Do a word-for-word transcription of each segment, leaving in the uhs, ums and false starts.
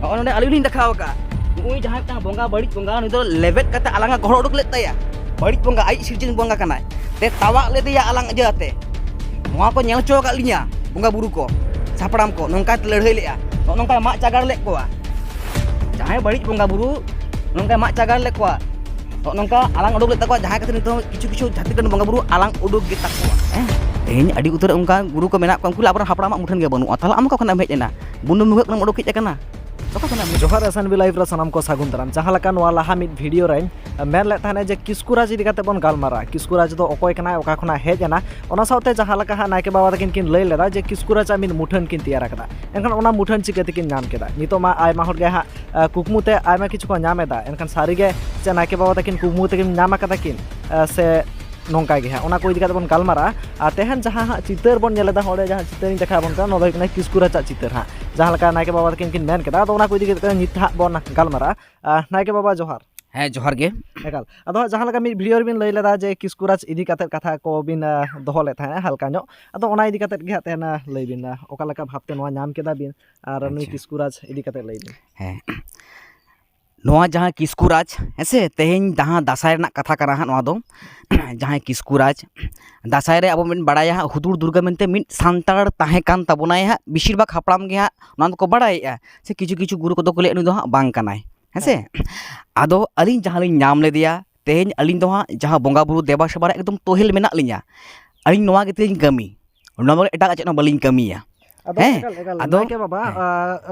ᱱᱚᱜᱼᱚ ᱱᱚᱰᱮ ᱟᱹᱞᱤᱧ ᱞᱤᱧ ᱫᱮᱠᱷᱟᱣ ᱟᱠᱟᱫᱼᱟ᱾ ᱱᱩᱜᱼᱩᱭ ᱡᱟᱦᱟᱸᱭ ᱢᱤᱫᱴᱟᱝ ᱵᱚᱸᱜᱟ, ᱵᱟᱹᱲᱤᱡ ᱵᱚᱸᱜᱟ, ᱩᱱᱤ ᱫᱚ ᱞᱮᱵᱮᱫ ᱠᱟᱛᱮ ᱟᱞᱟᱝᱟᱜ ᱜᱚᱦᱚᱲ ᱩᱰᱩᱠ ᱞᱮᱫ ᱛᱟᱭᱟ᱾ ᱵᱟᱹᱲᱤᱡ ᱵᱚᱸᱜᱟ, ᱟᱡ ᱥᱤᱨᱡᱚᱱ ᱵᱚᱸᱜᱟ ᱠᱟᱱᱟᱭ, ᱛᱮ ᱛᱟᱣᱟᱜ ᱞᱮᱫᱮᱭᱟ ᱟᱞᱟᱝ ᱤᱭᱟᱹ ᱟᱛᱮ᱾ ᱱᱚᱣᱟ ᱠᱚ ᱧᱮᱞ ᱦᱚᱪᱚ ᱟᱠᱟᱫ ᱞᱤᱧᱟ ᱵᱚᱸᱜᱟ ᱵᱩᱨᱩ ᱠᱚ, ᱦᱟᱯᱲᱟᱢ ᱠᱚ, ᱱᱚᱝᱠᱟ ᱞᱟᱹᱲᱦᱟᱹᱭ ᱞᱮᱫᱼᱟ, ᱱᱚᱜᱼᱚ ᱱᱚᱝᱠᱟᱭ ᱢᱟᱜ ᱪᱟᱜᱟᱲ ᱞᱮᱫ ᱠᱚᱣᱟ᱾ ᱡᱟᱦᱟᱸᱭ ᱵᱟᱹᱲᱤᱡ ᱵᱚᱸᱜᱟ ᱵᱩᱨᱩ ᱱᱚᱝᱠᱟᱭ ᱢᱟᱜ ᱪᱟᱜᱟᱲ ᱞᱮᱫ ᱠᱚᱣᱟ, ᱱᱚᱜᱼᱚ ᱱᱚᱝᱠᱟ ᱟᱞᱟᱝ ᱩᱰᱩᱠ ᱞᱮᱫ ᱛᱟᱠᱚᱣᱟ, ᱡᱟᱦᱟᱸᱭ ᱠᱷᱟᱹᱛᱤᱨ ᱱᱤᱛᱚᱜ ᱠᱤᱪᱷᱩ ᱠᱤᱪᱷᱩ ᱡᱟᱹᱛᱤ ᱨᱮᱱ ᱵᱚᱸᱜᱟ ᱵᱩᱨᱩ ᱟᱞᱟᱝ ᱩᱰᱩᱠ ᱜᱮ ᱛᱟᱠᱚᱣᱟ᱾ ᱦᱮᱸ, ᱛᱮᱦᱮᱧ ᱟᱹᱰᱤ ᱩᱛᱟᱹᱨ ᱚᱱᱠᱟ ᱜᱩᱨᱩ ᱠᱚ ᱢᱮᱱᱟᱜ ᱠᱚᱣᱟ, ᱩᱱᱠᱩ ᱞᱟᱹᱭ ᱟᱵᱚᱨᱮᱱ ᱦᱟᱯᱲᱟᱢᱟᱜ ᱢᱩᱴᱷᱟᱹᱱ ᱜᱮ ᱵᱟᱹᱱᱩᱜᱼᱟ, ᱛᱟᱦᱚᱞᱮ ᱟᱢ ᱚᱠᱟ ᱠᱷᱚᱱᱟᱜ ᱮᱢ ᱦᱮᱡ ᱮᱱᱟ? ᱵᱩᱱᱩᱢ ᱵᱷᱩᱜᱟᱹᱜ ᱠᱷᱚᱱᱟᱜ ᱮᱢ ᱩᱰᱩᱠ ᱦᱮᱡ ᱟᱠᱟᱱᱟ, ᱚᱠᱟ ᱠᱷᱚᱱᱟᱜ ᱮᱢ ᱦᱮᱡ ᱮᱱᱟ? ᱡᱚᱦᱟᱨ ᱮᱥ ᱮᱱ ᱵᱤ ᱞᱟᱭᱤᱵᱷ ᱨᱮ ᱥᱟᱱᱟᱢ ᱠᱚ ᱥᱟᱹᱜᱩᱱ ᱫᱟᱨᱟᱢ᱾ ᱡᱟᱦᱟᱸ ᱞᱮᱠᱟ ᱱᱚᱣᱟ ᱞᱟᱦᱟ ᱢᱤᱫ ᱵᱷᱤᱰᱤᱭᱳ ᱨᱮᱧ ᱢᱮᱱ ᱞᱮᱫ ᱛᱟᱦᱮᱱᱟ ᱡᱮ ᱠᱤᱥᱠᱩ ᱨᱟᱡᱽ ᱤᱫᱤ ᱠᱟᱛᱮ ᱵᱚᱱ ᱜᱟᱞᱢᱟᱨᱟᱜᱼᱟ, ᱠᱤᱥᱠᱩ ᱨᱟᱡᱽ ᱫᱚ ᱚᱠᱚᱭ ᱠᱟᱱᱟᱭ, ᱚᱠᱟ ᱠᱷᱚᱱᱟᱜ ᱦᱮᱡ ᱮᱱᱟ, ᱚᱱᱟ ᱥᱟᱶᱛᱮ ᱡᱟᱦᱟᱸ ᱞᱮᱠᱟ ᱦᱟᱸᱜ ᱱᱟᱭᱠᱮ ᱵᱟᱵᱟ ᱛᱟᱹᱠᱤᱱ ᱠᱤᱱ ᱞᱟᱹᱭ ᱞᱮᱫᱟ ᱡᱮ ᱠᱤᱥᱠᱩ ᱨᱟᱡᱽ ᱟᱜ ᱢᱤᱫ ᱢᱩᱴᱷᱟᱹᱱ ᱠᱤᱱ ᱛᱮᱭᱟᱨ ᱟᱠᱟᱫᱟ, ᱮᱱᱠᱷᱟᱱ ᱚᱱᱟ ᱢᱩᱴᱷᱟᱹᱱ ᱪᱤᱠᱟᱹ ᱛᱮᱠᱤᱱ ᱧᱟᱢ ᱠᱮᱫᱟ? ᱱᱤᱛᱚᱜ ᱢᱟ ᱟᱭᱢᱟ ᱦᱚᱲ ᱜᱮ ᱦᱟᱸᱜ ᱟᱸ, ᱠᱩᱠᱢᱩ ᱛᱮ ᱟᱭᱢᱟ ᱠᱤᱪᱷᱩ ᱠᱚ ᱧᱟᱢ ᱮᱫᱟ᱾ ᱮᱱᱠᱷᱟᱱ ᱥᱟᱹᱨᱤ ᱜᱮ ᱪᱮ ᱱᱟᱭᱠᱮ ᱵᱟᱵᱟ ᱛᱟᱹᱠᱤᱱ ᱠᱩᱠᱢᱩ ᱛᱮᱠᱤᱱ ᱧᱟᱢ ᱟᱠᱟᱫᱟ ᱠᱤᱱ, ᱟᱸ, ᱥᱮ ᱱᱚᱝᱠᱟ ᱜᱮ ᱦᱟᱸᱜ, ᱚᱱᱟ ᱠᱚ ᱤᱫᱤ ᱠᱟᱛᱮ ᱵᱚᱱ ᱜᱟᱞᱢᱟᱨᱟᱜᱼᱟ᱾ ᱟᱨ ᱛᱮᱦᱮᱧ ᱡᱟᱦᱟᱸ ᱦᱟᱸᱜ ᱪᱤᱛᱟᱹᱨ ᱵᱚᱱ ᱧᱮᱞ ᱮᱫᱟ, ᱚᱸᱰᱮ ᱡᱟᱦᱟᱸ ᱪᱤᱛᱟᱹᱨ ᱤᱧ ᱫᱮᱠᱷᱟᱣ ᱟᱵᱚᱱ ᱠᱟᱱᱟ, ᱱᱚᱣᱟ ᱫᱚ ᱦᱩᱭᱩᱜ ᱠᱟᱱᱟ ᱠᱤᱥᱠᱩ ᱨᱟᱡᱽ ᱟᱜ ᱪᱤᱛᱟᱹᱨ ᱦᱟᱸᱜ, ᱡᱟᱦᱟᱸ ᱞᱮᱠᱟ ᱱᱟᱭᱠᱮ ᱵᱟᱵᱟ ᱛᱟᱹᱠᱤᱱ ᱠᱤᱱ ᱢᱮᱱ ᱠᱮᱫᱟ᱾ ᱟᱫᱚ ᱚᱱᱟ ᱠᱚ ᱤᱫᱤ ᱠᱟᱛᱮ ᱱᱤᱛ ᱦᱟᱸᱜ ᱵᱚᱱ ᱜᱟᱞᱢᱟᱨᱟᱜᱼᱟ᱾ ᱟᱸ, ᱱᱟᱭᱠᱮ ᱵᱟᱵᱟ ᱡᱚᱦᱟᱨ᱾ ᱦᱮᱸ, ᱡᱚᱦᱟᱨ ᱜᱮ᱾ ᱮᱠᱟᱞ᱾ ᱟᱫᱚ ᱦᱟᱸᱜ ᱡᱟᱦᱟᱸ ᱞᱮᱠᱟ ᱢᱤᱫ ᱵᱷᱤᱰᱤᱭᱳ ᱨᱮᱵᱤᱱ ᱞᱟᱹᱭ ᱞᱮᱫᱟ ᱡᱮ ᱠᱤᱥᱠᱩ ᱨᱟᱡᱽ ᱤᱫᱤ ᱠᱟᱛᱮ ᱠᱟᱛᱷᱟ ᱠᱚ ᱵᱤᱱ, ᱟᱸ, ᱫᱚᱦᱚ ᱞᱮᱫ ᱛᱟᱦᱮᱸᱫ ᱦᱟᱞᱠᱟ ᱧᱚᱜ, ᱟᱫᱚ ᱚᱱᱟ ᱤᱫᱤ ᱠᱟᱛᱮ ᱜᱮ ᱦᱟᱸᱜ ᱛᱮᱦᱮᱧ, ᱟᱸ, ᱞᱟᱹᱭ ᱵᱤᱱ, ᱟᱸ, ᱚᱠᱟ ᱞᱮᱠᱟ ᱵᱷᱟᱵᱽᱛᱮ ᱱᱚᱣᱟ ᱧᱟᱢ ᱠᱮᱫᱟ ᱵᱤᱱ? ᱟᱨ ᱱᱩᱭ ᱟᱪᱪᱷᱟ᱾ ᱠᱤᱥᱠᱩ ᱨᱟᱡᱽ ᱤᱫᱤ ᱠᱟᱛᱮ ᱞᱟᱹᱭ ᱵᱤᱱ᱾ ᱦᱮᱸ᱾ ᱱᱚᱣᱟ ᱡᱟᱦᱟᱸ ᱠᱤᱥᱠᱩ ᱨᱟᱡᱽ, ᱦᱮᱸ ᱥᱮ, ᱛᱮᱦᱮᱧ ᱡᱟᱦᱟᱸ ᱫᱟᱸᱥᱟᱭ ᱨᱮᱱᱟᱜ ᱠᱟᱛᱷᱟ ᱠᱟᱱᱟ ᱦᱟᱸᱜ ᱱᱚᱣᱟ ᱫᱚ, ᱡᱟᱦᱟᱸᱭ ᱠᱤᱥᱠᱩ ᱨᱟᱡᱽ, ᱫᱟᱸᱥᱟᱭ ᱨᱮ ᱟᱵᱚ ᱵᱚᱱ ᱵᱟᱲᱟᱭᱟ ᱦᱟᱸᱜ, ᱦᱩᱫᱩᱲ ᱫᱩᱨᱜᱟᱹ ᱢᱮᱱᱛᱮ ᱢᱤᱫ ᱥᱟᱱᱛᱟᱲ ᱛᱟᱦᱮᱸ ᱠᱟᱱ ᱛᱟᱵᱚᱱᱟᱭ ᱦᱟᱸᱜ, ᱵᱮᱥᱤᱨ ᱵᱷᱟᱜᱽ ᱦᱟᱯᱲᱟᱢ ᱜᱮ ᱦᱟᱸᱜ ᱱᱚᱣᱟ ᱫᱚᱠᱚ ᱵᱟᱲᱟᱭᱮᱫᱼᱟ, ᱥᱮ ᱠᱤᱪᱷᱩ ᱠᱤᱪᱷᱩ ᱜᱩᱨᱩ ᱠᱚᱫᱚ ᱠᱚ ᱞᱟᱹᱭᱟ ᱱᱩᱭ ᱫᱚ ᱦᱟᱸᱜ ᱵᱟᱝ ᱠᱟᱱᱟᱭ, ᱦᱮᱸ ᱥᱮ? ᱦᱮᱸ᱾ ᱟᱫᱚ ᱟᱹᱞᱤᱧ ᱡᱟᱦᱟᱸ ᱞᱤᱧ ᱧᱟᱢ ᱞᱮᱫᱮᱭᱟ, ᱛᱮᱦᱮᱧ ᱟᱹᱞᱤᱧ ᱫᱚ ᱦᱟᱸᱜ ᱡᱟᱦᱟᱸ ᱵᱚᱸᱜᱟ ᱵᱩᱨᱩ ᱫᱮᱵᱟ ᱥᱮᱵᱟ ᱨᱮ ᱮᱠᱫᱚᱢ ᱛᱚᱦᱮᱞ ᱢᱮᱱᱟᱜ ᱞᱤᱧᱟ, ᱟᱹᱞᱤᱧ ᱱᱚᱣᱟ ᱜᱮ ᱛᱟᱹᱞᱤᱧ ᱠᱟᱹᱢᱤ, ᱱᱚᱣᱟ ᱵᱚᱞᱮ ᱮᱴᱟᱜ ᱪᱮᱫ ᱦᱚᱸ ᱵᱟᱹᱞᱤᱧ ᱠᱟᱹᱢᱤᱭᱟ᱾ ᱟᱫᱚ ᱦᱮᱸ, ᱮᱠᱟᱞ, ᱮᱠᱟᱞ, ᱟᱫᱚ ᱱᱟᱭᱠᱮ ᱵᱟᱵᱟ, ᱦᱮᱸ᱾ ᱟ,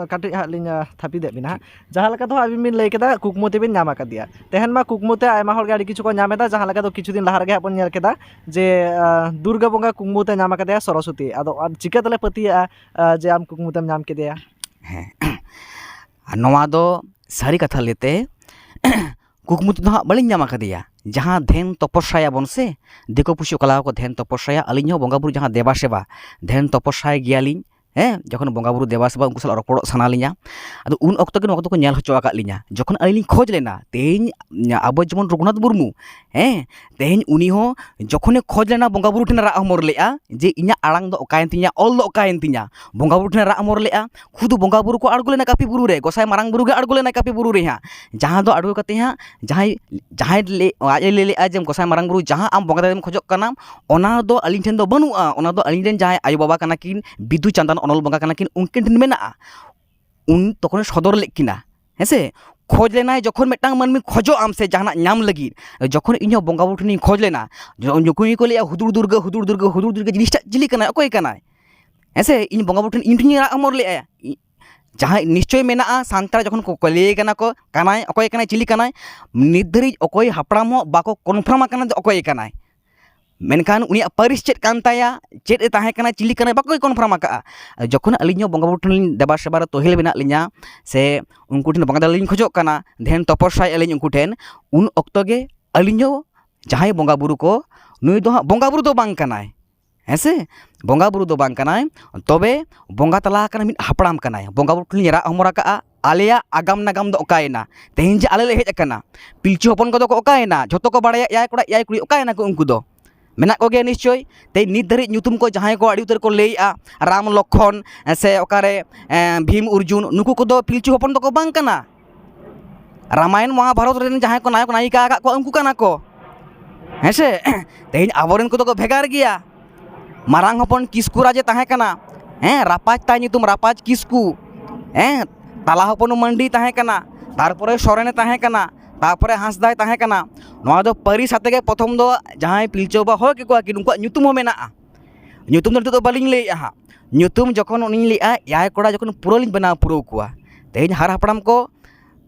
ᱟ, ᱠᱟᱹᱴᱤᱡ ᱦᱟᱸᱜ ᱞᱤᱧ, ᱟ, ᱛᱷᱟᱹᱯᱤᱫ ᱮᱫ ᱵᱤᱱᱟ ᱦᱟᱸᱜ᱾ ᱡᱟᱦᱟᱸ ᱞᱮᱠᱟ ᱫᱚ ᱦᱟᱸᱜ ᱟᱹᱵᱤᱱ ᱵᱤᱱ ᱞᱟᱹᱭ ᱠᱮᱫᱟ, ᱠᱩᱠᱢᱩ ᱛᱮᱵᱤᱱ ᱧᱟᱢ ᱟᱠᱟᱫᱮᱭᱟ᱾ ᱛᱮᱦᱮᱧ ᱢᱟ ᱠᱩᱠᱢᱩ ᱛᱮ ᱟᱭᱢᱟ ᱦᱚᱲ ᱜᱮ ᱟᱹᱰᱤ ᱠᱤᱪᱷᱩ ᱠᱚ ᱧᱟᱢ ᱮᱫᱟ, ᱡᱟᱦᱟᱸ ᱞᱮᱠᱟ ᱫᱚ ᱠᱤᱪᱷᱩ ᱫᱤᱱ ᱞᱟᱦᱟ ᱨᱮᱜᱮ ᱦᱟᱸᱜ ᱵᱚᱱ ᱧᱮᱞ ᱠᱮᱫᱟ ᱡᱮ, ᱟ, ᱫᱩᱨᱜᱟᱹ ᱵᱚᱸᱜᱟ ᱠᱩᱠᱢᱩ ᱛᱮ ᱧᱟᱢ ᱟᱠᱟᱫᱮᱭᱟ ᱥᱚᱨᱚᱥᱚᱛᱤ᱾ ᱟᱫᱚ ᱟᱨ ᱪᱤᱠᱟᱹ ᱛᱮᱞᱮ ᱯᱟᱹᱛᱭᱟᱹᱜᱼᱟ, ᱟ, ᱡᱮ ᱟᱢ ᱠᱩᱠᱢᱩ ᱛᱮᱢ ᱧᱟᱢ ᱠᱮᱫᱮᱭᱟ? ᱦᱮᱸ᱾ ᱟᱨ ᱱᱚᱣᱟ ᱫᱚ ᱥᱟᱹᱨᱤ ᱠᱟᱛᱷᱟ ᱞᱟᱹᱭᱛᱮ, ᱠᱩᱠᱢᱩ ᱛᱮᱫᱚ ᱦᱟᱸᱜ ᱵᱟᱹᱞᱤᱧ ᱧᱟᱢ ᱟᱠᱟᱫᱮᱭᱟ᱾ ᱡᱟᱦᱟᱸ ᱫᱷᱮᱱ ᱛᱚᱯᱚᱥᱭᱟ ᱵᱚᱱ ᱥᱮ, ᱫᱤᱠᱩ ᱯᱩᱥᱤ ᱚᱠᱟ ᱞᱮᱠᱟ ᱠᱚ ᱫᱷᱮᱱ ᱛᱚᱯᱚᱥᱭᱟ, ᱟᱹᱞᱤᱧ ᱦᱚᱸ ᱵᱚᱸᱜᱟ ᱵᱩᱨᱩ ᱡᱟᱦᱟᱸ ᱫᱮᱵᱟ ᱥᱮᱵᱟ, ᱫᱷᱮᱱ ᱛᱚᱯᱚᱥᱭᱟᱭ ᱜᱮᱭᱟᱞᱤᱧ, ᱦᱮᱸ, ᱡᱚᱠᱷᱚᱱ ᱵᱚᱸᱜᱟ ᱵᱩᱨᱩ ᱫᱮᱵᱟ ᱥᱮᱵᱟ ᱩᱱᱠᱩ ᱥᱟᱞᱟᱜ ᱨᱚᱯᱚᱲᱚᱜ ᱥᱟᱱᱟ ᱞᱤᱧᱟ, ᱟᱫᱚ ᱩᱱ ᱚᱠᱛᱚ ᱜᱮ ᱱᱚᱣᱟ ᱠᱚᱫᱚ ᱠᱚ ᱧᱮᱞ ᱦᱚᱪᱚ ᱟᱠᱟᱫ ᱞᱤᱧᱟ᱾ ᱡᱚᱠᱷᱚᱱ ᱟᱹᱞᱤᱧ ᱞᱤᱧ ᱠᱷᱚᱡᱽ ᱞᱮᱱᱟ, ᱛᱮᱦᱮᱧ ᱟᱵᱚ ᱡᱮᱢᱚᱱ ᱨᱚᱜᱷᱩᱱᱟᱛᱷ ᱢᱩᱨᱢᱩ, ᱦᱮᱸ, ᱛᱮᱦᱮᱧ ᱩᱱᱤ ᱦᱚᱸ ᱡᱚᱠᱷᱚᱱᱮ ᱠᱷᱚᱡᱽ ᱞᱮᱱᱟ, ᱵᱚᱸᱜᱟ ᱵᱩᱨᱩ ᱴᱷᱮᱱᱮ ᱨᱟᱜ ᱦᱚᱢᱚᱨ ᱞᱮᱫᱼᱟ ᱡᱮ, "ᱤᱧᱟᱹᱜ ᱟᱲᱟᱝ ᱫᱚ ᱚᱠᱟᱭᱮᱱ ᱛᱤᱧᱟ, ᱚᱞ ᱫᱚ ᱚᱠᱟᱭᱮᱱ ᱛᱤᱧᱟ?" ᱵᱚᱸᱜᱟ ᱵᱩᱨᱩ ᱴᱷᱮᱱᱮ ᱨᱟᱜ ᱦᱚᱢᱚᱨ ᱞᱮᱫᱼᱟ, ᱠᱷᱩᱫ ᱵᱚᱸᱜᱟ ᱵᱩᱨᱩ ᱠᱚ ᱟᱬᱜᱚ ᱞᱮᱱᱟ ᱠᱟᱹᱯᱤ ᱵᱩᱨᱩ ᱨᱮ, ᱜᱚᱸᱥᱟᱭ ᱢᱟᱨᱟᱝ ᱵᱩᱨᱩ ᱜᱮ ᱟᱬᱜᱚ ᱞᱮᱱᱟ ᱠᱟᱹᱯᱤ ᱵᱩᱨᱩ ᱨᱮ ᱦᱟᱸᱜ, ᱡᱟᱦᱟᱸ ᱫᱚ ᱟᱬᱜᱚ ᱠᱟᱛᱮ ᱦᱟᱸᱜ ᱡᱟᱦᱟᱸᱭ, ᱡᱟᱦᱟᱸᱭ ᱞᱟᱹᱭ, ᱟᱡ ᱮ ᱞᱟᱹᱭ ᱞᱮᱫᱼᱟ ᱡᱮ, "ᱜᱚᱸᱥᱟᱭ ᱢᱟᱨᱟᱝ ᱵᱩᱨᱩ, ᱡᱟᱦᱟᱸ ᱟᱢ ᱵᱚᱸᱜᱟ ᱫᱟᱲᱮᱢ ᱠᱷᱚᱡᱚᱜ ᱠᱟᱱᱟ, ᱚᱱᱟ ᱫᱚ ᱟᱹᱞᱤᱧ ᱴᱷᱮᱱ ᱫᱚ ᱵᱟᱹᱱᱩᱜᱼᱟ, ᱚᱱᱟ ᱫᱚ ᱟᱹᱞᱤᱧ ᱨᱮᱱ ᱡᱟᱦᱟᱸᱭ ᱟᱭᱳᱼᱵᱟᱵᱟ ᱠᱟᱱᱟ ᱠᱤᱱ, ᱵᱤᱫᱩ ᱪᱟᱸᱫᱟᱱ ᱚᱱᱚᱞ ᱵᱚᱸᱜᱟ ᱠᱟᱱᱟ ᱠᱤᱱ, ᱩᱱᱠᱤᱱ ᱴᱷᱮᱱ ᱢᱮᱱᱟᱜᱼᱟ᱾" ᱩᱱ ᱛᱚᱠᱷᱚᱱᱮ ᱥᱚᱫᱚᱨ ᱞᱮᱫ ᱠᱤᱱᱟ᱾ ᱦᱮᱸ ᱥᱮ? ᱠᱷᱚᱡᱽ ᱞᱮᱱᱟᱭ ᱡᱚᱠᱷᱚᱱ ᱢᱤᱫᱴᱟᱝ ᱢᱟᱹᱱᱢᱤ ᱠᱷᱚᱡᱚᱜ ᱟᱢ ᱥᱮ ᱡᱟᱦᱟᱱᱟᱜ ᱧᱟᱢ ᱞᱟᱹᱜᱤᱫ, ᱡᱚᱠᱷᱚᱱ ᱤᱧ ᱦᱚᱸ ᱵᱚᱸᱜᱟ ᱵᱩᱨᱩ ᱴᱷᱮᱱᱤᱧ ᱠᱷᱚᱡᱽ ᱞᱮᱱᱟ, ᱡᱚ-, ᱡᱚᱠᱷᱚᱱ ᱜᱮᱠᱚ ᱞᱟᱹᱭᱟ, "ᱦᱩᱫᱩᱲ ᱫᱩᱨᱜᱟᱹ, ᱦᱩᱫᱩᱲ ᱫᱩᱨᱜᱟᱹ, ᱦᱩᱫᱩᱲ ᱫᱩᱨᱜᱟᱹ" ᱡᱤᱱᱤᱥᱴᱟᱜ ᱪᱤᱞᱤ ᱠᱟᱱᱟᱭ, ᱚᱠᱚᱭ ᱠᱟᱱᱟᱭ? ᱦᱮᱸ ᱥᱮ? ᱤᱧ ᱵᱚᱸᱜᱟ ᱵᱩᱨᱩ ᱴᱷᱮᱱ, ᱤᱧ ᱴᱷᱮᱱᱤᱧ ᱨᱟᱜ ᱦᱚᱢᱚᱨ ᱞᱮᱫᱼᱟ᱾ ᱤ-, ᱡᱟᱦᱟᱸᱭ ᱱᱤᱥᱪᱚᱭ ᱢᱮᱱᱟᱜᱼᱟ, ᱥᱟᱱᱛᱟᱲ ᱡᱚᱠᱷᱚᱱ ᱠᱚ ᱠᱚ ᱞᱟᱹᱭ ᱠᱟᱱᱟ ᱠᱚ, ᱠᱟᱱᱟᱭ, ᱚᱠᱚᱭ ᱠᱟᱱᱟᱭ, ᱪᱤᱞᱤ ᱠᱟᱱᱟᱭ, ᱱᱤᱛ ᱫᱷᱟᱹᱨᱤᱡ ᱚᱠᱚᱭ ᱦᱟᱯᱲᱟᱢ ᱦᱚᱸ ᱵᱟᱠᱚ confirm ᱟᱠᱟᱱᱟ ᱡᱮ ᱚᱠᱚᱭ ᱠᱟᱱᱟᱭ᱾ ᱢᱮᱱᱠᱷᱟᱱ ᱩᱱᱤᱭᱟᱜ ᱯᱟᱹᱨᱤᱥ ᱪᱮᱫ ᱠᱟᱱ ᱛᱟᱭᱟ, ᱪᱮᱫ ᱮ ᱛᱟᱦᱮᱸ ᱠᱟᱱᱟ, ᱪᱤᱞᱤ ᱠᱟᱱᱟᱭ, ᱵᱟᱠᱚ confirm ᱟᱠᱟᱫᱼᱟ᱾ ᱡᱚᱠᱷᱚᱱ ᱟᱹᱞᱤᱧ ᱦᱚᱸ ᱵᱚᱸᱜᱟ ᱵᱩᱨᱩ ᱴᱷᱮᱱ ᱞᱤᱧ ᱫᱮᱵᱟ ᱥᱮᱵᱟ ᱨᱮ ᱛᱚᱦᱮᱞ ᱢᱮᱱᱟᱜ ᱞᱤᱧᱟ, ᱥᱮ ᱩᱱᱠᱩ ᱴᱷᱮᱱ ᱵᱚᱸᱜᱟ ᱫᱟᱲᱮ ᱞᱤᱧ ᱠᱷᱚᱡᱚᱜ ᱠᱟᱱᱟ, ᱫᱷᱮᱭᱟᱱ ᱛᱚᱯᱚᱥᱟᱭᱮᱫ ᱟᱹᱞᱤᱧ ᱩᱱᱠᱩ ᱴᱷᱮᱱ, ᱩᱱ ᱚᱠᱛᱚ ᱜᱮ ᱟᱹᱞᱤᱧ ᱦᱚᱸ ᱡᱟᱦᱟᱸᱭ ᱵᱚᱸᱜᱟ ᱵᱩᱨᱩ ᱠᱚ, ᱱᱩᱭ ᱫᱚ ᱦᱟᱸᱜ ᱵᱚᱸᱜᱟ ᱵᱩᱨᱩ ᱫᱚ ᱵᱟᱝ ᱠᱟᱱᱟᱭ, ᱦᱮᱸ ᱥᱮ? ᱵᱚᱸᱜᱟ ᱵᱩᱨᱩ ᱫᱚ ᱵᱟᱝ ᱠᱟᱱᱟᱭ, ᱛᱚᱵᱮ ᱵᱚᱸᱜᱟ ᱛᱟᱞᱟ ᱟᱠᱟᱱ ᱢᱤᱫ ᱦᱟᱯᱲᱟᱢ ᱠᱟᱱᱟᱭ᱾ ᱵᱚᱸᱜᱟ ᱵᱩᱨᱩ ᱴᱷᱮᱱ ᱞᱤᱧ ᱨᱟᱜ ᱦᱚᱢᱚᱨ ᱟᱠᱟᱫᱼᱟ, ᱟᱞᱮᱭᱟᱜ ᱟᱜᱟᱢ ᱱᱟᱜᱟᱢ ᱫᱚ ᱚᱠᱟᱭᱮᱱᱟ? ᱛᱮᱦᱮᱧ ᱡᱮ ᱟᱞᱮ ᱞᱮ ᱦᱮᱡ ᱟᱠᱟᱱᱟ, ᱯᱤᱞᱪᱩ ᱦᱚᱯᱚᱱ ᱠᱚᱫᱚ ᱠᱚ ᱚᱠᱟᱭᱮᱱᱟ? ᱡᱷᱚᱛᱚ ᱠᱚ ᱵᱟᱲᱟᱭᱟ, ᱮᱭᱟᱭ ᱠᱚᱲᱟ ᱮᱭᱟᱭ ᱠᱩᱲᱤ, ᱚᱠᱟᱭᱮᱱᱟ ᱠᱚ ᱩᱱᱠᱩ ᱫᱚ? ᱢᱮᱱᱟᱜ ᱠᱚᱜᱮᱭᱟ ᱱᱤᱥᱪᱳᱭ᱾ ᱛᱮᱦᱮᱧ ᱱᱤᱛ ᱫᱷᱟᱹᱨᱤᱡ ᱧᱩᱛᱩᱢ ᱠᱚ ᱡᱟᱦᱟᱸᱭ ᱠᱚ ᱟᱹᱰᱤ ᱩᱛᱟᱹᱨ ᱠᱚ ᱞᱟᱹᱭᱮᱜᱼᱟ, ᱨᱟᱢ ᱞᱚᱠᱠᱷᱚᱱ, ᱥᱮ ᱚᱠᱟᱨᱮ, ᱮ, ᱵᱷᱤᱢ ᱚᱨᱡᱩᱱ, ᱱᱩᱠᱩ ᱠᱚᱫᱚ ᱯᱤᱞᱪᱩ ᱦᱚᱯᱚᱱ ᱫᱚᱠᱚ ᱵᱟᱝ ᱠᱟᱱᱟ᱾ ᱨᱟᱢᱟᱭᱚᱱ ᱢᱚᱦᱟᱵᱷᱟᱨᱚᱛ ᱨᱮᱱ ᱡᱟᱦᱟᱸᱭ ᱠᱚ ᱱᱟᱭᱚᱠ ᱱᱟᱭᱤᱠᱟ ᱟᱠᱟᱫ ᱠᱚᱣᱟ, ᱩᱱᱠᱩ ᱠᱟᱱᱟ ᱠᱚ᱾ ᱦᱮᱸ ᱥᱮ? ᱛᱮᱦᱮᱧ ᱟᱵᱚᱨᱮᱱ ᱠᱚᱫᱚ ᱠᱚ ᱵᱷᱮᱜᱟᱨ ᱜᱮᱭᱟ᱾ ᱢᱟᱨᱟᱝ ᱦᱚᱯᱚᱱ ᱠᱤᱥᱠᱩ ᱨᱟᱡᱽ ᱮ ᱛᱟᱦᱮᱸ ᱠᱟᱱᱟ, ᱦᱮᱸ, ᱨᱟᱯᱟᱡᱽ ᱛᱟᱭ ᱧᱩᱛᱩᱢ ᱨᱟᱯᱟᱡᱽ ᱠᱤᱥᱠᱩ, ᱦᱮᱸ, ᱛᱟᱞᱟ ᱦᱚᱯᱚᱱ ᱢᱟᱱᱰᱤ ᱛᱟᱦᱮᱸ ᱠᱟᱱᱟ, ᱛᱟᱨᱯᱚᱨᱮ ᱥᱚᱨᱮᱱᱮ ᱛᱟᱦᱮᱸ ᱠᱟᱱᱟ, ᱛᱟᱨᱯᱚᱨᱮ ᱦᱟᱸᱥᱫᱟᱭ ᱛᱟᱦᱮᱸ ᱠᱟᱱᱟ᱾ ᱱᱚᱣᱟ ᱫᱚ ᱯᱟᱹᱨᱤᱥ ᱟᱛᱮ ᱜᱮ ᱯᱨᱚᱛᱷᱚᱢ ᱫᱚ ᱡᱟᱦᱟᱸᱭ ᱯᱤᱞᱪᱩ ᱵᱟᱵᱟ ᱦᱚᱦᱚ ᱠᱮᱠᱚᱣᱟ ᱠᱤᱱ, ᱩᱱᱠᱩᱣᱟᱜ ᱧᱩᱛᱩᱢ ᱦᱚᱸ ᱢᱮᱱᱟᱜᱼᱟ᱾ ᱧᱩᱛᱩᱢ ᱫᱚ ᱱᱤᱛᱚᱜ ᱫᱚ ᱵᱟᱹᱞᱤᱧ ᱞᱟᱹᱭᱮᱜᱼᱟ ᱦᱟᱸᱜ᱾ ᱧᱩᱛᱩᱢ ᱡᱚᱠᱷᱚᱱ ᱩᱱᱤᱧ ᱞᱟᱹᱭᱮᱜᱼᱟ, ᱮᱭᱟᱭ ᱠᱚᱲᱟ ᱡᱚᱠᱷᱚᱱ ᱯᱩᱨᱟᱹ ᱞᱤᱧ ᱵᱮᱱᱟᱣ ᱯᱩᱨᱟᱹᱣ ᱠᱚᱣᱟ, ᱛᱮᱦᱮᱧ ᱦᱟᱨ ᱦᱟᱯᱲᱟᱢ ᱠᱚ,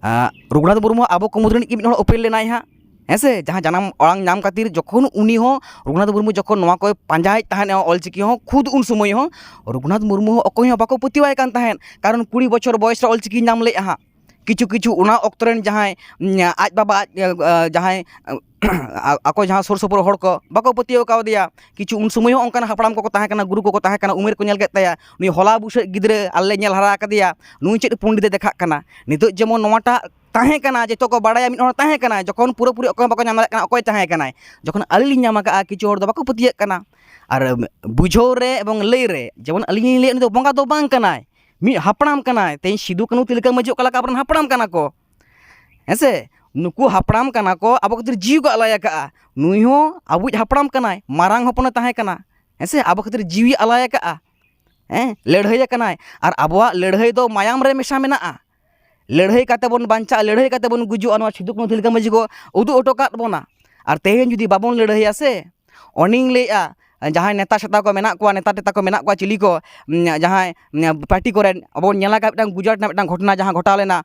ᱟᱸ, ᱨᱚᱜᱷᱩᱱᱟᱛᱷ ᱢᱩᱨᱢᱩ ᱟᱵᱚ ᱠᱚ ᱢᱩᱫᱽ ᱨᱤᱱᱤᱡ ᱜᱮ ᱢᱤᱫ ᱦᱚᱲ ᱩᱯᱮᱞ ᱞᱮᱱᱟᱭ ᱦᱟᱸᱜ, ᱦᱮᱸ ᱥᱮ? ᱡᱟᱦᱟᱸ ᱡᱟᱱᱟᱢ ᱟᱲᱟᱝ ᱧᱟᱢ ᱠᱷᱟᱹᱛᱤᱨ ᱡᱚᱠᱷᱚᱱ ᱩᱱᱤ ᱦᱚᱸ, ᱨᱚᱜᱷᱩᱱᱟᱛᱷ ᱢᱩᱨᱢᱩ ᱡᱚᱠᱷᱚᱱ ᱱᱚᱣᱟ ᱠᱚᱭ ᱯᱟᱸᱡᱟᱭᱮᱫ ᱛᱟᱦᱮᱸᱫ ᱚᱞᱪᱤᱠᱤ ᱦᱚᱸ, ᱠᱷᱩᱫ ᱩᱱ ᱥᱚᱢᱚᱭ ᱦᱚᱸ ᱨᱚᱜᱷᱩᱱᱟᱛᱷ ᱢᱩᱨᱢᱩ ᱦᱚᱸ ᱚᱠᱚᱭ ᱦᱚᱸ ᱵᱟᱠᱚ ᱯᱟᱹᱛᱭᱟᱹᱣᱟᱭ ᱠᱟᱱ ᱛᱟᱦᱮᱸᱫ, ᱠᱟᱨᱚᱱ ᱠᱩᱲᱤ ᱵᱚᱪᱷᱚᱨ ᱵᱚᱭᱮᱥ ᱨᱮ ᱚᱞᱪᱤᱠᱤ ᱧᱟᱢ ᱞᱮᱫᱼᱟ ᱦᱟᱸᱜ᱾ ᱠᱤᱪᱷᱩ ᱠᱤᱪᱷᱩ ᱚᱱᱟ ᱚᱠᱛᱚ ᱨᱮᱱ ᱡᱟᱦᱟᱸᱭ, ᱩᱸ, ᱟᱡ ᱵᱟᱵᱟ, ᱟᱡ, ᱟᱸ, ᱡᱟᱦᱟᱸᱭ, ᱟᱸ, ᱟ- ᱟᱠᱚ ᱡᱟᱦᱟᱸ ᱥᱩᱨ ᱥᱩᱯᱩᱨ ᱦᱚᱲ ᱠᱚ ᱵᱟᱠᱚ ᱯᱟᱹᱛᱭᱟᱹᱣ ᱠᱟᱣᱫᱮᱭᱟ᱾ ᱠᱤᱪᱷᱩ ᱩᱱ ᱥᱚᱢᱚᱭ ᱦᱚᱸ ᱚᱱᱠᱟᱱ ᱦᱟᱯᱲᱟᱢ ᱠᱚᱠᱚ ᱛᱟᱦᱮᱸ ᱠᱟᱱᱟ, ᱜᱩᱨᱩ ᱠᱚᱠᱚ ᱛᱟᱦᱮᱸ ᱠᱟᱱᱟ, ᱩᱢᱮᱨ ᱠᱚ ᱧᱮᱞ ᱠᱮᱫ ᱛᱟᱭᱟ, ᱱᱩᱭ ᱦᱚᱞᱟ ᱵᱩᱥᱟᱹᱜ ᱜᱤᱫᱽᱨᱟᱹ ᱟᱞᱮ ᱞᱮ ᱧᱮᱞ ᱦᱟᱨᱟ ᱟᱠᱟᱫᱮᱭᱟ, ᱱᱩᱭ ᱪᱮᱫ ᱯᱚᱱᱰᱤᱛ ᱮ ᱫᱮᱠᱷᱟᱜ ᱠᱟᱱᱟ᱾ ᱱᱤᱛᱚᱜ ᱡᱮᱢᱚᱱ ᱱᱚᱣᱟᱴᱟᱜ ᱛᱟᱦᱮᱸ ᱠᱟᱱᱟ, ᱡᱚᱛᱚ ᱠᱚ ᱵᱟᱲᱟᱭᱟ ᱢᱤᱫ ᱦᱚᱲ ᱛᱟᱦᱮᱸ ᱠᱟᱱᱟᱭ, ᱡᱚᱠᱷᱚᱱ ᱯᱩᱨᱟᱹᱯᱩᱨᱤ ᱚᱠᱚᱭ ᱦᱚᱸ ᱵᱟᱠᱚ ᱧᱟᱢ ᱫᱟᱲᱮᱭᱟᱜ ᱠᱟᱱᱟ ᱚᱠᱚᱭ ᱛᱟᱦᱮᱸ ᱠᱟᱱᱟᱭ, ᱡᱚᱠᱷᱚᱱ ᱟᱹᱞᱤᱧ ᱞᱤᱧ ᱧᱟᱢ ᱟᱠᱟᱫᱼᱟ ᱠᱤᱪᱷᱩ ᱦᱚᱲ ᱫᱚ ᱵᱟᱠᱚ ᱯᱟᱹᱛᱭᱟᱹᱜ ᱠᱟᱱᱟ᱾ ᱟᱨ ᱵᱩᱡᱷᱟᱹᱣ ᱨᱮ ᱮᱵᱚᱝ ᱞᱟᱹᱭ ᱨᱮ, ᱡᱮᱢᱚᱱ ᱟᱹᱞᱤᱧ ᱞᱤᱧ ᱞᱟᱹᱭᱟ, ᱩᱱᱤ ᱫᱚ ᱵᱚᱸᱜᱟ ᱫᱚ ᱵᱟᱝ ᱠᱟᱱᱟᱭ, ᱢᱤᱫ ᱦᱟᱯᱲᱟᱢ ᱠᱟᱱᱟᱭ᱾ ᱛᱮᱦᱮᱧ ᱥᱤᱫᱩ ᱠᱟᱹᱱᱦᱩ ᱛᱤᱞᱠᱟᱹ ᱢᱟᱹᱡᱷᱤ ᱚᱠᱟ ᱞᱮᱠᱟ ᱟᱵᱚᱨᱮᱱ ᱦᱟᱯᱲᱟᱢ ᱠᱟᱱᱟ ᱠᱚ, ᱦᱮᱸ ᱥᱮ? ᱱᱩᱠᱩ ᱦᱟᱯᱲᱟᱢ ᱠᱟᱱᱟ ᱠᱚ, ᱟᱵᱚ ᱠᱷᱟᱹᱛᱤᱨ ᱡᱤᱣᱤ ᱠᱚ ᱟᱞᱟᱭ ᱟᱠᱟᱫᱼᱟ᱾ ᱱᱩᱭ ᱦᱚᱸ ᱟᱵᱚᱭᱤᱡ ᱦᱟᱯᱲᱟᱢ ᱠᱟᱱᱟᱭ, ᱢᱟᱨᱟᱝ ᱦᱚᱯᱚᱱᱮ ᱛᱟᱦᱮᱸ ᱠᱟᱱᱟ, ᱦᱮᱸ ᱥᱮ? ᱟᱵᱚ ᱠᱷᱟᱹᱛᱤᱨ ᱡᱤᱣᱤ ᱟᱞᱟᱭ ᱟᱠᱟᱫᱼᱟ, ᱦᱮᱸ, ᱞᱟᱹᱲᱦᱟᱹᱭ ᱟᱠᱟᱱᱟᱭ᱾ ᱟᱨ ᱟᱵᱚᱣᱟᱜ ᱞᱟᱹᱲᱦᱟᱹᱭ ᱫᱚ ᱢᱟᱭᱟᱢ ᱨᱮ ᱢᱮᱥᱟ ᱢᱮᱱᱟᱜᱼᱟ᱾ ᱞᱟᱹᱲᱦᱟᱹᱭ ᱠᱟᱛᱮ ᱵᱚᱱ ᱵᱟᱧᱪᱟᱜᱼᱟ, ᱞᱟᱹᱲᱦᱟᱹᱭ ᱠᱟᱛᱮ ᱵᱚᱱ ᱜᱩᱡᱩᱜᱼᱟ, ᱱᱚᱣᱟ ᱥᱤᱫᱩ ᱠᱟᱹᱱᱦᱩ ᱛᱤᱞᱠᱟᱹ ᱢᱟᱹᱡᱷᱤ ᱠᱚ ᱩᱫᱩᱜ ᱦᱚᱴᱚ ᱠᱟᱫ ᱵᱚᱱᱟ᱾ ᱟᱨ ᱛᱮᱦᱮᱧ ᱡᱩᱫᱤ ᱵᱟᱵᱚᱱ ᱞᱟᱹᱲᱦᱟᱹᱭᱟ ᱥᱮ, ᱚᱱᱮᱧ ᱞᱟᱹᱭᱮᱫᱼᱟ, ᱡᱟᱦᱟᱸᱭ ᱱᱮᱛᱟ ᱥᱮᱛᱟ ᱠᱚ ᱢᱮᱱᱟᱜ ᱠᱚᱣᱟ, ᱱᱮᱛᱟ ᱴᱮᱛᱟ ᱠᱚ ᱢᱮᱱᱟᱜ ᱠᱚᱣᱟ, ᱪᱤᱞᱤ ᱠᱚ, ᱩᱢ, ᱡᱟᱦᱟᱸᱭ, ᱩᱢ, ᱯᱟᱨᱴᱤ ᱠᱚᱨᱮᱱ, ᱟᱵᱚ ᱵᱚᱱ ᱧᱮᱞ ᱟᱠᱟᱫ ᱢᱤᱫᱴᱟᱝ ᱜᱩᱡᱽᱨᱟᱴ ᱨᱮᱱᱟᱜ ᱢᱤᱫᱴᱟᱝ ᱜᱷᱚᱴᱚᱱᱟ, ᱡᱟᱦᱟᱸ ᱜᱷᱚᱴᱟᱣ ᱞᱮᱱᱟ᱾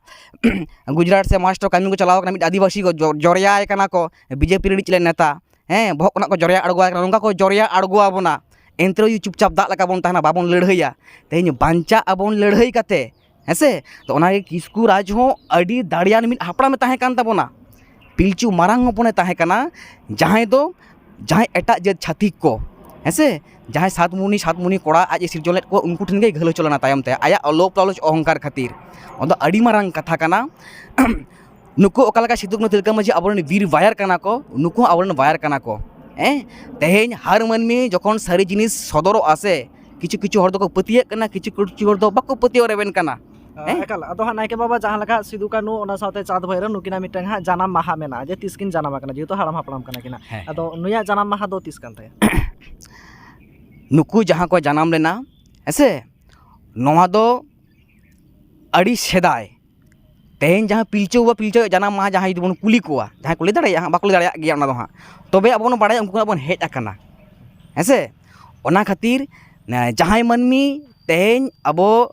ᱜᱩᱡᱽᱨᱟᱴ ᱥᱮ ᱢᱚᱦᱟᱨᱟᱥᱴᱨᱚ ᱠᱟᱹᱢᱤ ᱠᱚ ᱪᱟᱞᱟᱣ ᱠᱟᱱᱟ, ᱢᱤᱫ ᱟᱹᱫᱤᱵᱟᱹᱥᱤ ᱠᱚ ᱡᱚ-, ᱡᱚᱨᱭᱟᱭ ᱠᱟᱱᱟ ᱠᱚ, ᱵᱤᱡᱮᱯᱤ ᱨᱤᱱᱤᱡ ᱪᱮᱞᱮ ᱱᱮᱛᱟ, ᱦᱮᱸ, ᱵᱚᱦᱚᱜ ᱠᱷᱚᱱᱟᱜ ᱠᱚ ᱡᱚᱨᱭᱟ ᱟᱬᱜᱚᱣᱟᱭ ᱠᱟᱱᱟ, ᱱᱚᱝᱠᱟ ᱠᱚ ᱡᱚᱨᱭᱟ ᱟᱬᱜᱚᱣᱟᱵᱚᱱᱟ᱾ ᱮᱱᱛᱮ ᱨᱮᱦᱚᱸ ᱡᱩᱫᱤ ᱪᱩᱯᱪᱟᱯ ᱫᱟᱜ ᱞᱮᱠᱟ ᱵᱚᱱ ᱛᱟᱦᱮᱱᱟ, ᱵᱟᱵᱚᱱ ᱞᱟᱹᱲᱦᱟᱹᱭᱟ, ᱛᱮᱦᱮᱧ ᱵᱟᱧᱪᱟᱜ ᱟᱵᱚᱱ ᱞᱟᱹᱲᱦᱟᱹᱭ ᱠᱟᱛᱮ, ᱦᱮᱸ ᱥᱮ? ᱛᱚ ᱚᱱᱟᱜᱮ ᱠᱤᱥᱠᱩ ᱨᱟᱡᱽ ᱦᱚᱸ ᱟᱹᱰᱤ ᱫᱟᱲᱮᱭᱟᱱ ᱢᱤᱫ ᱦᱟᱯᱲᱟᱢᱮ ᱛᱟᱦᱮᱸ ᱠᱟᱱ ᱛᱟᱵᱚᱱᱟ, ᱯᱤᱞᱪᱩ ᱢᱟᱨᱟᱝ ᱦᱚᱯᱚᱱᱮ ᱛᱟᱦᱮᱸ ᱠᱟᱱᱟ, ᱡᱟᱦᱟᱸᱭ ᱫᱚ, ᱡᱟᱦᱟᱸᱭ ᱮᱴᱟᱜ ᱡᱟᱹᱛ ᱪᱷᱟᱹᱛᱤᱠ ᱠᱚ, ᱦᱮᱸ ᱥᱮ, ᱡᱟᱦᱟᱸᱭ ᱥᱟᱛ ᱢᱩᱱᱤ, ᱥᱟᱛ ᱢᱩᱱᱤ ᱠᱚᱲᱟ ᱟᱡ ᱮ ᱥᱤᱨᱡᱚᱱ ᱞᱮᱫ ᱠᱚᱣᱟ, ᱩᱱᱠᱩ ᱴᱷᱮᱱ ᱜᱮᱭ ᱜᱷᱟᱹᱞ ᱦᱚᱪᱚ ᱞᱮᱱᱟ ᱛᱟᱭᱚᱢ ᱛᱮ, ᱟᱭᱟᱜ ᱞᱳᱵᱷ ᱞᱟᱞᱚᱪ ᱚᱦᱚᱝᱠᱟᱨ ᱠᱷᱟᱹᱛᱤᱨ᱾ ᱚᱱᱟ ᱫᱚ ᱟᱹᱰᱤ ᱢᱟᱨᱟᱝ ᱠᱟᱛᱷᱟ ᱠᱟᱱᱟ᱾ ᱱᱩᱠᱩ ᱚᱠᱟ ᱞᱮᱠᱟ ᱥᱤᱫᱩ ᱠᱟᱹᱱᱦᱩ ᱛᱤᱞᱠᱟᱹ ᱢᱟᱹᱡᱷᱤ ᱟᱵᱚᱨᱮᱱ ᱵᱤᱨ ᱵᱟᱭᱟᱨ ᱠᱟᱱᱟ ᱠᱚ, ᱱᱩᱠᱩ ᱦᱚᱸ ᱟᱵᱚᱨᱮᱱ ᱵᱟᱭᱟᱨ ᱠᱟᱱᱟ ᱠᱚ᱾ ᱦᱮᱸ, ᱛᱮᱦᱮᱧ ᱦᱟᱨ ᱢᱟᱹᱱᱢᱤ ᱡᱚᱠᱷᱚᱱ ᱥᱟᱹᱨᱤ ᱡᱤᱱᱤᱥ ᱥᱚᱫᱚᱨᱚᱜᱼᱟ ᱥᱮ, ᱠᱤᱪᱷᱩ ᱠᱤᱪᱷᱩ ᱦᱚᱲ ᱫᱚᱠᱚ ᱯᱟᱹᱛᱭᱟᱹᱜ ᱠᱟᱱᱟ, ᱠᱤᱪᱷᱩ ᱠᱤᱪᱷᱩ ᱦᱚᱲ ᱫᱚ ᱵᱟᱠᱚ ᱯᱟᱹᱛᱭᱟᱹᱣ ᱨᱮᱵᱮᱱ ᱠᱟᱱᱟ᱾ ᱦᱮᱸ? ᱮᱠᱟᱞ᱾ ᱟᱫᱚ ᱦᱟᱸᱜ ᱱᱟᱭᱠᱮ ᱵᱟᱵᱟ ᱡᱟᱦᱟᱸ ᱞᱮᱠᱟ ᱥᱤᱫᱩ ᱠᱟᱹᱱᱦᱩ, ᱚᱱᱟ ᱥᱟᱶᱛᱮ ᱪᱟᱸᱫᱽ ᱵᱷᱟᱭᱨᱳ, ᱱᱩᱠᱤᱱᱟᱜ ᱢᱤᱫᱴᱟᱝ ᱦᱟᱸᱜ ᱡᱟᱱᱟᱢ ᱢᱟᱦᱟ ᱢᱮᱱᱟᱜᱼᱟ, ᱡᱮ ᱛᱤᱥ ᱠᱤᱱ ᱡᱟᱱᱟᱢ ᱟᱠᱟᱱᱟ, ᱡᱮᱦᱮᱛᱩ ᱦᱟᱲᱟᱢ ᱦᱟᱯᱲᱟᱢ ᱠᱟᱱᱟ ᱠᱤᱱ ᱦᱟᱸᱜ᱾ ᱦᱮᱸ᱾ ᱟᱫᱚ ᱱᱩᱭᱟᱜ ᱡᱟᱱᱟᱢ ᱢᱟᱦᱟ ᱫᱚ ᱛᱤᱥ ᱠᱟᱱ ᱛᱟᱭᱟ? ᱱᱩᱠᱩ ᱡᱟᱦᱟᱸ ᱠᱚ ᱡᱟᱱᱟᱢ ᱞᱮᱱᱟ, ᱦᱮᱸ ᱥᱮ, ᱱᱚᱣᱟ ᱫᱚ ᱟᱹᱰᱤ ᱥᱮᱫᱟᱭ᱾ ᱛᱮᱦᱮᱧ ᱡᱟᱦᱟᱸ ᱯᱤᱞᱪᱩ ᱵᱟᱵᱟ ᱯᱤᱞᱪᱩ ᱟᱭᱳ ᱡᱟᱱᱟᱢ ᱢᱟᱦᱟ ᱡᱟᱦᱟᱸᱭ ᱡᱩᱫᱤ ᱵᱚᱱ ᱠᱩᱞᱤ ᱠᱚᱣᱟ, ᱡᱟᱦᱟᱸᱭ ᱠᱚ ᱞᱟᱹᱭ ᱫᱟᱲᱮᱭᱟᱜᱼᱟ, ᱦᱟᱸᱜ ᱵᱟᱠᱚ ᱞᱟᱹᱭ ᱫᱟᱲᱮᱭᱟᱜ ᱜᱮᱭᱟ ᱚᱱᱟ ᱫᱚ ᱦᱟᱸᱜ, ᱛᱚᱵᱮ ᱟᱵᱚ ᱵᱚᱱ ᱵᱟᱲᱟᱭᱟ ᱩᱱᱠᱩ ᱠᱷᱚᱱᱟᱜ ᱵᱚᱱ ᱦᱮᱡ ᱟᱠᱟᱱᱟ, ᱦᱮᱸ ᱥᱮ? ᱚᱱᱟ ᱠᱷᱟᱹᱛᱤᱨ, ᱮ, ᱡᱟᱦᱟᱸᱭ ᱢᱟᱹᱱᱢᱤ ᱛᱮᱦᱮᱧ ᱟᱵᱚ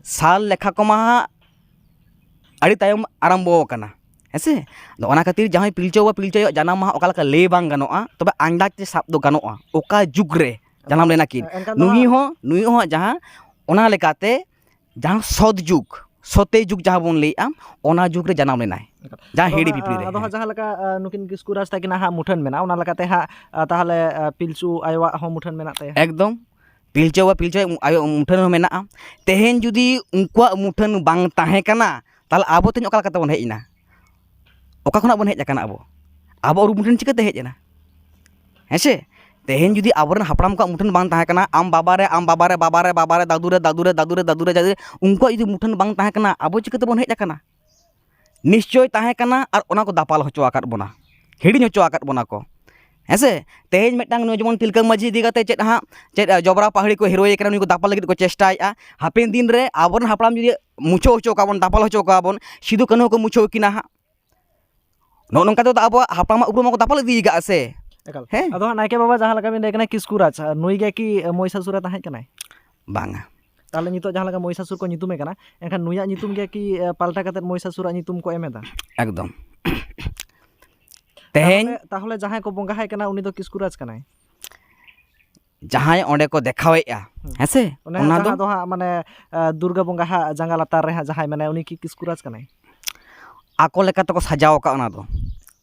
ᱥᱟᱞ ᱞᱮᱠᱷᱟ ᱠᱚᱢᱟ ᱦᱟᱸᱜ ᱟᱹᱰᱤ ᱛᱟᱭᱚᱢ ᱟᱨᱟᱢᱵᱚ ᱟᱠᱟᱱᱟ, ᱦᱮᱸ ᱥᱮ? ᱟᱫᱚ ᱚᱱᱟ ᱠᱷᱟᱹᱛᱤᱨ ᱡᱟᱦᱟᱸᱭ ᱯᱤᱞᱪᱩ ᱵᱟᱵᱟ ᱯᱤᱞᱪᱩ ᱟᱭᱳ ᱡᱟᱱᱟᱢ ᱢᱟᱦᱟ ᱚᱠᱟ ᱞᱮᱠᱟ ᱞᱟᱹᱭ ᱵᱟᱝ ᱜᱟᱱᱚᱜᱼᱟ, ᱛᱚᱵᱮ ᱟᱱᱫᱟᱡᱽ ᱛᱮ ᱥᱟᱵ ᱫᱚ ᱜᱟᱱᱚᱜᱼᱟ ᱚᱠᱟ ᱡᱩᱜᱽ ᱨᱮ ᱡᱟᱱᱟᱢ ᱞᱮᱱᱟ ᱠᱤᱱ᱾ ᱮᱱᱠᱷᱟᱱ ᱫᱚ ᱱᱩᱭ ᱦᱟᱸᱜ ᱦᱚᱸ, ᱱᱩᱭ ᱦᱚᱸ ᱡᱟᱦᱟᱸ, ᱚᱱᱟ ᱞᱮᱠᱟᱛᱮ ᱡᱟᱦᱟᱸ ᱥᱚᱛ ᱡᱩᱜᱽ, ᱥᱚᱛᱮ ᱡᱩᱜᱽ ᱡᱟᱦᱟᱸ ᱵᱚᱱ ᱞᱟᱹᱭᱮᱫᱼᱟ, ᱚᱱᱟ ᱡᱩᱜᱽ ᱨᱮ ᱡᱟᱱᱟᱢ ᱞᱮᱱᱟᱭ, ᱡᱟᱦᱟᱸ ᱟᱫᱚ ᱦᱤᱦᱤᱲᱤ ᱦᱟᱸᱜ, ᱯᱤᱯᱤᱲᱤ ᱨᱮ᱾ ᱟᱫᱚ ᱦᱟᱸᱜ ᱦᱮᱸ᱾ ᱡᱟᱦᱟᱸ ᱞᱮᱠᱟ, ᱟ, ᱱᱩᱠᱤᱱ ᱠᱤᱥᱠᱩ ᱨᱟᱡᱽ ᱛᱟᱹᱠᱤᱱᱟᱜ ᱦᱟᱸᱜ ᱢᱩᱴᱷᱟᱹᱱ ᱢᱮᱱᱟᱜᱼᱟ, ᱚᱱᱟ ᱞᱮᱠᱟᱛᱮ ᱦᱟᱸᱜ, ᱟ, ᱛᱟᱦᱚᱞᱮ, ᱟ, ᱯᱤᱞᱪᱩ ᱟᱭᱳᱣᱟᱜ ᱦᱚᱸ ᱢᱩᱴᱷᱟᱹᱱ ᱢᱮᱱᱟᱜ ᱛᱟᱭᱟ᱾ ᱮᱠᱫᱚᱢ᱾ ᱯᱤᱞᱪᱩ ᱵᱟᱵᱟ, ᱯᱤᱞᱪᱩ ᱟᱭᱳ ᱢᱩᱴᱷᱟᱹᱱ ᱦᱚᱸ ᱢᱮᱱᱟᱜᱼᱟ᱾ ᱛᱮᱦᱮᱧ ᱡᱩᱫᱤ ᱩᱱᱠᱩᱣᱟᱜ ᱢᱩᱴᱷᱟᱹᱱ ᱵᱟᱝ ᱛᱟᱦᱮᱸ ᱠᱟᱱᱟ, ᱛᱟᱦᱚᱞᱮ ᱟᱵᱚ ᱛᱮᱦᱮᱧ ᱚᱠᱟ ᱞᱮᱠᱟᱛᱮ ᱵᱚᱱ ᱦᱮᱡ ᱮᱱᱟ? ᱚᱠᱟ ᱠᱷᱚᱱᱟᱜ ᱵᱚᱱ ᱦᱮᱡ ᱟᱠᱟᱱᱟ ᱟᱵᱚ? ᱟᱵᱚᱣᱟᱜ ᱨᱩᱯ ᱢᱩᱴᱷᱟᱹᱱ ᱪᱤᱠᱟᱹᱛᱮ ᱦᱮᱡ ᱮᱱᱟ? ᱦᱮᱸ ᱥᱮ? ᱛᱮᱦᱮᱧ ᱡᱩᱫᱤ ᱟᱵᱚᱨᱮᱱ ᱦᱟᱯᱲᱟᱢ ᱠᱚᱣᱟᱜ ᱢᱩᱴᱷᱟᱹᱱ ᱵᱟᱝ ᱛᱟᱦᱮᱸ ᱠᱟᱱᱟ, ᱟᱢ ᱵᱟᱵᱟ ᱨᱮ, ᱟᱢ ᱵᱟᱵᱟ ᱨᱮ, ᱵᱟᱵᱟ ᱨᱮ, ᱵᱟᱵᱟ ᱨᱮ, ᱫᱟᱫᱩ ᱨᱮ, ᱫᱟᱫᱩ ᱨᱮ, ᱫᱟᱫᱩ ᱨᱮ, ᱫᱟᱫᱩ ᱨᱮ, ᱩᱱᱠᱩᱣᱟᱜ ᱡᱩᱫᱤ ᱢᱩᱴᱷᱟᱹᱱ ᱵᱟᱝ ᱛᱟᱦᱮᱸ ᱠᱟᱱᱟ, ᱟᱵᱚ ᱪᱤᱠᱟᱹ ᱛᱮᱵᱚᱱ ᱦᱮᱡ ᱟᱠᱟᱱᱟ? ᱱᱤᱥᱪᱚᱭ ᱛᱟᱦᱮᱸ ᱠᱟᱱᱟ, ᱟᱨ ᱚᱱᱟ ᱠᱚ ᱫᱟᱯᱟᱞ ᱦᱚᱪᱚ ᱟᱠᱟᱫ ᱵᱚᱱᱟ, ᱦᱤᱲᱤᱧ ᱦᱚᱪᱚ ᱟᱠᱟᱫ ᱵᱚᱱᱟ ᱠᱚ᱾ ᱦᱮᱸ ᱥᱮ? ᱛᱮᱦᱮᱧ ᱢᱤᱫᱴᱟᱝ ᱱᱩᱭ ᱡᱮᱢᱚᱱ ᱛᱤᱞᱠᱟᱹ ᱢᱟᱹᱡᱷᱤ ᱤᱫᱤ ᱠᱟᱛᱮ ᱪᱮᱫ ᱦᱟᱸᱜ, ᱪᱮᱫ, ᱟ, ᱡᱚᱵᱽᱨᱟ ᱯᱟᱹᱦᱲᱤ ᱠᱚ ᱦᱤᱨᱳᱭᱮ ᱠᱟᱱᱟ, ᱩᱱᱤ ᱠᱚ ᱫᱟᱯᱟᱞ ᱞᱟᱹᱜᱤᱫ ᱠᱚ ᱪᱮᱥᱴᱟᱭᱮᱫᱼᱟ᱾ ᱦᱟᱯᱮᱱ ᱫᱤᱱ ᱨᱮ ᱟᱵᱚᱨᱮᱱ ᱦᱟᱯᱲᱟᱢ ᱡᱩᱫᱤ ᱢᱩᱪᱷᱟᱹᱣ ᱦᱚᱪᱚ ᱠᱚᱣᱟ ᱵᱚᱱ, ᱫᱟᱯᱟᱞ ᱦᱚᱪᱚ ᱠᱚᱣᱟ ᱵᱚᱱ, ᱥᱤᱫᱩ ᱠᱟᱹᱱᱦᱩ ᱠᱚ ᱢᱩᱪᱷᱟᱹᱣ ᱠᱤᱱᱟ ᱦᱟᱸᱜ᱾ ᱱᱚᱜᱼᱚ ᱱᱚᱝᱠᱟ ᱛᱮᱫᱚ ᱟᱵᱚᱣᱟᱜ ᱦᱟᱯᱲᱟᱢᱟᱜ ᱩᱯᱨᱩᱢ ᱢᱟᱠᱚ ᱫᱟᱯᱟᱞ ᱤᱫᱤ ᱟᱠᱟᱫᱼᱟ ᱥᱮ? ᱮᱠᱟᱞ᱾ ᱦᱮᱸ? ᱟᱫᱚ ᱦᱟᱸᱜ ᱱᱟᱭᱠᱮ ᱵᱟᱵᱟ, ᱡᱟᱦᱟᱸ ᱞᱮᱠᱟ ᱵᱤᱱ ᱞᱟᱹᱭ ᱠᱟᱱᱟ ᱠᱤᱥᱠᱩ ᱨᱟᱡᱽ, ᱱᱩᱭ ᱜᱮ ᱠᱤ ᱢᱚᱦᱤᱥᱟᱥᱩᱨ ᱨᱮ ᱛᱟᱦᱮᱸ ᱠᱟᱱᱟᱭ? ᱵᱟᱝᱟ᱾ ᱛᱟᱦᱚᱞᱮ ᱱᱤᱛᱚᱜ ᱡᱟᱦᱟᱸ ᱞᱮᱠᱟ ᱢᱚᱦᱤᱥᱟᱥᱩᱨ ᱠᱚ ᱧᱩᱛᱩᱢᱮ ᱠᱟᱱᱟ, ᱮᱱᱠᱷᱟᱱ ᱱᱩᱭᱟᱜ ᱧᱩᱛᱩᱢ ᱜᱮ ᱠᱤ, ᱮ, ᱯᱟᱞᱴᱟ ᱠᱟᱛᱮᱫ ᱢᱚᱦᱤᱥᱟᱥᱩᱨᱟᱜ ᱧᱩᱛᱩᱢ ᱠᱚ ᱮᱢ ᱮᱫᱟ? ᱮᱠᱫᱚᱢ᱾ ᱛᱮᱦᱮᱧ ᱛᱟᱦᱚᱞᱮ, ᱛᱟᱦᱚᱞᱮ ᱡᱟᱦᱟᱸᱭ ᱠᱚ ᱵᱚᱸᱜᱟ ᱟᱭ ᱠᱟᱱᱟ, ᱩᱱᱤ ᱫᱚ ᱠᱤᱥᱠᱩ ᱨᱟᱡᱽ ᱠᱟᱱᱟᱭ? ᱡᱟᱦᱟᱸᱭ ᱚᱸᱰᱮ ᱠᱚ ᱫᱮᱠᱷᱟᱣᱮᱫᱼᱟ, ᱦᱩᱸ᱾ ᱦᱮᱸ ᱥᱮ? ᱚᱱᱮ ᱚᱱᱟ ᱡᱟᱦᱟᱸ ᱫᱚ ᱫᱚ ᱦᱟᱸᱜ, ᱢᱟᱱᱮ, ᱮ, ᱫᱩᱨᱜᱟ ᱵᱚᱸᱜᱟ ᱦᱟᱸᱜ ᱡᱟᱸᱜᱟ ᱞᱟᱛᱟᱨ ᱨᱮ ᱦᱟᱸᱜ ᱡᱟᱦᱟᱸᱭ ᱢᱮᱱᱟᱭ, ᱩᱱᱤ ᱠᱤ ᱠᱤᱥᱠᱩ ᱨᱟᱡᱽ ᱠᱟᱱᱟᱭ? ᱟᱠᱚ ᱞᱮᱠᱟ ᱛᱮᱠᱚ ᱥᱟᱡᱟᱣ ᱟᱠᱟᱫ ᱚᱱᱟ ᱫᱚ,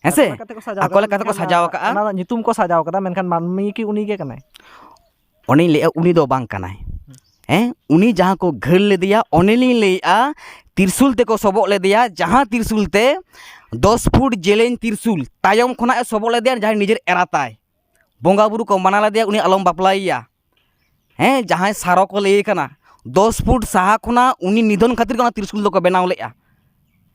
ᱦᱮᱸ ᱥᱮ? ᱟᱠᱚ ᱞᱮᱠᱟ ᱛᱮᱠᱚ ᱥᱟᱡᱟᱣ ᱟᱠᱚ ᱟᱠᱟᱫᱟ, ᱞᱮᱠᱟ ᱛᱮᱠᱚ ᱢᱮᱱᱠᱷᱟᱱ, ᱥᱟᱡᱟᱣ ᱟᱠᱟᱫᱼᱟ᱾ ᱚᱱᱟ ᱫᱚ ᱧᱩᱛᱩᱢ ᱠᱚ ᱥᱟᱡᱟᱣ ᱟᱠᱟᱫᱟ, ᱢᱮᱱᱠᱷᱟᱱ ᱢᱟᱹᱱᱢᱤ ᱠᱤ ᱩᱱᱤ ᱜᱮ ᱠᱟᱱᱟᱭ? ᱚᱱᱮᱧ ᱞᱟᱹᱭᱮᱫᱼᱟ, ᱩᱱᱤ ᱫᱚ ᱵᱟᱝ ᱠᱟᱱᱟᱭ᱾ ᱦᱩᱸ᱾ ᱦᱮᱸ, ᱩᱱᱤ ᱡᱟᱦᱟᱸ ᱠᱚ ᱜᱷᱟᱹᱞ ᱞᱮᱫᱮᱭᱟ, ᱚᱱᱮᱞᱤᱧ ᱞᱟᱹᱭᱮᱫᱼᱟ, ᱛᱤᱨᱥᱩᱞ ᱛᱮᱠᱚ ᱥᱚᱵᱚᱜ ᱞᱮᱫᱮᱭᱟ, ᱡᱟᱦᱟᱸ ᱛᱤᱨᱥᱩᱞ ᱛᱮ ᱫᱚᱥ ᱯᱷᱩᱴ ᱡᱮᱞᱮᱧ ᱛᱤᱨᱥᱩᱞ ᱛᱟᱭᱚᱢ ᱠᱷᱚᱱᱟᱜ ᱮ ᱥᱚᱵᱚᱜ ᱞᱮᱫᱮᱭᱟ, ᱡᱟᱦᱟᱸᱭ ᱱᱤᱡᱮᱨ ᱮᱨᱟ ᱛᱟᱭ᱾ ᱵᱚᱸᱜᱟ ᱵᱩᱨᱩ ᱠᱚ ᱢᱟᱱᱟ ᱞᱮᱫᱮᱭᱟ, ᱩᱱᱤ ᱟᱞᱚᱢ ᱵᱟᱯᱞᱟᱭᱮᱭᱟ᱾ ᱦᱮᱸ, ᱡᱟᱦᱟᱸᱭ ᱥᱟᱨᱚ ᱠᱚ ᱞᱟᱹᱭᱮ ᱠᱟᱱᱟ, ᱫᱚᱥ ᱯᱷᱩᱴ ᱥᱟᱦᱟ ᱠᱷᱚᱱᱟᱜ ᱩᱱᱤ ᱱᱤᱫᱷᱚᱱ ᱠᱷᱟᱹᱛᱤᱨ ᱜᱮ ᱚᱱᱟ ᱛᱤᱨᱥᱩᱞ ᱫᱚᱠᱚ ᱵᱮᱱᱟᱣ ᱞᱮᱫᱼᱟ᱾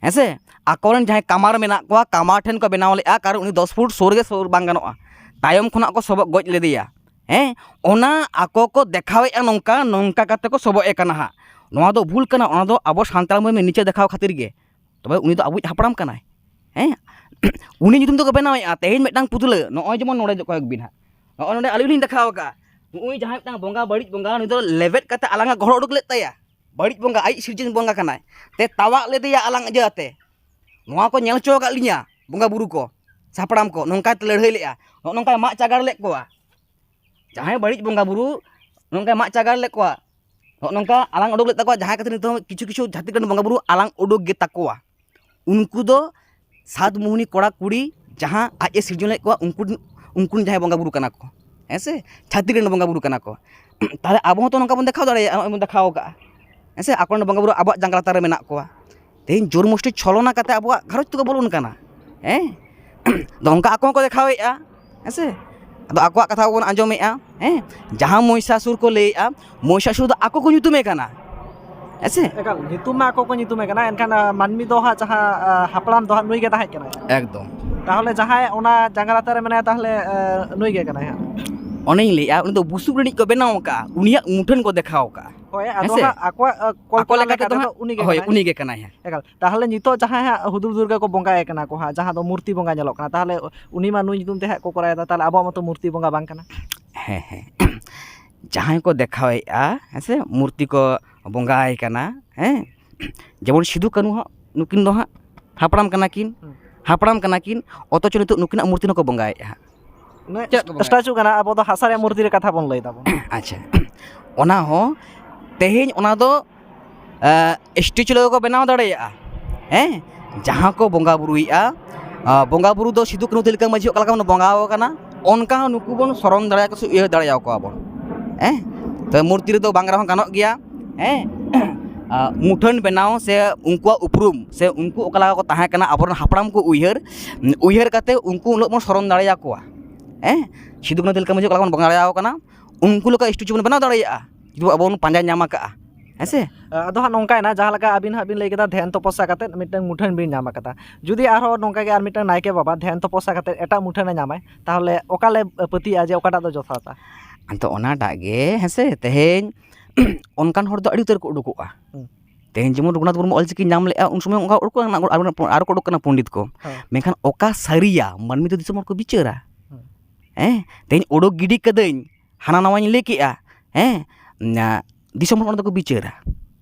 ᱦᱮᱸ ᱥᱮ? ᱟᱠᱚᱨᱮᱱ ᱡᱟᱦᱟᱸᱭ ᱠᱟᱢᱟᱨ ᱢᱮᱱᱟᱜ ᱠᱚᱣᱟ, ᱠᱟᱢᱟᱨ ᱴᱷᱮᱱ ᱠᱚ ᱵᱮᱱᱟᱣ ᱞᱮᱫᱼᱟ, ᱠᱟᱨᱚᱱ ᱩᱱᱤ ᱫᱚᱥ ᱯᱷᱩᱴ ᱥᱩᱨ ᱜᱮ ᱥᱩᱨ ᱵᱟᱝ ᱜᱟᱱᱚᱜᱼᱟ, ᱛᱟᱭᱚᱢ ᱠᱷᱚᱱᱟᱜ ᱠᱚ ᱥᱚᱵᱚᱜ ᱜᱚᱡ ᱞᱮᱫᱮᱭᱟ᱾ ᱦᱮᱸ, ᱚᱱᱟ ᱟᱠᱚ ᱠᱚ ᱫᱮᱠᱷᱟᱣᱮᱫᱼᱟ, ᱱᱚᱝᱠᱟ ᱱᱚᱝᱠᱟ ᱠᱟᱛᱮ ᱠᱚ ᱥᱚᱵᱚᱜ ᱮ ᱠᱟᱱᱟ ᱦᱟᱸᱜ᱾ ᱱᱚᱣᱟ ᱫᱚ ᱵᱷᱩᱞ ᱠᱟᱱᱟ, ᱚᱱᱟ ᱫᱚ ᱟᱵᱚ ᱥᱟᱱᱛᱟᱲ ᱢᱟᱹᱱᱢᱤ ᱱᱤᱪᱟᱹ ᱫᱮᱠᱷᱟᱣ ᱠᱷᱟᱹᱛᱤᱨ ᱜᱮ᱾ ᱛᱚᱵᱮ ᱩᱱᱤ ᱫᱚ ᱟᱵᱚᱭᱤᱡ ᱦᱟᱯᱲᱟᱢ ᱠᱟᱱᱟᱭ᱾ ᱦᱮᱸ, ᱩᱱᱤ ᱧᱩᱛᱩᱢ ᱛᱮᱠᱚ ᱵᱮᱱᱟᱣᱮᱫᱼᱟ᱾ ᱛᱮᱦᱮᱧ ᱢᱤᱫᱴᱟᱝ ᱯᱩᱛᱞᱟᱹ, ᱱᱚᱜᱼᱚᱭ ᱡᱮᱢᱚᱱ ᱱᱚᱰᱮ ᱠᱚᱭᱮᱠ ᱵᱤᱱ ᱦᱟᱸᱜ, ᱱᱚᱜᱼᱚᱭ ᱱᱚᱰᱮ ᱟᱹᱞᱤᱧ ᱞᱤᱧ ᱫᱮᱠᱷᱟᱣ ᱟᱠᱟᱫᱼᱟ, ᱱᱚᱜᱼᱚᱭ ᱡᱟᱦᱟᱸᱭ ᱢᱤᱫᱴᱟᱝ ᱵᱚᱸᱜᱟ, ᱵᱟᱹᱲᱤᱡ ᱵᱚᱸᱜᱟ, ᱩᱱᱤ ᱫᱚ ᱞᱮᱵᱮᱫ ᱠᱟᱛᱮ ᱟᱞᱟᱝᱟᱜ ᱜᱚᱦᱚᱲ ᱩᱰᱩᱠ ᱞᱮᱫ ᱛᱟᱭᱟ᱾ ᱵᱟᱹᱲᱤᱡ ᱵᱚᱸᱜᱟ, ᱟᱡ ᱥᱤᱨᱡᱚᱱ ᱵᱚᱸᱜᱟ ᱠᱟᱱᱟᱭ, ᱛᱮ ᱛᱟᱣᱟᱜ ᱞᱮᱫᱮᱭᱟ ᱟᱞᱟᱝ ᱤᱭᱟᱹ ᱟᱛᱮ᱾ ᱱᱚᱣᱟ ᱠᱚ ᱧᱮᱞ ᱦᱚᱪᱚ ᱟᱠᱟᱫ ᱞᱤᱧᱟ ᱵᱚᱸᱜᱟ ᱵᱩᱨᱩ ᱠᱚ, ᱥᱟᱯᱲᱟᱢ ᱠᱚ, ᱱᱚᱝᱠᱟᱭ ᱞᱟᱹᱲᱦᱟᱹᱭ ᱞᱮᱫᱼᱟ, ᱱᱚᱜᱼᱚ ᱱᱚᱝᱠᱟᱭ ᱢᱟᱜ ᱪᱟᱜᱟᱲ ᱞᱮᱫ ᱠᱚᱣᱟ᱾ ᱡᱟᱦᱟᱸᱭ ᱵᱟᱹᱲᱤᱡ ᱵᱚᱸᱜᱟ ᱵᱩᱨᱩ ᱱᱚᱝᱠᱟᱭ ᱢᱟᱜ ᱪᱟᱜᱟᱲ ᱞᱮᱫ ᱠᱚᱣᱟ, ᱱᱚᱜᱼᱚ ᱱᱚᱝᱠᱟ ᱟᱞᱟᱝ ᱩᱰᱩᱠ ᱞᱮᱫ ᱛᱟᱠᱚᱣᱟ, ᱡᱟᱦᱟᱸ ᱠᱷᱟᱹᱛᱤᱨ ᱱᱤᱛᱚᱜ ᱠᱤᱪᱷᱩ ᱠᱤᱪᱷᱩ ᱡᱟᱹᱛᱤ ᱨᱮᱱ ᱵᱚᱸᱜᱟ ᱵᱩᱨᱩ ᱟᱞᱟᱝ ᱩᱰᱩᱠ ᱜᱮ ᱛᱟᱠᱚᱣᱟ᱾ ᱩᱱᱠᱩ ᱫᱚ ᱥᱟᱛ ᱢᱳᱦᱱᱤ ᱠᱚᱲᱟ ᱠᱩᱲᱤ ᱡᱟᱦᱟᱸ ᱟᱡ ᱮ ᱥᱤᱨᱡᱚᱱ ᱞᱮᱫ ᱠᱚᱣᱟ, ᱩᱱᱠᱩ, ᱩᱱᱠᱩ ᱡᱟᱦᱟᱸᱭ ᱵᱚᱸᱜᱟ ᱵᱩᱨᱩ ᱠᱟᱱᱟ ᱠᱚ, ᱦᱮᱸ ᱥᱮ, ᱪᱷᱟᱹᱛᱤᱠ ᱨᱮᱱ ᱵᱚᱸᱜᱟ ᱵᱩᱨᱩ ᱠᱟᱱᱟ ᱠᱚ᱾ ᱛᱟᱦᱚᱞᱮ ᱟᱵᱚ ᱦᱚᱸᱛᱚ ᱱᱚᱝᱠᱟ ᱵᱚᱱ ᱫᱮᱠᱷᱟᱣ ᱫᱟᱲᱮᱭᱟᱜᱼᱟ, ᱱᱚᱜᱼᱚᱭ ᱵᱚᱱ ᱫᱮᱠᱷᱟᱣ ᱟᱠᱟᱫᱼᱟ, ᱦᱮᱸ ᱥᱮ, ᱟᱠᱚ ᱨᱮᱱ ᱵᱚᱸᱜᱟ ᱵᱩᱨᱩ ᱟᱵᱚᱣᱟᱜ ᱡᱟᱸᱜᱟ ᱞᱟᱛᱟᱨ ᱨᱮ ᱢᱮᱱᱟᱜ ᱠᱚᱣᱟ᱾ ᱛᱮᱦᱮᱧ ᱡᱳᱨ ᱢᱩᱥᱴᱤ ᱪᱷᱚᱞᱚᱱᱟ ᱠᱟᱛᱮ ᱟᱵᱚᱣᱟᱜ ᱜᱷᱟᱨᱚᱸᱡᱽ ᱛᱮᱠᱚ ᱵᱚᱞᱚᱱ ᱠᱟᱱᱟ, ᱦᱮᱸ᱾ ᱟᱫᱚ ᱚᱱᱠᱟ ᱟᱠᱚ ᱦᱚᱸᱠᱚ ᱫᱮᱠᱷᱟᱣᱮᱫᱼᱟ, ᱦᱮᱸ ᱥᱮ᱾ ᱟᱫᱚ ᱟᱠᱚᱣᱟᱜ ᱠᱟᱛᱷᱟ ᱠᱚᱵᱚᱱ ᱟᱸᱡᱚᱢᱮᱫᱼᱟ, ᱦᱮᱸ᱾ ᱡᱟᱦᱟᱸ ᱢᱚᱦᱤᱥᱟᱥᱩᱨ ᱠᱚ ᱞᱟᱹᱭᱮᱫᱼᱟ, ᱢᱚᱦᱤᱥᱟᱥᱩᱨ ᱫᱚ ᱟᱠᱚ ᱠᱚ ᱧᱩᱛᱩᱢᱮ ᱠᱟᱱᱟ, ᱦᱮᱸ ᱥᱮ᱾ ᱮᱠᱟᱞ, ᱧᱩᱛᱩᱢ ᱢᱟ ᱟᱠᱚ ᱠᱚ ᱧᱩᱛᱩᱢᱮ ᱠᱟᱱᱟ, ᱮᱱᱠᱷᱟᱱ, ᱟᱸ, ᱢᱟᱹᱱᱢᱤ ᱫᱚ ᱦᱟᱸᱜ ᱡᱟᱦᱟᱸ, ᱟᱸ, ᱦᱟᱯᱲᱟᱢ ᱫᱚ ᱦᱟᱸᱜ ᱱᱩᱭ ᱜᱮ ᱛᱟᱦᱮᱸ ᱠᱟᱱᱟᱭ᱾ ᱮᱠᱫᱚᱢ᱾ ᱛᱟᱦᱚᱞᱮ ᱡᱟᱦᱟᱸᱭ ᱚᱱᱟ ᱡᱟᱸᱜᱟ ᱞᱟᱛᱟᱨ ᱨᱮ ᱢᱮᱱᱟᱭᱟ, ᱛᱟᱦᱚᱞᱮ, ᱟᱸ, ᱱᱩᱭ ᱜᱮ ᱠᱟᱱᱟᱭ ᱦᱟᱸᱜ᱾ ᱚᱱᱮᱧ ᱞᱟᱹᱭᱮᱫᱼᱟ, ᱩᱱᱤ ᱫᱚ ᱵᱩᱥᱩᱵ ᱨᱤᱱᱤᱡ ᱠᱚ ᱵᱮᱱᱟᱣ ᱟᱠᱟᱫᱼᱟ, ᱩᱱᱤᱭᱟᱜ ᱢᱩᱴᱷᱟᱹᱱ ᱠᱚ ᱫᱮᱠᱷᱟᱣ ᱟᱠᱟᱫᱼᱟ᱾ ᱦᱳᱭ, ᱟᱫᱚ ᱦᱮᱸ ᱥᱮ? ᱦᱟᱸᱜ ᱟᱠᱚᱣᱟᱜ, ᱟᱸ, ᱟᱠᱚ ᱠᱚᱞᱯᱚᱱᱟ ᱞᱮᱠᱟ ᱞᱮᱠᱟ ᱛᱮᱫᱚ ᱛᱮᱫᱚ ᱦᱟᱸᱜ, ᱩᱱᱤ ᱜᱮ ᱦᱳᱭ, ᱠᱟᱱᱟᱭ᱾ ᱩᱱᱤ ᱜᱮ ᱠᱟᱱᱟᱭ ᱦᱟᱸᱜ᱾ ᱮᱠᱟᱞ᱾ ᱛᱟᱦᱚᱞᱮ ᱱᱤᱛᱚᱜ ᱡᱟᱦᱟᱸᱭ ᱦᱟᱸᱜ ᱦᱩᱫᱩᱲ ᱫᱩᱨᱜᱟᱹ ᱠᱚ ᱵᱚᱸᱜᱟᱭᱮ ᱠᱟᱱᱟ ᱠᱚ ᱦᱟᱸᱜ, ᱡᱟᱦᱟᱸ ᱫᱚ ᱢᱩᱨᱛᱤ ᱵᱚᱸᱜᱟ ᱧᱮᱞᱚᱜ ᱠᱟᱱᱟ, ᱛᱟᱦᱚᱞᱮ ᱩᱱᱤ ᱢᱟ ᱱᱩᱭ ᱧᱩᱛᱩᱢ ᱛᱮ ᱦᱟᱸᱜ ᱠᱚ ᱠᱚᱨᱟᱣᱮᱫᱟ, ᱛᱟᱦᱚᱞᱮ ᱟᱵᱚᱣᱟᱜ ᱢᱟᱛᱚ ᱢᱩᱨᱛᱤ ᱵᱚᱸᱜᱟ ᱵᱟᱝ ᱠᱟᱱᱟ᱾ ᱦᱮᱸ, ᱦᱮᱸ᱾ ᱡᱟᱦᱟᱸᱭ ᱠᱚ ᱫᱮᱠᱷᱟᱣᱮᱫᱼᱟ, ᱦᱮᱸ ᱥᱮ, ᱢᱩᱨᱛᱤ ᱠᱚ ᱵᱚᱸᱜᱟᱭ ᱠᱟᱱᱟ, ᱦᱮᱸ, ᱡᱮᱢᱚᱱ ᱥᱤᱫᱩ ᱠᱟᱹᱱᱦᱩ ᱦᱟᱸᱜ, ᱱᱩᱠᱤᱱ ᱫᱚ ᱦᱟᱸᱜ ᱦᱟᱯᱲᱟᱢ ᱠᱟᱱᱟ ᱠᱤᱱ, ᱦᱩᱸ᱾ ᱦᱟᱯᱲᱟᱢ ᱠᱟᱱᱟ ᱠᱤᱱ, ᱚᱛᱷᱚᱪᱚ ᱱᱤᱛᱚᱜ ᱱᱩᱠᱤᱱᱟᱜ ᱢᱩᱨᱛᱤ ᱦᱚᱸᱠᱚ ᱵᱚᱸᱜᱟᱭᱮᱫᱼᱟ ᱦᱟᱸᱜ᱾ ᱢᱟᱱᱮ ᱪᱮᱫᱟᱜ ᱠᱚ ᱵᱚᱸᱜᱟᱭᱟ? Statue ᱠᱟᱱᱟ, ᱟᱵᱚ ᱫᱚ ᱦᱟᱥᱟ ᱨᱮᱭᱟᱜ ᱢᱩᱨᱛᱤ ᱨᱮ ᱠᱟᱛᱷᱟ ᱵᱚᱱ ᱞᱟᱹᱭ ᱫᱟᱵᱚᱱ᱾ ᱟᱪᱪᱷᱟ, ᱚᱱᱟ ᱦᱚᱸ ᱛᱮᱦᱮᱧ ᱚᱱᱟ ᱫᱚ, ᱮ, statue ᱞᱮᱠᱟ ᱠᱚ ᱵᱮᱱᱟᱣ ᱫᱟᱲᱮᱭᱟᱜᱼᱟ, ᱦᱮᱸ? ᱡᱟᱦᱟᱸ ᱠᱚ ᱵᱚᱸᱜᱟ ᱵᱩᱨᱩᱭᱮᱫᱼᱟ, ᱟ, ᱵᱚᱸᱜᱟ ᱵᱩᱨᱩ ᱫᱚ ᱥᱤᱫᱩ ᱠᱟᱹᱱᱦᱩ ᱛᱤᱞᱠᱟᱹ ᱢᱟᱹᱡᱷᱤ ᱚᱠᱟ ᱞᱮᱠᱟ ᱵᱚᱱ ᱵᱚᱸᱜᱟ ᱟᱠᱚ ᱠᱟᱱᱟ, ᱚᱱᱠᱟ ᱦᱚᱸ ᱱᱩᱠᱩ ᱵᱚᱱ ᱥᱚᱨᱚᱱ ᱫᱟᱲᱮᱭᱟᱠᱚ ᱥᱮ ᱩᱭᱦᱟᱹᱨ ᱫᱟᱲᱮᱭᱟᱠᱚᱣᱟ ᱵᱚᱱ, ᱦᱮᱸ? ᱛᱚ ᱢᱩᱨᱛᱤ ᱨᱮᱫᱚ ᱵᱟᱝ ᱨᱮᱦᱚᱸ ᱜᱟᱱᱚᱜ ᱜᱮᱭᱟ, ᱦᱮᱸ? ᱟ, ᱢᱩᱴᱷᱟᱹᱱ ᱵᱮᱱᱟᱣ ᱥᱮ ᱩᱱᱠᱩᱣᱟᱜ ᱩᱯᱨᱩᱢ ᱥᱮ ᱩᱱᱠᱩ ᱚᱠᱟ ᱞᱮᱠᱟ ᱠᱚ ᱛᱟᱦᱮᱸ ᱠᱟᱱᱟ, ᱟᱵᱚᱨᱮᱱ ᱦᱟᱯᱲᱟᱢ ᱠᱚ ᱩᱭᱦᱟᱹᱨ, ᱩᱭᱦᱟᱹᱨ ᱠᱟᱛᱮ ᱩᱱᱠᱩ ᱩᱱ ᱦᱤᱞᱳᱜ ᱵᱚᱱ ᱥᱚᱨᱚᱱ ᱫᱟᱲᱮᱭᱟᱠᱚᱣᱟ, ᱦᱮᱸ? ᱥᱤᱫᱩ ᱠᱟᱹᱱᱦᱩ ᱛᱤᱞᱠᱟᱹ ᱢᱟᱹᱡᱷᱤ ᱚᱠᱟ ᱞᱮᱠᱟ ᱵᱚᱱ ᱵᱚᱸᱜᱟ ᱫᱟᱲᱮᱭᱟᱠᱚ ᱠᱟᱱᱟ, ᱩᱱᱠᱩ ᱞᱮᱠᱟ statue ᱵᱚᱱ ᱵᱮᱱᱟᱣ ᱫᱟᱲᱮᱭᱟᱜᱼᱟ, ᱡᱩᱫᱤ ᱟᱵᱚ ᱵᱚᱱ ᱯᱟᱸᱡᱟ ᱧᱟᱢ ᱟᱠᱟᱫᱼᱟ, ᱦᱮᱸ ᱥᱮ? ᱟᱫᱚ ᱦᱟᱸᱜ ᱱᱚᱝᱠᱟᱭᱮᱱᱟ, ᱡᱟᱦᱟᱸ ᱞᱮᱠᱟ ᱟᱹᱵᱤᱱ ᱦᱟᱸᱜ ᱵᱤᱱ ᱞᱟᱹᱭ ᱠᱮᱫᱟ, ᱫᱷᱮᱭᱟᱱ ᱛᱚᱯᱚᱥᱟ ᱠᱟᱛᱮᱫ ᱢᱤᱫᱴᱟᱝ ᱢᱩᱴᱷᱟᱹᱱ ᱵᱤᱱ ᱧᱟᱢ ᱟᱠᱟᱫᱟ᱾ ᱡᱩᱫᱤ ᱟᱨᱦᱚᱸ ᱱᱚᱝᱠᱟ ᱜᱮ ᱟᱨ ᱢᱤᱫᱴᱟᱝ ᱱᱟᱭᱠᱮ ᱵᱟᱵᱟ ᱫᱷᱮᱭᱟᱱ ᱛᱚᱯᱚᱥᱟ ᱠᱟᱛᱮᱫ ᱮᱴᱟᱜ ᱢᱩᱴᱷᱟᱹᱱᱮ ᱧᱟᱢᱟᱭ, ᱛᱟᱦᱚᱞᱮ ᱚᱠᱟ ᱞᱮ ᱯᱟᱹᱛᱭᱟᱹᱜᱼᱟ ᱡᱮ ᱚᱠᱟᱴᱟᱜ ᱫᱚ ᱡᱚᱛᱷᱟᱛᱟ? ᱟᱫᱚ ᱚᱱᱟᱴᱟᱜ ᱜᱮ, ᱦᱮᱸ ᱥᱮ, ᱛᱮᱦᱮᱧ ᱚᱱᱠᱟᱱ ᱦᱚᱲ ᱫᱚ ᱟᱹᱰᱤ ᱩᱛᱟᱹᱨ ᱠᱚ ᱩᱰᱩᱠᱚᱜᱼᱟ᱾ ᱦᱩᱸ᱾ ᱛᱮᱦᱮᱧ ᱡᱮᱢᱚᱱ ᱨᱚᱜᱷᱩᱱᱟᱛᱷ ᱢᱩᱨᱢᱩ ᱚᱞᱪᱤᱠᱤ ᱧᱟᱢ ᱞᱮᱜᱼᱟ, ᱩᱱ ᱥᱚᱢᱚᱭ ᱚᱱᱠᱟ ᱩᱰᱩᱠ ᱠᱟᱱᱟ, ᱟᱨᱚ ᱠᱚ ᱩᱰᱩᱠ ᱠᱟᱱᱟ ᱯᱚᱱᱰᱤᱛ ᱠᱚ᱾ ᱦᱮᱸ᱾ ᱢᱮᱱᱠᱷᱟᱱ ᱚᱠᱟ ᱥᱟᱹᱨᱤᱭᱟ, ᱢᱟᱹᱱᱢᱤ ᱫᱚ ᱫᱤᱥᱚᱢ ᱦᱚᱲ ᱠᱚ ᱵᱤᱪᱟᱹᱨᱟ᱾ ᱦᱩᱸ᱾ ᱦᱮᱸ, ᱛᱮᱦᱮᱧ ᱩᱰᱩᱠ ᱜᱤᱰᱤ ᱠᱟᱹᱫᱟᱹᱧ, ᱦᱟᱱᱟ ᱱᱟᱣᱟᱧ ᱞᱟᱹᱭ ᱠᱮᱜᱼᱟ, ᱦᱮᱸ, ᱱᱟ-, ᱫᱤᱥᱚᱢ ᱦᱚᱲ ᱚᱱᱟ ᱫᱚᱠᱚ ᱵᱤᱪᱟᱹᱨᱟ᱾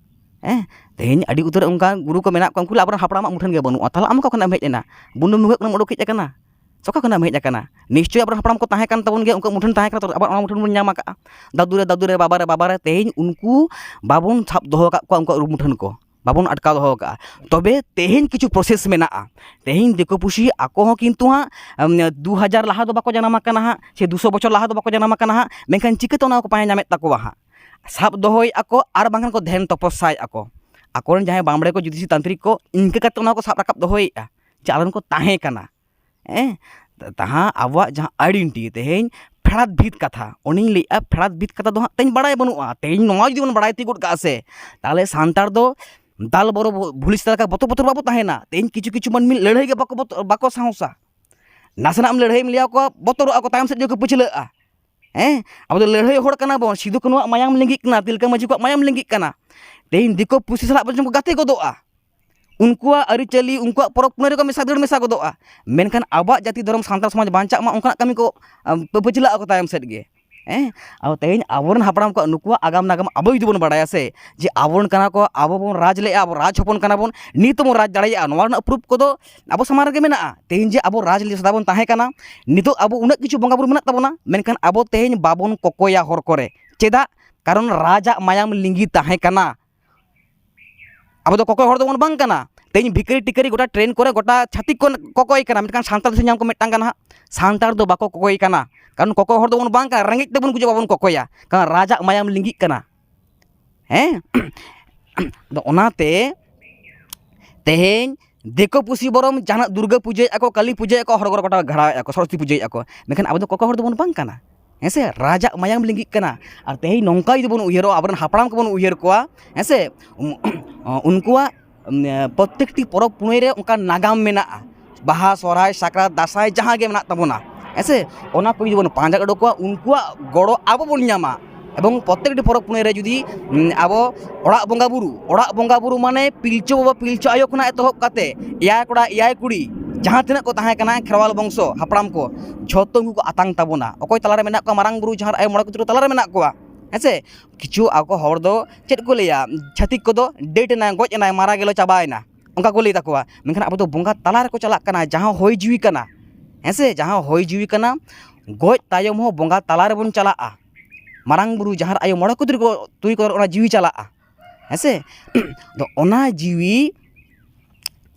ᱦᱮᱸ, ᱛᱮᱦᱮᱧ ᱟᱹᱰᱤ ᱩᱛᱟᱹᱨ ᱚᱱᱠᱟ ᱜᱩᱨᱩ ᱠᱚ ᱢᱮᱱᱟᱜ ᱠᱚᱣᱟ, ᱩᱱᱠᱩ ᱞᱟᱹᱭᱟ ᱟᱵᱚᱨᱮᱱ ᱦᱟᱯᱲᱟᱢᱟᱜ ᱢᱩᱴᱷᱟᱹᱱ ᱜᱮ ᱵᱟᱹᱱᱩᱜᱼᱟ, ᱛᱟᱦᱚᱞᱮ ᱟᱢ ᱚᱠᱟ ᱠᱷᱚᱱᱟᱜ ᱮᱢ ᱦᱮᱡ ᱮᱱᱟ? ᱵᱩᱱᱩᱢ ᱵᱷᱩᱜᱟᱹᱜ ᱠᱷᱚᱱᱟᱜ ᱮᱢ ᱩᱰᱩᱠ ᱦᱮᱡ ᱟᱠᱟᱱᱟ? ᱚᱠᱟ ᱠᱷᱚᱱᱟᱜ ᱮᱢ ᱦᱮᱡ ᱟᱠᱟᱱᱟ? ᱱᱤᱥᱪᱳᱭ ᱟᱵᱚᱨᱮᱱ ᱦᱟᱯᱲᱟᱢ ᱠᱚ ᱛᱟᱦᱮᱸ ᱠᱟᱱ ᱛᱟᱵᱚᱱ ᱜᱮᱭᱟ, ᱩᱱᱠᱩᱣᱟᱜ ᱢᱩᱴᱷᱟᱹᱱ ᱛᱟᱦᱮᱸ ᱠᱟᱱᱟ, ᱛᱚ ᱟᱵᱚ ᱚᱱᱟ ᱢᱩᱴᱷᱟᱹᱱ ᱵᱚᱱ ᱧᱟᱢ ᱟᱠᱟᱫᱼᱟ᱾ ᱫᱟᱫᱩ ᱨᱮ, ᱫᱟᱫᱩ ᱨᱮ, ᱵᱟᱵᱟ ᱨᱮ, ᱵᱟᱵᱟ ᱨᱮ, ᱛᱮᱦᱮᱧ ᱩᱱᱠᱩ ᱵᱟᱵᱚᱱ ᱥᱟᱵ ᱫᱚᱦᱚ ᱟᱠᱟᱫ ᱠᱚᱣᱟ, ᱩᱱᱠᱩᱣᱟᱜ ᱨᱩᱯ ᱢᱩᱴᱷᱟᱹᱱ ᱠᱚ ᱵᱟᱵᱚᱱ ᱟᱴᱠᱟᱣ ᱫᱚᱦᱚ ᱟᱠᱟᱫᱼᱟ᱾ ᱛᱚᱵᱮ ᱛᱮᱦᱮᱧ ᱠᱤᱪᱷᱩ ᱯᱨᱚᱥᱮᱥ ᱢᱮᱱᱟᱜᱼᱟ᱾ ᱛᱮᱦᱮᱧ ᱫᱤᱠᱩ ᱯᱩᱥᱤ ᱟᱠᱚ ᱦᱚᱸ ᱠᱤᱱᱛᱩ ᱦᱟᱸᱜ, ᱩᱢ, ᱫᱩ ᱦᱟᱡᱟᱨ ᱞᱟᱦᱟ ᱫᱚ ᱵᱟᱠᱚ ᱡᱟᱱᱟᱢ ᱟᱠᱟᱱᱟ ᱦᱟᱸᱜ, ᱥᱮ ᱫᱩᱥᱚ ᱵᱚᱪᱷᱚᱨ ᱞᱟᱦᱟ ᱫᱚ ᱵᱟᱠᱚ ᱡᱟᱱᱟᱢ ᱟᱠᱟᱱᱟ ᱦᱟᱸᱜ, ᱢᱮᱱᱠᱷᱟᱱ ᱪᱤᱠᱟᱹᱛᱮ ᱚᱱᱟ ᱠᱚ ᱯᱟᱸᱡᱟ ᱧᱟᱢᱮᱫ ᱛᱟᱠᱚᱣᱟ ᱦᱟᱸᱜ? ᱥᱟᱵ ᱫᱚᱦᱚᱭᱮᱫᱼᱟ ᱠᱚ, ᱟᱨ ᱵᱟᱝᱠᱷᱟᱱ ᱠᱚ ᱫᱷᱮᱱ ᱛᱚᱯᱚᱥᱟᱭᱮᱫᱼᱟ ᱠᱚ᱾ ᱟᱠᱚᱨᱮᱱ ᱡᱟᱦᱟᱸᱭ ᱵᱟᱢᱵᱽᱲᱮ ᱠᱚ, ᱡᱳᱛᱤᱥᱤ ᱛᱟᱱᱛᱨᱤᱠ ᱠᱚ, ᱤᱱᱠᱟᱹ ᱠᱟᱛᱮ ᱚᱱᱟ ᱠᱚ ᱥᱟᱵ ᱨᱟᱠᱟᱵ ᱫᱚᱦᱚᱭᱮᱫᱼᱟ ᱡᱮ ᱟᱞᱮᱨᱮᱱ ᱠᱚ ᱛᱟᱦᱮᱸ ᱠᱟᱱᱟ᱾ ᱦᱮᱸ, ᱛᱟᱦᱟᱸ ᱟᱵᱚᱣᱟᱜ ᱡᱟᱦᱟᱸ ᱟᱭᱰᱮᱱᱴᱤᱴᱤ, ᱛᱮᱦᱮᱧ ᱯᱷᱮᱲᱟᱛ ᱵᱷᱤᱛ ᱠᱟᱛᱷᱟ, ᱚᱱᱮᱧ ᱞᱟᱹᱭᱮᱫᱼᱟ, ᱯᱷᱮᱲᱟᱛ ᱵᱷᱤᱛ ᱠᱟᱛᱷᱟ ᱫᱚ ᱦᱟᱸᱜ ᱛᱮᱦᱮᱧ ᱵᱟᱲᱟᱭ ᱵᱟᱹᱱᱩᱜᱼᱟ᱾ ᱛᱮᱦᱮᱧ ᱱᱚᱣᱟ ᱡᱩᱫᱤ ᱵᱚᱱ ᱵᱟᱲᱟᱭ ᱛᱤᱭᱳᱜ ᱜᱚᱫ ᱠᱟᱜᱼᱟ ᱥᱮ, ᱛᱟᱦᱚᱞᱮ ᱥᱟᱱᱛᱟᱲ ᱫᱚ ᱫᱟᱞ ᱵᱚᱨᱚ ᱵᱷᱩᱞᱤᱥ ᱞᱮᱠᱟ ᱵᱚᱛᱚᱨ ᱵᱚᱛᱚᱨ ᱵᱟᱵᱚ ᱛᱟᱦᱮᱱᱟ᱾ ᱛᱮᱦᱮᱧ ᱠᱤᱪᱷᱩ ᱠᱤᱪᱷᱩ ᱢᱟᱹᱱᱢᱤ ᱞᱟᱹᱲᱦᱟᱹᱭ ᱜᱮ ᱵᱟᱠᱚ ᱵᱚᱛ-, ᱵᱟᱠᱚ ᱥᱟᱦᱚᱥᱟ᱾ ᱱᱟᱥᱮᱱᱟᱜ ᱮᱢ ᱞᱟᱹᱲᱦᱟᱹᱭᱮᱢ ᱞᱟᱹᱭ ᱟᱠᱚᱣᱟ, ᱵᱚᱛᱚᱨᱚᱜᱼᱟ ᱠᱚ, ᱛᱟᱭᱚᱢ ᱥᱮᱫ ᱜᱮᱠᱚ ᱯᱟᱹᱪᱷᱞᱟᱹᱜᱼᱟ᱾ ᱦᱮᱸ, ᱟᱵᱚ ᱫᱚ ᱞᱟᱹᱲᱦᱟᱹᱭ ᱦᱚᱲ ᱠᱟᱱᱟ ᱵᱚᱱ, ᱥᱤᱫᱩ ᱠᱟᱹᱱᱩᱣᱟᱜ ᱢᱟᱭᱟᱢ ᱞᱤᱸᱜᱤᱜ ᱠᱟᱱᱟ, ᱛᱤᱞᱠᱟᱹ ᱢᱟᱹᱡᱷᱤ ᱠᱚᱣᱟᱜ ᱢᱟᱭᱟᱢ ᱞᱤᱸᱜᱤᱜ ᱠᱟᱱᱟ᱾ ᱛᱮᱦᱮᱧ ᱫᱤᱠᱩ ᱯᱩᱥᱤ ᱥᱟᱞᱟᱜ ᱵᱚᱱ ᱜᱟᱛᱮ ᱜᱚᱫᱚᱜᱼᱟ, ᱩᱱᱠᱩᱣᱟᱜ ᱟᱹᱨᱤᱪᱟᱹᱞᱤ, ᱩᱱᱠᱩᱣᱟᱜ ᱯᱚᱨᱚᱵᱽ ᱯᱩᱱᱟᱹᱭ ᱨᱮᱠᱚ ᱢᱮᱥᱟ ᱫᱟᱹᱲ ᱢᱮᱥᱟ ᱜᱚᱫᱚᱜᱼᱟ, ᱢᱮᱱᱠᱷᱟᱱ ᱟᱵᱚᱣᱟᱜ ᱡᱟᱹᱛᱤ ᱫᱷᱚᱨᱚᱢ ᱥᱟᱱᱛᱟᱲ ᱥᱚᱢᱟᱡᱽ ᱵᱟᱧᱪᱟᱜ ᱢᱟ, ᱚᱱᱠᱟᱱᱟᱜ ᱠᱟᱹᱢᱤ ᱠᱚ, ᱟᱢ, ᱯᱟᱹ-, ᱯᱟᱹᱪᱷᱞᱟᱹᱜ ᱟᱠᱚ ᱛᱟᱭᱚᱢ ᱥᱮᱫ ᱜᱮ᱾ ᱦᱮᱸ, ᱟᱫᱚ ᱛᱮᱦᱮᱧ ᱟᱵᱚᱨᱮᱱ ᱦᱟᱯᱲᱟᱢ ᱠᱚᱣᱟᱜ ᱱᱩᱠᱩᱣᱟᱜ ᱟᱜᱟᱢ ᱱᱟᱜᱟᱢ ᱟᱵᱚ ᱡᱩᱫᱤ ᱵᱚᱱ ᱵᱟᱲᱟᱭᱟ ᱥᱮ, ᱡᱮ ᱟᱵᱚᱨᱮᱱ ᱠᱟᱱᱟ ᱠᱚ, ᱟᱵᱚ ᱵᱚᱱ ᱨᱟᱡᱽ ᱞᱮᱜᱼᱟ, ᱟᱵᱚ ᱨᱟᱡᱽ ᱦᱚᱯᱚᱱ ᱠᱟᱱᱟ ᱵᱚᱱ, ᱱᱤᱛ ᱦᱚᱸᱵᱚᱱ ᱨᱟᱡᱽ ᱫᱟᱲᱮᱭᱟᱜᱼᱟ, ᱱᱚᱣᱟ ᱨᱮᱱᱟᱜ ᱯᱨᱩᱯᱷ ᱠᱚᱫᱚ ᱟᱵᱚ ᱥᱟᱢᱟᱝ ᱨᱮᱜᱮ ᱢᱮᱱᱟᱜᱼᱟ᱾ ᱛᱮᱦᱮᱧ ᱡᱮ ᱟᱵᱚ ᱨᱟᱡᱽ ᱞᱮ ᱥᱟᱫᱟ ᱵᱚᱱ ᱛᱟᱦᱮᱸ ᱠᱟᱱᱟ, ᱱᱤᱛᱚᱜ ᱟᱵᱚ ᱩᱱᱟᱹᱜ ᱠᱤᱪᱷᱩ ᱵᱚᱸᱜᱟ ᱵᱩᱨᱩ ᱢᱮᱱᱟᱜ ᱛᱟᱵᱚᱱᱟ, ᱢᱮᱱᱠᱷᱟᱱ ᱟᱵᱚ ᱛᱮᱦᱮᱧ ᱵᱟᱵᱚᱱ ᱠᱚᱠᱚᱭᱟ ᱦᱚᱨ ᱠᱚᱨᱮ᱾ ᱪᱮᱫᱟᱜ? ᱠᱟᱨᱚᱱ ᱨᱟᱡᱟᱜ ᱢᱟᱭᱟᱢ ᱞᱤᱸᱜᱤ ᱛᱟᱦᱮᱸ ᱠᱟᱱᱟ᱾ ᱟᱵᱚ ᱫᱚ ᱠᱚᱠᱚᱭ ᱦᱚᱲ ᱫᱚᱵᱚᱱ ᱵᱟᱝ ᱠᱟᱱᱟ᱾ ᱛᱮᱦᱮᱧ ᱵᱷᱤᱠᱟᱹᱨᱤ ᱴᱤᱠᱟᱹᱨᱤ ᱜᱚᱴᱟ ᱴᱨᱮᱱ ᱠᱚᱨᱮ ᱜᱚᱴᱟ ᱪᱷᱟᱹᱛᱤᱠ ᱠᱚ ᱠᱚᱠᱚᱭ ᱠᱟᱱᱟ, ᱢᱮᱱᱠᱷᱟᱱ ᱥᱟᱱᱛᱟᱲ ᱫᱤᱥᱚᱢ ᱧᱟᱢ ᱠᱚ ᱢᱤᱫᱴᱟᱝ ᱜᱟᱱ ᱦᱟᱸᱜ᱾ ᱥᱟᱱᱛᱟᱲ ᱫᱚ ᱵᱟᱠᱚ ᱠᱚᱠᱚᱭ ᱠᱟᱱᱟ, ᱠᱟᱨᱚᱱ ᱠᱚᱠᱚᱭ ᱦᱚᱲ ᱫᱚᱵᱚᱱ ᱵᱟᱝ ᱠᱟᱱᱟ, ᱨᱮᱸᱜᱮᱡ ᱛᱮᱵᱚᱱ ᱜᱩᱡᱩᱜ, ᱵᱟᱵᱚᱱ ᱠᱚᱠᱚᱭᱟ, ᱠᱟᱨᱚᱱ ᱨᱟᱡᱟᱜ ᱢᱟᱭᱟᱢ ᱞᱤᱸᱜᱤᱜ ᱠᱟᱱᱟ᱾ ᱦᱮᱸ, ᱟᱫᱚ ᱚᱱᱟᱛᱮ ᱛᱮᱦᱮᱧ ᱫᱤᱠᱩ ᱯᱩᱥᱤ ᱵᱚᱨᱚᱢ ᱡᱟᱦᱟᱱᱟᱜ ᱫᱩᱨᱜᱟᱹ ᱯᱩᱡᱟᱹᱭᱮᱫᱼᱟ ᱠᱚ, ᱠᱟᱹᱞᱤ ᱯᱩᱡᱟᱹᱭᱮᱫᱼᱟ ᱠᱚ, ᱦᱚᱲ ᱠᱚ ᱜᱚᱴᱟ ᱜᱷᱟᱲᱟᱣᱮᱫᱼᱟ ᱠᱚ, ᱥᱚᱨᱚᱥᱚᱛᱤ ᱯᱩᱡᱟᱹᱭᱮᱫᱼᱟ ᱠᱚ, ᱢᱮᱱᱠᱷᱟᱱ ᱟᱵᱚ ᱫᱚ ᱠᱚᱠᱚᱭ ᱦᱚᱲ ᱫᱚᱵᱚᱱ ᱵᱟᱝ ᱠᱟᱱᱟ᱾ ᱦᱮᱸ ᱥᱮ, ᱨᱟᱡᱟᱜ ᱢᱟᱭᱟᱢ ᱞᱤᱸᱜᱤᱜ ᱠᱟᱱᱟ᱾ ᱟᱨ ᱛᱮᱦᱮᱧ ᱱᱚᱝᱠᱟ ᱡᱩᱫᱤ ᱵᱚᱱ ᱩᱭᱦᱟᱹᱨᱚᱜᱼᱟ, ᱟᱵᱚᱨᱮᱱ ᱦᱟᱯᱲᱟᱢ ᱠᱚᱵᱚᱱ ᱩᱭᱦᱟᱹᱨ ᱠᱚᱣᱟ, ᱦᱮᱸ ᱥᱮ, ᱩᱱ-, ᱩᱱᱠᱩᱣᱟᱜ, ᱩᱢ, ᱯᱨᱚᱛᱮᱠᱴᱤ ᱯᱚᱨᱚᱵᱽ ᱯᱩᱱᱟᱹᱭ ᱨᱮ ᱚᱱᱠᱟ ᱱᱟᱜᱟᱢ ᱢᱮᱱᱟᱜᱼᱟ᱾ ᱵᱟᱦᱟ, ᱥᱚᱦᱨᱟᱭ, ᱥᱟᱠᱨᱟᱛ, ᱫᱟᱸᱥᱟᱭ, ᱡᱟᱦᱟᱸ ᱜᱮ ᱢᱮᱱᱟᱜ ᱛᱟᱵᱚᱱᱟ, ᱦᱮᱸ ᱥᱮ, ᱚᱱᱟ ᱠᱚ ᱡᱩᱫᱤ ᱵᱚᱱ ᱯᱟᱸᱡᱟ ᱩᱰᱩᱠᱚᱜᱼᱟ, ᱩᱱᱠᱩᱣᱟᱜ ᱜᱚᱲᱚ ᱟᱵᱚ ᱵᱚᱱ ᱧᱟᱢᱟ᱾ ᱮᱵᱚᱝ ᱯᱨᱚᱛᱮᱠᱴᱤ ᱯᱚᱨᱚᱵᱽ ᱯᱩᱱᱟᱹᱭ ᱨᱮ ᱡᱩᱫᱤ, ᱩᱢ, ᱟᱵᱚ ᱚᱲᱟᱜ ᱵᱚᱸᱜᱟ ᱵᱩᱨᱩ, ᱚᱲᱟᱜ ᱵᱚᱸᱜᱟ ᱵᱩᱨᱩ ᱢᱟᱱᱮ ᱯᱤᱞᱪᱩ ᱵᱟᱵᱟ, ᱯᱤᱞᱪᱩ ᱟᱭᱳ ᱠᱷᱚᱱᱟᱜ ᱮᱛᱚᱦᱚᱵ ᱠᱟᱛᱮ ᱮᱭᱟᱭ ᱠᱚᱲᱟ, ᱮᱭᱟᱭ ᱠᱩᱲᱤ, ᱡᱟᱦᱟᱸ ᱛᱤᱱᱟᱹᱜ ᱠᱚ ᱛᱟᱦᱮᱸ ᱠᱟᱱᱟ ᱠᱷᱮᱨᱣᱟᱞ ᱵᱚᱝᱥᱚ ᱦᱟᱯᱲᱟᱢ ᱠᱚ, ᱡᱷᱚᱛᱚ ᱩᱱᱠᱩ ᱠᱚ ᱟᱛᱟᱝ ᱛᱟᱵᱚᱱᱟ᱾ ᱚᱠᱚᱭ ᱛᱟᱞᱟᱨᱮ ᱢᱮᱱᱟᱜ ᱠᱚᱣᱟ? ᱢᱟᱨᱟᱝ ᱵᱩᱨᱩ, ᱡᱟᱦᱮᱨ ᱟᱭᱳ, ᱢᱚᱬᱮ ᱠᱚ ᱛᱩᱨᱩᱭ ᱛᱟᱞᱟᱨᱮ ᱢᱮᱱᱟᱜ ᱠᱚᱣᱟ, ᱦᱮᱸ ᱥᱮ? ᱠᱤᱪᱷᱩ ᱟᱠᱚ ᱦᱚᱲ ᱫᱚ ᱪᱮᱫ ᱠᱚ ᱞᱟᱹᱭᱟ, ᱪᱷᱟᱹᱛᱤᱠ ᱠᱚᱫᱚ ᱰᱮᱰ ᱮᱱᱟᱭ, ᱜᱚᱡ ᱮᱱᱟᱭ, ᱢᱟᱨᱟ ᱜᱮᱞᱚ, ᱪᱟᱵᱟᱭᱮᱱᱟ, ᱚᱱᱠᱟ ᱠᱚ ᱞᱟᱹᱭ ᱛᱟᱠᱚᱣᱟ᱾ ᱢᱮᱱᱠᱷᱟᱱ ᱟᱵᱚ ᱫᱚ ᱵᱚᱸᱜᱟ ᱛᱟᱞᱟ ᱨᱮᱠᱚ ᱪᱟᱞᱟᱜ ᱠᱟᱱᱟ, ᱡᱟᱦᱟᱸ ᱦᱚᱭ ᱡᱤᱣᱤ ᱠᱟᱱᱟ᱾ ᱦᱮᱸ ᱥᱮ? ᱡᱟᱦᱟᱸ ᱦᱚᱭ ᱡᱤᱣᱤ ᱠᱟᱱᱟ, ᱜᱚᱡ ᱛᱟᱭᱚᱢ ᱦᱚᱸ ᱵᱚᱸᱜᱟ ᱛᱟᱞᱟ ᱨᱮᱵᱚᱱ ᱪᱟᱞᱟᱜᱼᱟ᱾ ᱢᱟᱨᱟᱝ ᱵᱩᱨᱩ, ᱡᱟᱦᱮᱨ ᱟᱭᱳ, ᱢᱚᱬᱮ ᱠᱚ ᱛᱩᱨᱩᱭ ᱠᱚ, ᱛᱩᱨᱩᱭ ᱠᱚ ᱚᱱᱟ ᱡᱤᱣᱤ ᱪᱟᱞᱟᱜᱼᱟ, ᱦᱮᱸ ᱥᱮ? ᱟᱫᱚ ᱚᱱᱟ ᱡᱤᱣᱤ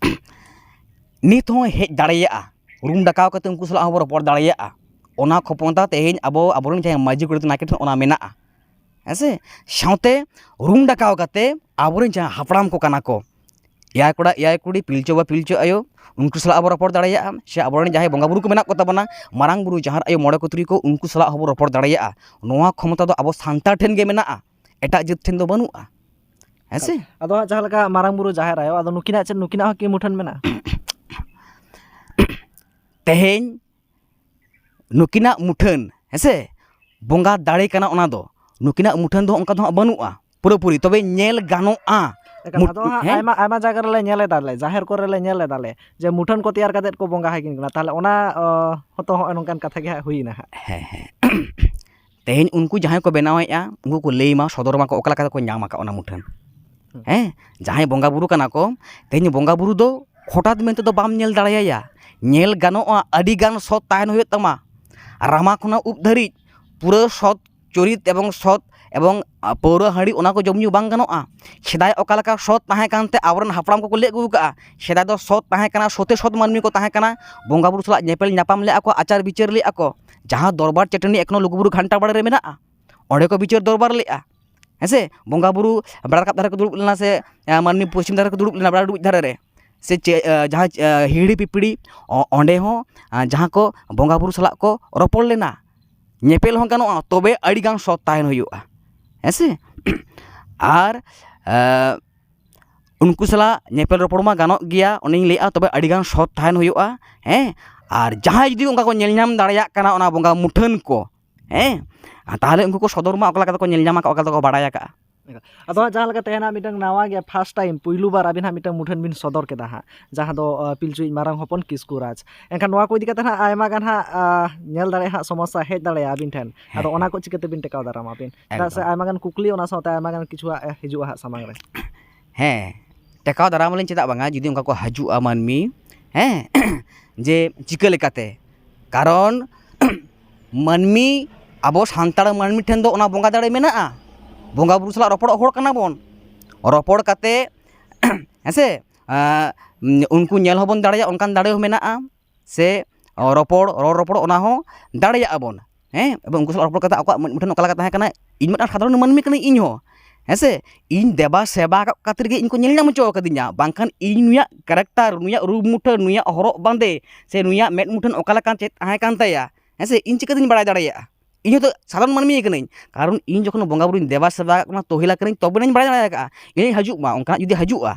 ᱱᱤᱛ ᱦᱚᱸ ᱦᱮᱡ ᱫᱟᱲᱮᱭᱟᱜᱼᱟ, ᱨᱩᱢ ᱰᱟᱠᱟᱣ ᱠᱟᱛᱮ ᱩᱱᱠᱩ ᱥᱟᱞᱟᱜ ᱦᱚᱸᱵᱚ ᱨᱚᱯᱚᱲ ᱫᱟᱲᱮᱭᱟᱜᱼᱟ᱾ ᱚᱱᱟ ᱠᱷᱚᱢᱚᱛᱟ ᱛᱮᱦᱮᱧ ᱟᱵᱚ, ᱟᱵᱚᱨᱮᱱ ᱡᱟᱦᱟᱸᱭ ᱢᱟᱹᱡᱷᱤ ᱜᱚᱰᱮᱛ ᱱᱟᱭᱠᱮ ᱴᱷᱮᱱ ᱚᱱᱟ ᱢᱮᱱᱟᱜᱼᱟ, ᱦᱮᱸ ᱥᱮ? ᱥᱟᱶᱛᱮ ᱨᱩᱢ ᱰᱟᱠᱟᱣ ᱠᱟᱛᱮ ᱟᱵᱚᱨᱮᱱ ᱡᱟᱦᱟᱸ ᱦᱟᱯᱲᱟᱢ ᱠᱚ ᱠᱟᱱᱟ ᱠᱚ, ᱮᱭᱟᱭ ᱠᱚᱲᱟ ᱮᱭᱟᱭ ᱠᱩᱲᱤ, ᱯᱤᱞᱪᱩ ᱵᱟᱵᱟ ᱯᱤᱞᱪᱩ ᱟᱭᱳ, ᱩᱱᱠᱩ ᱥᱟᱞᱟᱜ ᱟᱵᱚ ᱨᱚᱯᱚᱲ ᱫᱟᱲᱮᱭᱟᱜᱼᱟ, ᱥᱮ ᱟᱵᱚᱨᱮᱱ ᱡᱟᱦᱟᱸᱭ ᱵᱚᱸᱜᱟ ᱵᱩᱨᱩ ᱠᱚ ᱢᱮᱱᱟᱜ ᱠᱚ ᱛᱟᱵᱚᱱᱟ, ᱢᱟᱨᱟᱝ ᱵᱩᱨᱩ, ᱡᱟᱦᱮᱨ ᱟᱭᱳ, ᱢᱚᱬᱮ ᱠᱚ ᱛᱩᱨᱩᱭ ᱠᱚ, ᱩᱱᱠᱩ ᱥᱟᱞᱟᱜ ᱦᱚᱸᱵᱚ ᱨᱚᱯᱚᱲ ᱫᱟᱲᱮᱭᱟᱜᱼᱟ᱾ ᱱᱚᱣᱟ ᱠᱷᱚᱢᱚᱛᱟ ᱫᱚ ᱟᱵᱚ ᱥᱟᱱᱛᱟᱲ ᱴᱷᱮᱱ ᱜᱮ ᱢᱮᱱᱟᱜᱼᱟ, ᱦᱮᱸ ᱥᱮ? ᱟᱫᱚ ᱦᱟᱸᱜ ᱡᱟᱦᱟᱸ ᱞᱮᱠᱟ ᱢᱟᱨᱟᱝ ᱵᱩᱨᱩ, ᱡᱟᱦᱮᱨ ᱟᱭᱳ, ᱟᱫᱚ ᱱᱩᱠᱤᱱᱟᱜ ᱪᱮᱫ, ᱱᱩᱠᱤᱱᱟᱜ ᱦᱚᱸ ᱠᱤ ᱢᱩᱴᱷᱟᱹᱱ ᱢᱮᱱᱟᱜᱼᱟ? ᱛᱮᱦᱮᱧ ᱱᱩᱠᱤᱱᱟᱜ ᱢᱩᱴᱷᱟᱹᱱ, ᱦᱮᱸ ᱥᱮ, ᱵᱚᱸᱜᱟ ᱫᱟᱲᱮ ᱠᱟᱱᱟ ᱚᱱᱟ ᱫᱚ᱾ ᱱᱩᱠᱤᱱᱟᱜ ᱢᱩᱴᱷᱟᱹᱱ ᱫᱚ ᱚᱱᱠᱟ ᱫᱚ ᱦᱟᱸᱜ ᱵᱟᱹᱱᱩᱜᱼᱟ ᱯᱩᱨᱟᱹᱯᱩᱨᱤ, ᱛᱚᱵᱮ ᱧᱮᱞ ᱜᱟᱱᱚᱜᱼᱟ᱾ ᱮᱠᱟᱞ, ᱢᱩᱴ-, ᱟᱫᱚ ᱦᱟᱸᱜ ᱦᱮᱸ? ᱟᱭᱢᱟ, ᱟᱭᱢᱟ ᱡᱟᱭᱜᱟ ᱨᱮᱞᱮ ᱧᱮᱞ ᱮᱫᱟ ᱞᱮ, ᱡᱟᱦᱮᱨ ᱠᱚᱨᱮ ᱞᱮ ᱧᱮᱞ ᱮᱫᱟ ᱞᱮ ᱡᱮ ᱢᱩᱴᱷᱟᱹᱱ ᱠᱚ ᱛᱮᱭᱟᱨ ᱠᱟᱛᱮᱫ ᱠᱚ ᱵᱚᱸᱜᱟ ᱟᱹᱠᱤᱱ ᱠᱟᱱᱟ᱾ ᱛᱟᱦᱚᱞᱮ ᱚᱱᱟ, ᱚ, ᱦᱚᱸᱛᱚ ᱦᱚᱸᱜᱼᱚᱭ ᱱᱚᱝᱠᱟᱱ ᱠᱟᱛᱷᱟ ᱜᱮ ᱦᱟᱸᱜ ᱦᱩᱭᱱᱟ ᱦᱟᱸᱜ᱾ ᱦᱮᱸ, ᱦᱮᱸ᱾ ᱛᱮᱦᱮᱧ ᱩᱱᱠᱩ ᱡᱟᱦᱟᱸᱭ ᱠᱚ ᱵᱮᱱᱟᱣᱮᱫᱼᱟ, ᱩᱱᱠᱩ ᱠᱚ ᱞᱟᱹᱭ ᱢᱟ, ᱥᱚᱫᱚᱨ ᱢᱟᱠᱚ, ᱚᱠᱟ ᱞᱮᱠᱟ ᱛᱮᱠᱚ ᱧᱟᱢ ᱟᱠᱟᱫ ᱚᱱᱟ ᱢᱩᱴᱷᱟᱹᱱ᱾ ᱦᱩᱸ᱾ ᱦᱮᱸ, ᱡᱟᱦᱟᱸᱭ ᱵᱚᱸᱜᱟ ᱵᱩᱨᱩ ᱠᱟᱱᱟ ᱠᱚ, ᱛᱮᱦᱮᱧ ᱵᱚᱸᱜᱟ ᱵᱩᱨᱩ ᱫᱚ ᱦᱚᱴᱟᱛ ᱢᱮᱱᱛᱮ ᱫᱚ ᱵᱟᱢ ᱧᱮᱞ ᱫᱟᱲᱮᱭᱟᱭᱟ᱾ ᱧᱮᱞ ᱜᱟᱱᱚᱜᱼᱟ, ᱟᱹᱰᱤ ᱜᱟᱱ ᱥᱚᱛ ᱛᱟᱦᱮᱱ ᱦᱩᱭᱩᱜ ᱛᱟᱢᱟ᱾ ᱨᱟᱢᱟ ᱠᱷᱚᱱᱟᱜ ᱩᱵ ᱫᱷᱟᱹᱨᱤᱡ ᱯᱩᱨᱟᱹ ᱥᱚᱛ ᱪᱚᱨᱤᱛ ᱮᱵᱚᱝ ᱥᱚᱛ ᱮᱵᱚᱝ, ᱟ, ᱯᱟᱹᱣᱨᱟᱹ ᱦᱟᱺᱰᱤ, ᱚᱱᱟ ᱠᱚ ᱡᱚᱢ ᱧᱩ ᱵᱟᱝ ᱜᱟᱱᱚᱜᱼᱟ᱾ ᱥᱮᱫᱟᱭ ᱚᱠᱟ ᱞᱮᱠᱟ ᱥᱚᱛ ᱛᱟᱦᱮᱸ ᱠᱟᱱᱛᱮ ᱟᱵᱚᱨᱮᱱ ᱦᱟᱯᱲᱟᱢ ᱠᱚᱠᱚ ᱞᱟᱹᱭ ᱟᱹᱜᱩ ᱟᱠᱟᱫᱼᱟ, ᱥᱮᱫᱟᱭ ᱫᱚ ᱥᱚᱛ ᱛᱟᱦᱮᱸ ᱠᱟᱱᱟ, ᱥᱚᱛᱮ ᱥᱚᱛ ᱢᱟᱹᱱᱢᱤ ᱠᱚ ᱛᱟᱦᱮᱸ ᱠᱟᱱᱟ, ᱵᱚᱸᱜᱟ ᱵᱩᱨᱩ ᱥᱟᱞᱟᱜ ᱧᱮᱯᱮᱞ ᱧᱟᱯᱟᱢ ᱞᱮᱫᱼᱟ ᱠᱚ, ᱟᱪᱟᱨ ᱵᱤᱪᱟᱹᱨ ᱞᱮᱫᱼᱟ ᱠᱚ᱾ ᱡᱟᱦᱟᱸ ᱫᱚᱨᱵᱟᱨ ᱪᱟᱹᱴᱟᱹᱱᱤ ᱮᱠᱷᱚᱱᱳ ᱞᱩᱜᱩᱵᱩᱨᱩ ᱜᱷᱟᱱᱴᱟ ᱵᱟᱲᱮ ᱨᱮ ᱢᱮᱱᱟᱜᱼᱟ, ᱚᱸᱰᱮ ᱠᱚ ᱵᱤᱪᱟᱹᱨ ᱫᱚᱨᱵᱟᱨ ᱞᱮᱫᱼᱟ, ᱦᱮᱸ ᱥᱮ? ᱵᱚᱸᱜᱟ ᱵᱩᱨᱩ ᱵᱮᱲᱟ ᱨᱟᱠᱟᱵ ᱫᱷᱟᱨᱮ ᱠᱚ ᱫᱩᱲᱩᱵ ᱞᱮᱱᱟ ᱥᱮ, ᱮ, ᱢᱟᱹᱱᱢᱤ ᱯᱚᱪᱷᱤᱢ ᱫᱷᱟᱨᱮ ᱠᱚ ᱫᱩᱲᱩᱵ ᱞᱮᱱᱟ, ᱵᱮᱲᱟ ᱰᱩᱵᱩᱡ ᱫᱷᱟᱨᱮ ᱨᱮ, ᱥᱮ ᱪᱮ-, ᱮ, ᱡᱟᱦᱟᱸ, ᱮ, ᱦᱤᱦᱤᱲᱤ ᱯᱤᱯᱤᱲᱤ, ᱚ-, ᱚᱸᱰᱮ ᱦᱚᱸ, ᱟ, ᱡᱟᱦᱟᱸ ᱠᱚ ᱵᱚᱸᱜᱟ ᱵᱩᱨᱩ ᱥᱟᱞᱟᱜ ᱠᱚ ᱨᱚᱯᱚᱲ ᱞᱮᱱᱟ, ᱧᱮᱯᱮᱞ ᱦᱚᱸ ᱜᱟᱱᱚᱜᱼᱟ, ᱛᱚᱵᱮ ᱟᱹᱰᱤ ᱜᱟᱱ ᱥᱚᱛ ᱛᱟᱦᱮᱱ ᱦᱩᱭᱩᱜᱼᱟ, ᱦᱮᱸ ᱥᱮ? ᱟᱨ, ᱮ, ᱩᱱᱠᱩ ᱥᱟᱞᱟᱜ ᱧᱮᱯᱮᱞ ᱨᱚᱯᱚᱲ ᱢᱟ ᱜᱟᱱᱚᱜ ᱜᱮᱭᱟ, ᱚᱱᱮᱧ ᱞᱟᱹᱭᱮᱫᱼᱟ, ᱛᱚᱵᱮ ᱟᱹᱰᱤ ᱜᱟᱱ ᱥᱚᱛ ᱛᱟᱦᱮᱱ ᱦᱩᱭᱩᱜᱼᱟ, ᱦᱮᱸ? ᱟᱨ ᱡᱟᱦᱟᱸᱭ ᱡᱩᱫᱤ ᱚᱱᱠᱟ ᱠᱚ ᱧᱮᱞ ᱧᱟᱢ ᱫᱟᱲᱮᱭᱟᱜ ᱠᱟᱱᱟ ᱚᱱᱟ ᱵᱚᱸᱜᱟ ᱢᱩᱴᱷᱟᱹᱱ ᱠᱚ, ᱦᱮᱸ? ᱟᱨ ᱛᱟᱦᱚᱞᱮ ᱩᱱᱠᱩ ᱠᱚ ᱥᱚᱫᱚᱨ ᱢᱟ, ᱚᱠᱟ ᱞᱮᱠᱟ ᱛᱮᱠᱚ ᱧᱮᱞ ᱧᱟᱢ ᱟᱠᱟᱫ, ᱚᱠᱟ ᱞᱮᱠᱟ ᱛᱮᱠᱚ ᱵᱟᱲᱟᱭ ᱟᱠᱟᱫᱼᱟ᱾ ᱟᱫᱚ ᱦᱟᱸᱜ ᱡᱟᱦᱟᱸ ᱞᱮᱠᱟ ᱛᱮᱦᱮᱧ ᱦᱟᱸᱜ ᱢᱤᱫᱴᱟᱝ ᱱᱟᱣᱟ ᱜᱮ, first time, ᱯᱩᱭᱞᱩ ᱵᱟᱨ ᱟᱹᱵᱤᱱ ᱦᱟᱸᱜ ᱢᱤᱫᱴᱟᱝ ᱢᱩᱴᱷᱟᱹᱱ ᱵᱤᱱ ᱥᱚᱫᱚᱨ ᱠᱮᱫᱟ ᱦᱟᱸᱜ, ᱡᱟᱦᱟᱸ ᱫᱚ, ᱟ, ᱯᱤᱞᱪᱩᱭᱤᱡ ᱢᱟᱨᱟᱝ ᱦᱚᱯᱚᱱ ᱠᱤᱥᱠᱩ ᱨᱟᱡᱽ᱾ ᱮᱱᱠᱷᱟᱱ ᱱᱚᱣᱟ ᱠᱚ ᱤᱫᱤ ᱠᱟᱛᱮ ᱦᱟᱸᱜ ᱟᱭᱢᱟ ᱜᱟᱱ ᱦᱟᱸᱜ, ᱟ, ᱧᱮᱞ ᱫᱟᱲᱮᱭᱟᱜ ᱦᱟᱸᱜ ᱥᱚᱢᱚᱥᱥᱟ ᱦᱮᱡ ᱫᱟᱲᱮᱭᱟᱜᱼᱟ ᱟᱹᱵᱤᱱ ᱴᱷᱮᱱ᱾ ᱟᱫᱚ ᱦᱮᱸ, ᱚᱱᱟ ᱦᱮᱸ᱾ ᱠᱚ ᱪᱤᱠᱟᱹ ᱛᱮᱵᱤᱱ ᱴᱮᱠᱟᱣ ᱫᱟᱨᱟᱢᱟ ᱟᱹᱵᱤᱱ? ᱪᱮᱫᱟᱜ ᱥᱮ ᱮᱠᱫᱚᱢ᱾ ᱟᱭᱢᱟ ᱜᱟᱱ ᱠᱩᱠᱞᱤ ᱚᱱᱟ ᱥᱟᱶᱛᱮ ᱟᱭᱢᱟ ᱜᱟᱱ ᱠᱤᱪᱷᱩ ᱦᱟᱸᱜ, ᱮ, ᱦᱤᱡᱩᱜᱼᱟ ᱦᱟᱸᱜ ᱥᱟᱢᱟᱝ ᱨᱮ᱾ ᱦᱮᱸ, ᱴᱮᱠᱟᱣ ᱫᱟᱨᱟᱢ ᱟᱹᱞᱤᱧ, ᱪᱮᱫᱟᱜ ᱵᱟᱝᱟ? ᱡᱩᱫᱤ ᱚᱱᱠᱟ ᱠᱚ ᱦᱤᱡᱩᱜᱼᱟ ᱢᱟᱹᱱᱢᱤ, ᱦᱮᱸ, ᱡᱮ ᱪᱤᱠᱟᱹ ᱞᱮᱠᱟᱛᱮ, ᱠᱟᱨᱚᱱ ᱢᱟᱹᱱᱢᱤ, ᱟᱵᱚ ᱥᱟᱱᱛᱟᱲ ᱢᱟᱹᱱᱢᱤ ᱴᱷᱮᱱ ᱫᱚ ᱚᱱᱟ ᱵᱚᱸᱜᱟ ᱫᱟᱲᱮ ᱢᱮᱱᱟᱜᱼᱟ᱾ ᱵᱚᱸᱜᱟ ᱵᱩᱨᱩ ᱥᱟᱞᱟᱜ ᱨᱚᱯᱚᱲᱚᱜ ᱦᱚᱲ ᱠᱟᱱᱟ ᱵᱚᱱ᱾ ᱨᱚᱯᱚᱲ ᱠᱟᱛᱮ ᱦᱮᱸ ᱥᱮ, ᱩᱱᱠᱩ ᱧᱮᱞ ᱦᱚᱸᱵᱚᱱ ᱫᱟᱲᱮᱭᱟᱜᱼᱟ, ᱚᱱᱠᱟᱱ ᱫᱟᱲᱮ ᱦᱚᱸ ᱢᱮᱱᱟᱜᱼᱟ᱾ ᱥᱮ ᱨᱚᱯᱚᱲ, ᱨᱚᱲ ᱨᱚᱯᱚᱲ, ᱚᱱᱟ ᱦᱚᱸ ᱫᱟᱲᱮᱭᱟᱜᱼᱟ ᱵᱚᱱ᱾ ᱦᱮᱸ, ᱮᱵᱚᱝ ᱩᱱᱠᱩ ᱥᱟᱞᱟᱜ ᱨᱚᱯᱚᱲ ᱠᱟᱛᱮ ᱟᱠᱚᱣᱟᱜ ᱢᱮᱫ ᱢᱩᱴᱷᱟᱹᱱ ᱚᱠᱟ ᱞᱮᱠᱟ ᱛᱟᱦᱮᱸ ᱠᱟᱱᱟ, ᱤᱧ ᱢᱤᱫᱴᱟᱝ ᱥᱟᱫᱷᱟᱨᱚᱱ ᱢᱟᱹᱱᱢᱤ ᱠᱟᱹᱱᱟᱹᱧ ᱤᱧ ᱦᱚᱸ, ᱦᱮᱸ ᱥᱮ? ᱤᱧ ᱫᱮᱵᱟ ᱥᱮᱵᱟ ᱟᱠᱟᱫ ᱠᱷᱟᱹᱛᱤᱨ ᱜᱮ ᱤᱧ ᱠᱚ ᱧᱮᱞ ᱧᱟᱢ ᱦᱚᱪᱚ ᱟᱠᱟᱫᱤᱧᱟ, ᱵᱟᱝᱠᱷᱟᱱ ᱤᱧ ᱱᱩᱭᱟᱜ ᱠᱮᱨᱮᱠᱴᱟᱨ, ᱱᱩᱭᱟᱜ ᱨᱩᱯ ᱢᱩᱴᱷᱟᱹᱱ, ᱱᱩᱭᱟᱜ ᱦᱚᱨᱚᱜ ᱵᱟᱸᱫᱮ, ᱥᱮ ᱱᱩᱭᱟᱜ ᱢᱮᱫ ᱢᱩᱴᱷᱟᱹᱱ ᱚᱠᱟ ᱞᱮᱠᱟᱱ ᱪᱮᱫ ᱛᱟᱦᱮᱸ ᱠᱟᱱ ᱛᱟᱭᱟ, ᱦᱮᱸ ᱥᱮ? ᱤᱧ ᱪᱤᱠᱟᱹᱛᱤᱧ ᱵᱟᱲᱟᱭ ᱫᱟᱲᱮᱭᱟᱜᱼᱟ? ᱤᱧ ᱦᱚᱸᱛᱚ ᱥᱟᱫᱷᱟᱨᱚᱱ ᱢᱟᱹᱱᱢᱤ ᱠᱟᱹᱱᱟᱹᱧ, ᱠᱟᱨᱚᱱ ᱤᱧ ᱡᱚᱠᱷᱚᱱ ᱵᱚᱸᱜᱟ ᱵᱩᱨᱩᱧ ᱫᱮᱵᱟ ᱥᱮᱵᱟ ᱟᱠᱟᱫ ᱠᱚᱣᱟ, ᱛᱚᱦᱤᱞᱟ ᱠᱟᱹᱱᱟᱹᱧ, ᱛᱚᱵᱮᱱᱟᱧ ᱵᱟᱲᱟᱭ ᱫᱟᱲᱮ ᱠᱟᱜᱼᱟ᱾ ᱤᱧ ᱦᱤᱡᱩᱜ ᱢᱟ, ᱚᱱᱠᱟᱱᱟᱜ ᱡᱩᱫᱤ ᱦᱤᱡᱩᱜᱼᱟ,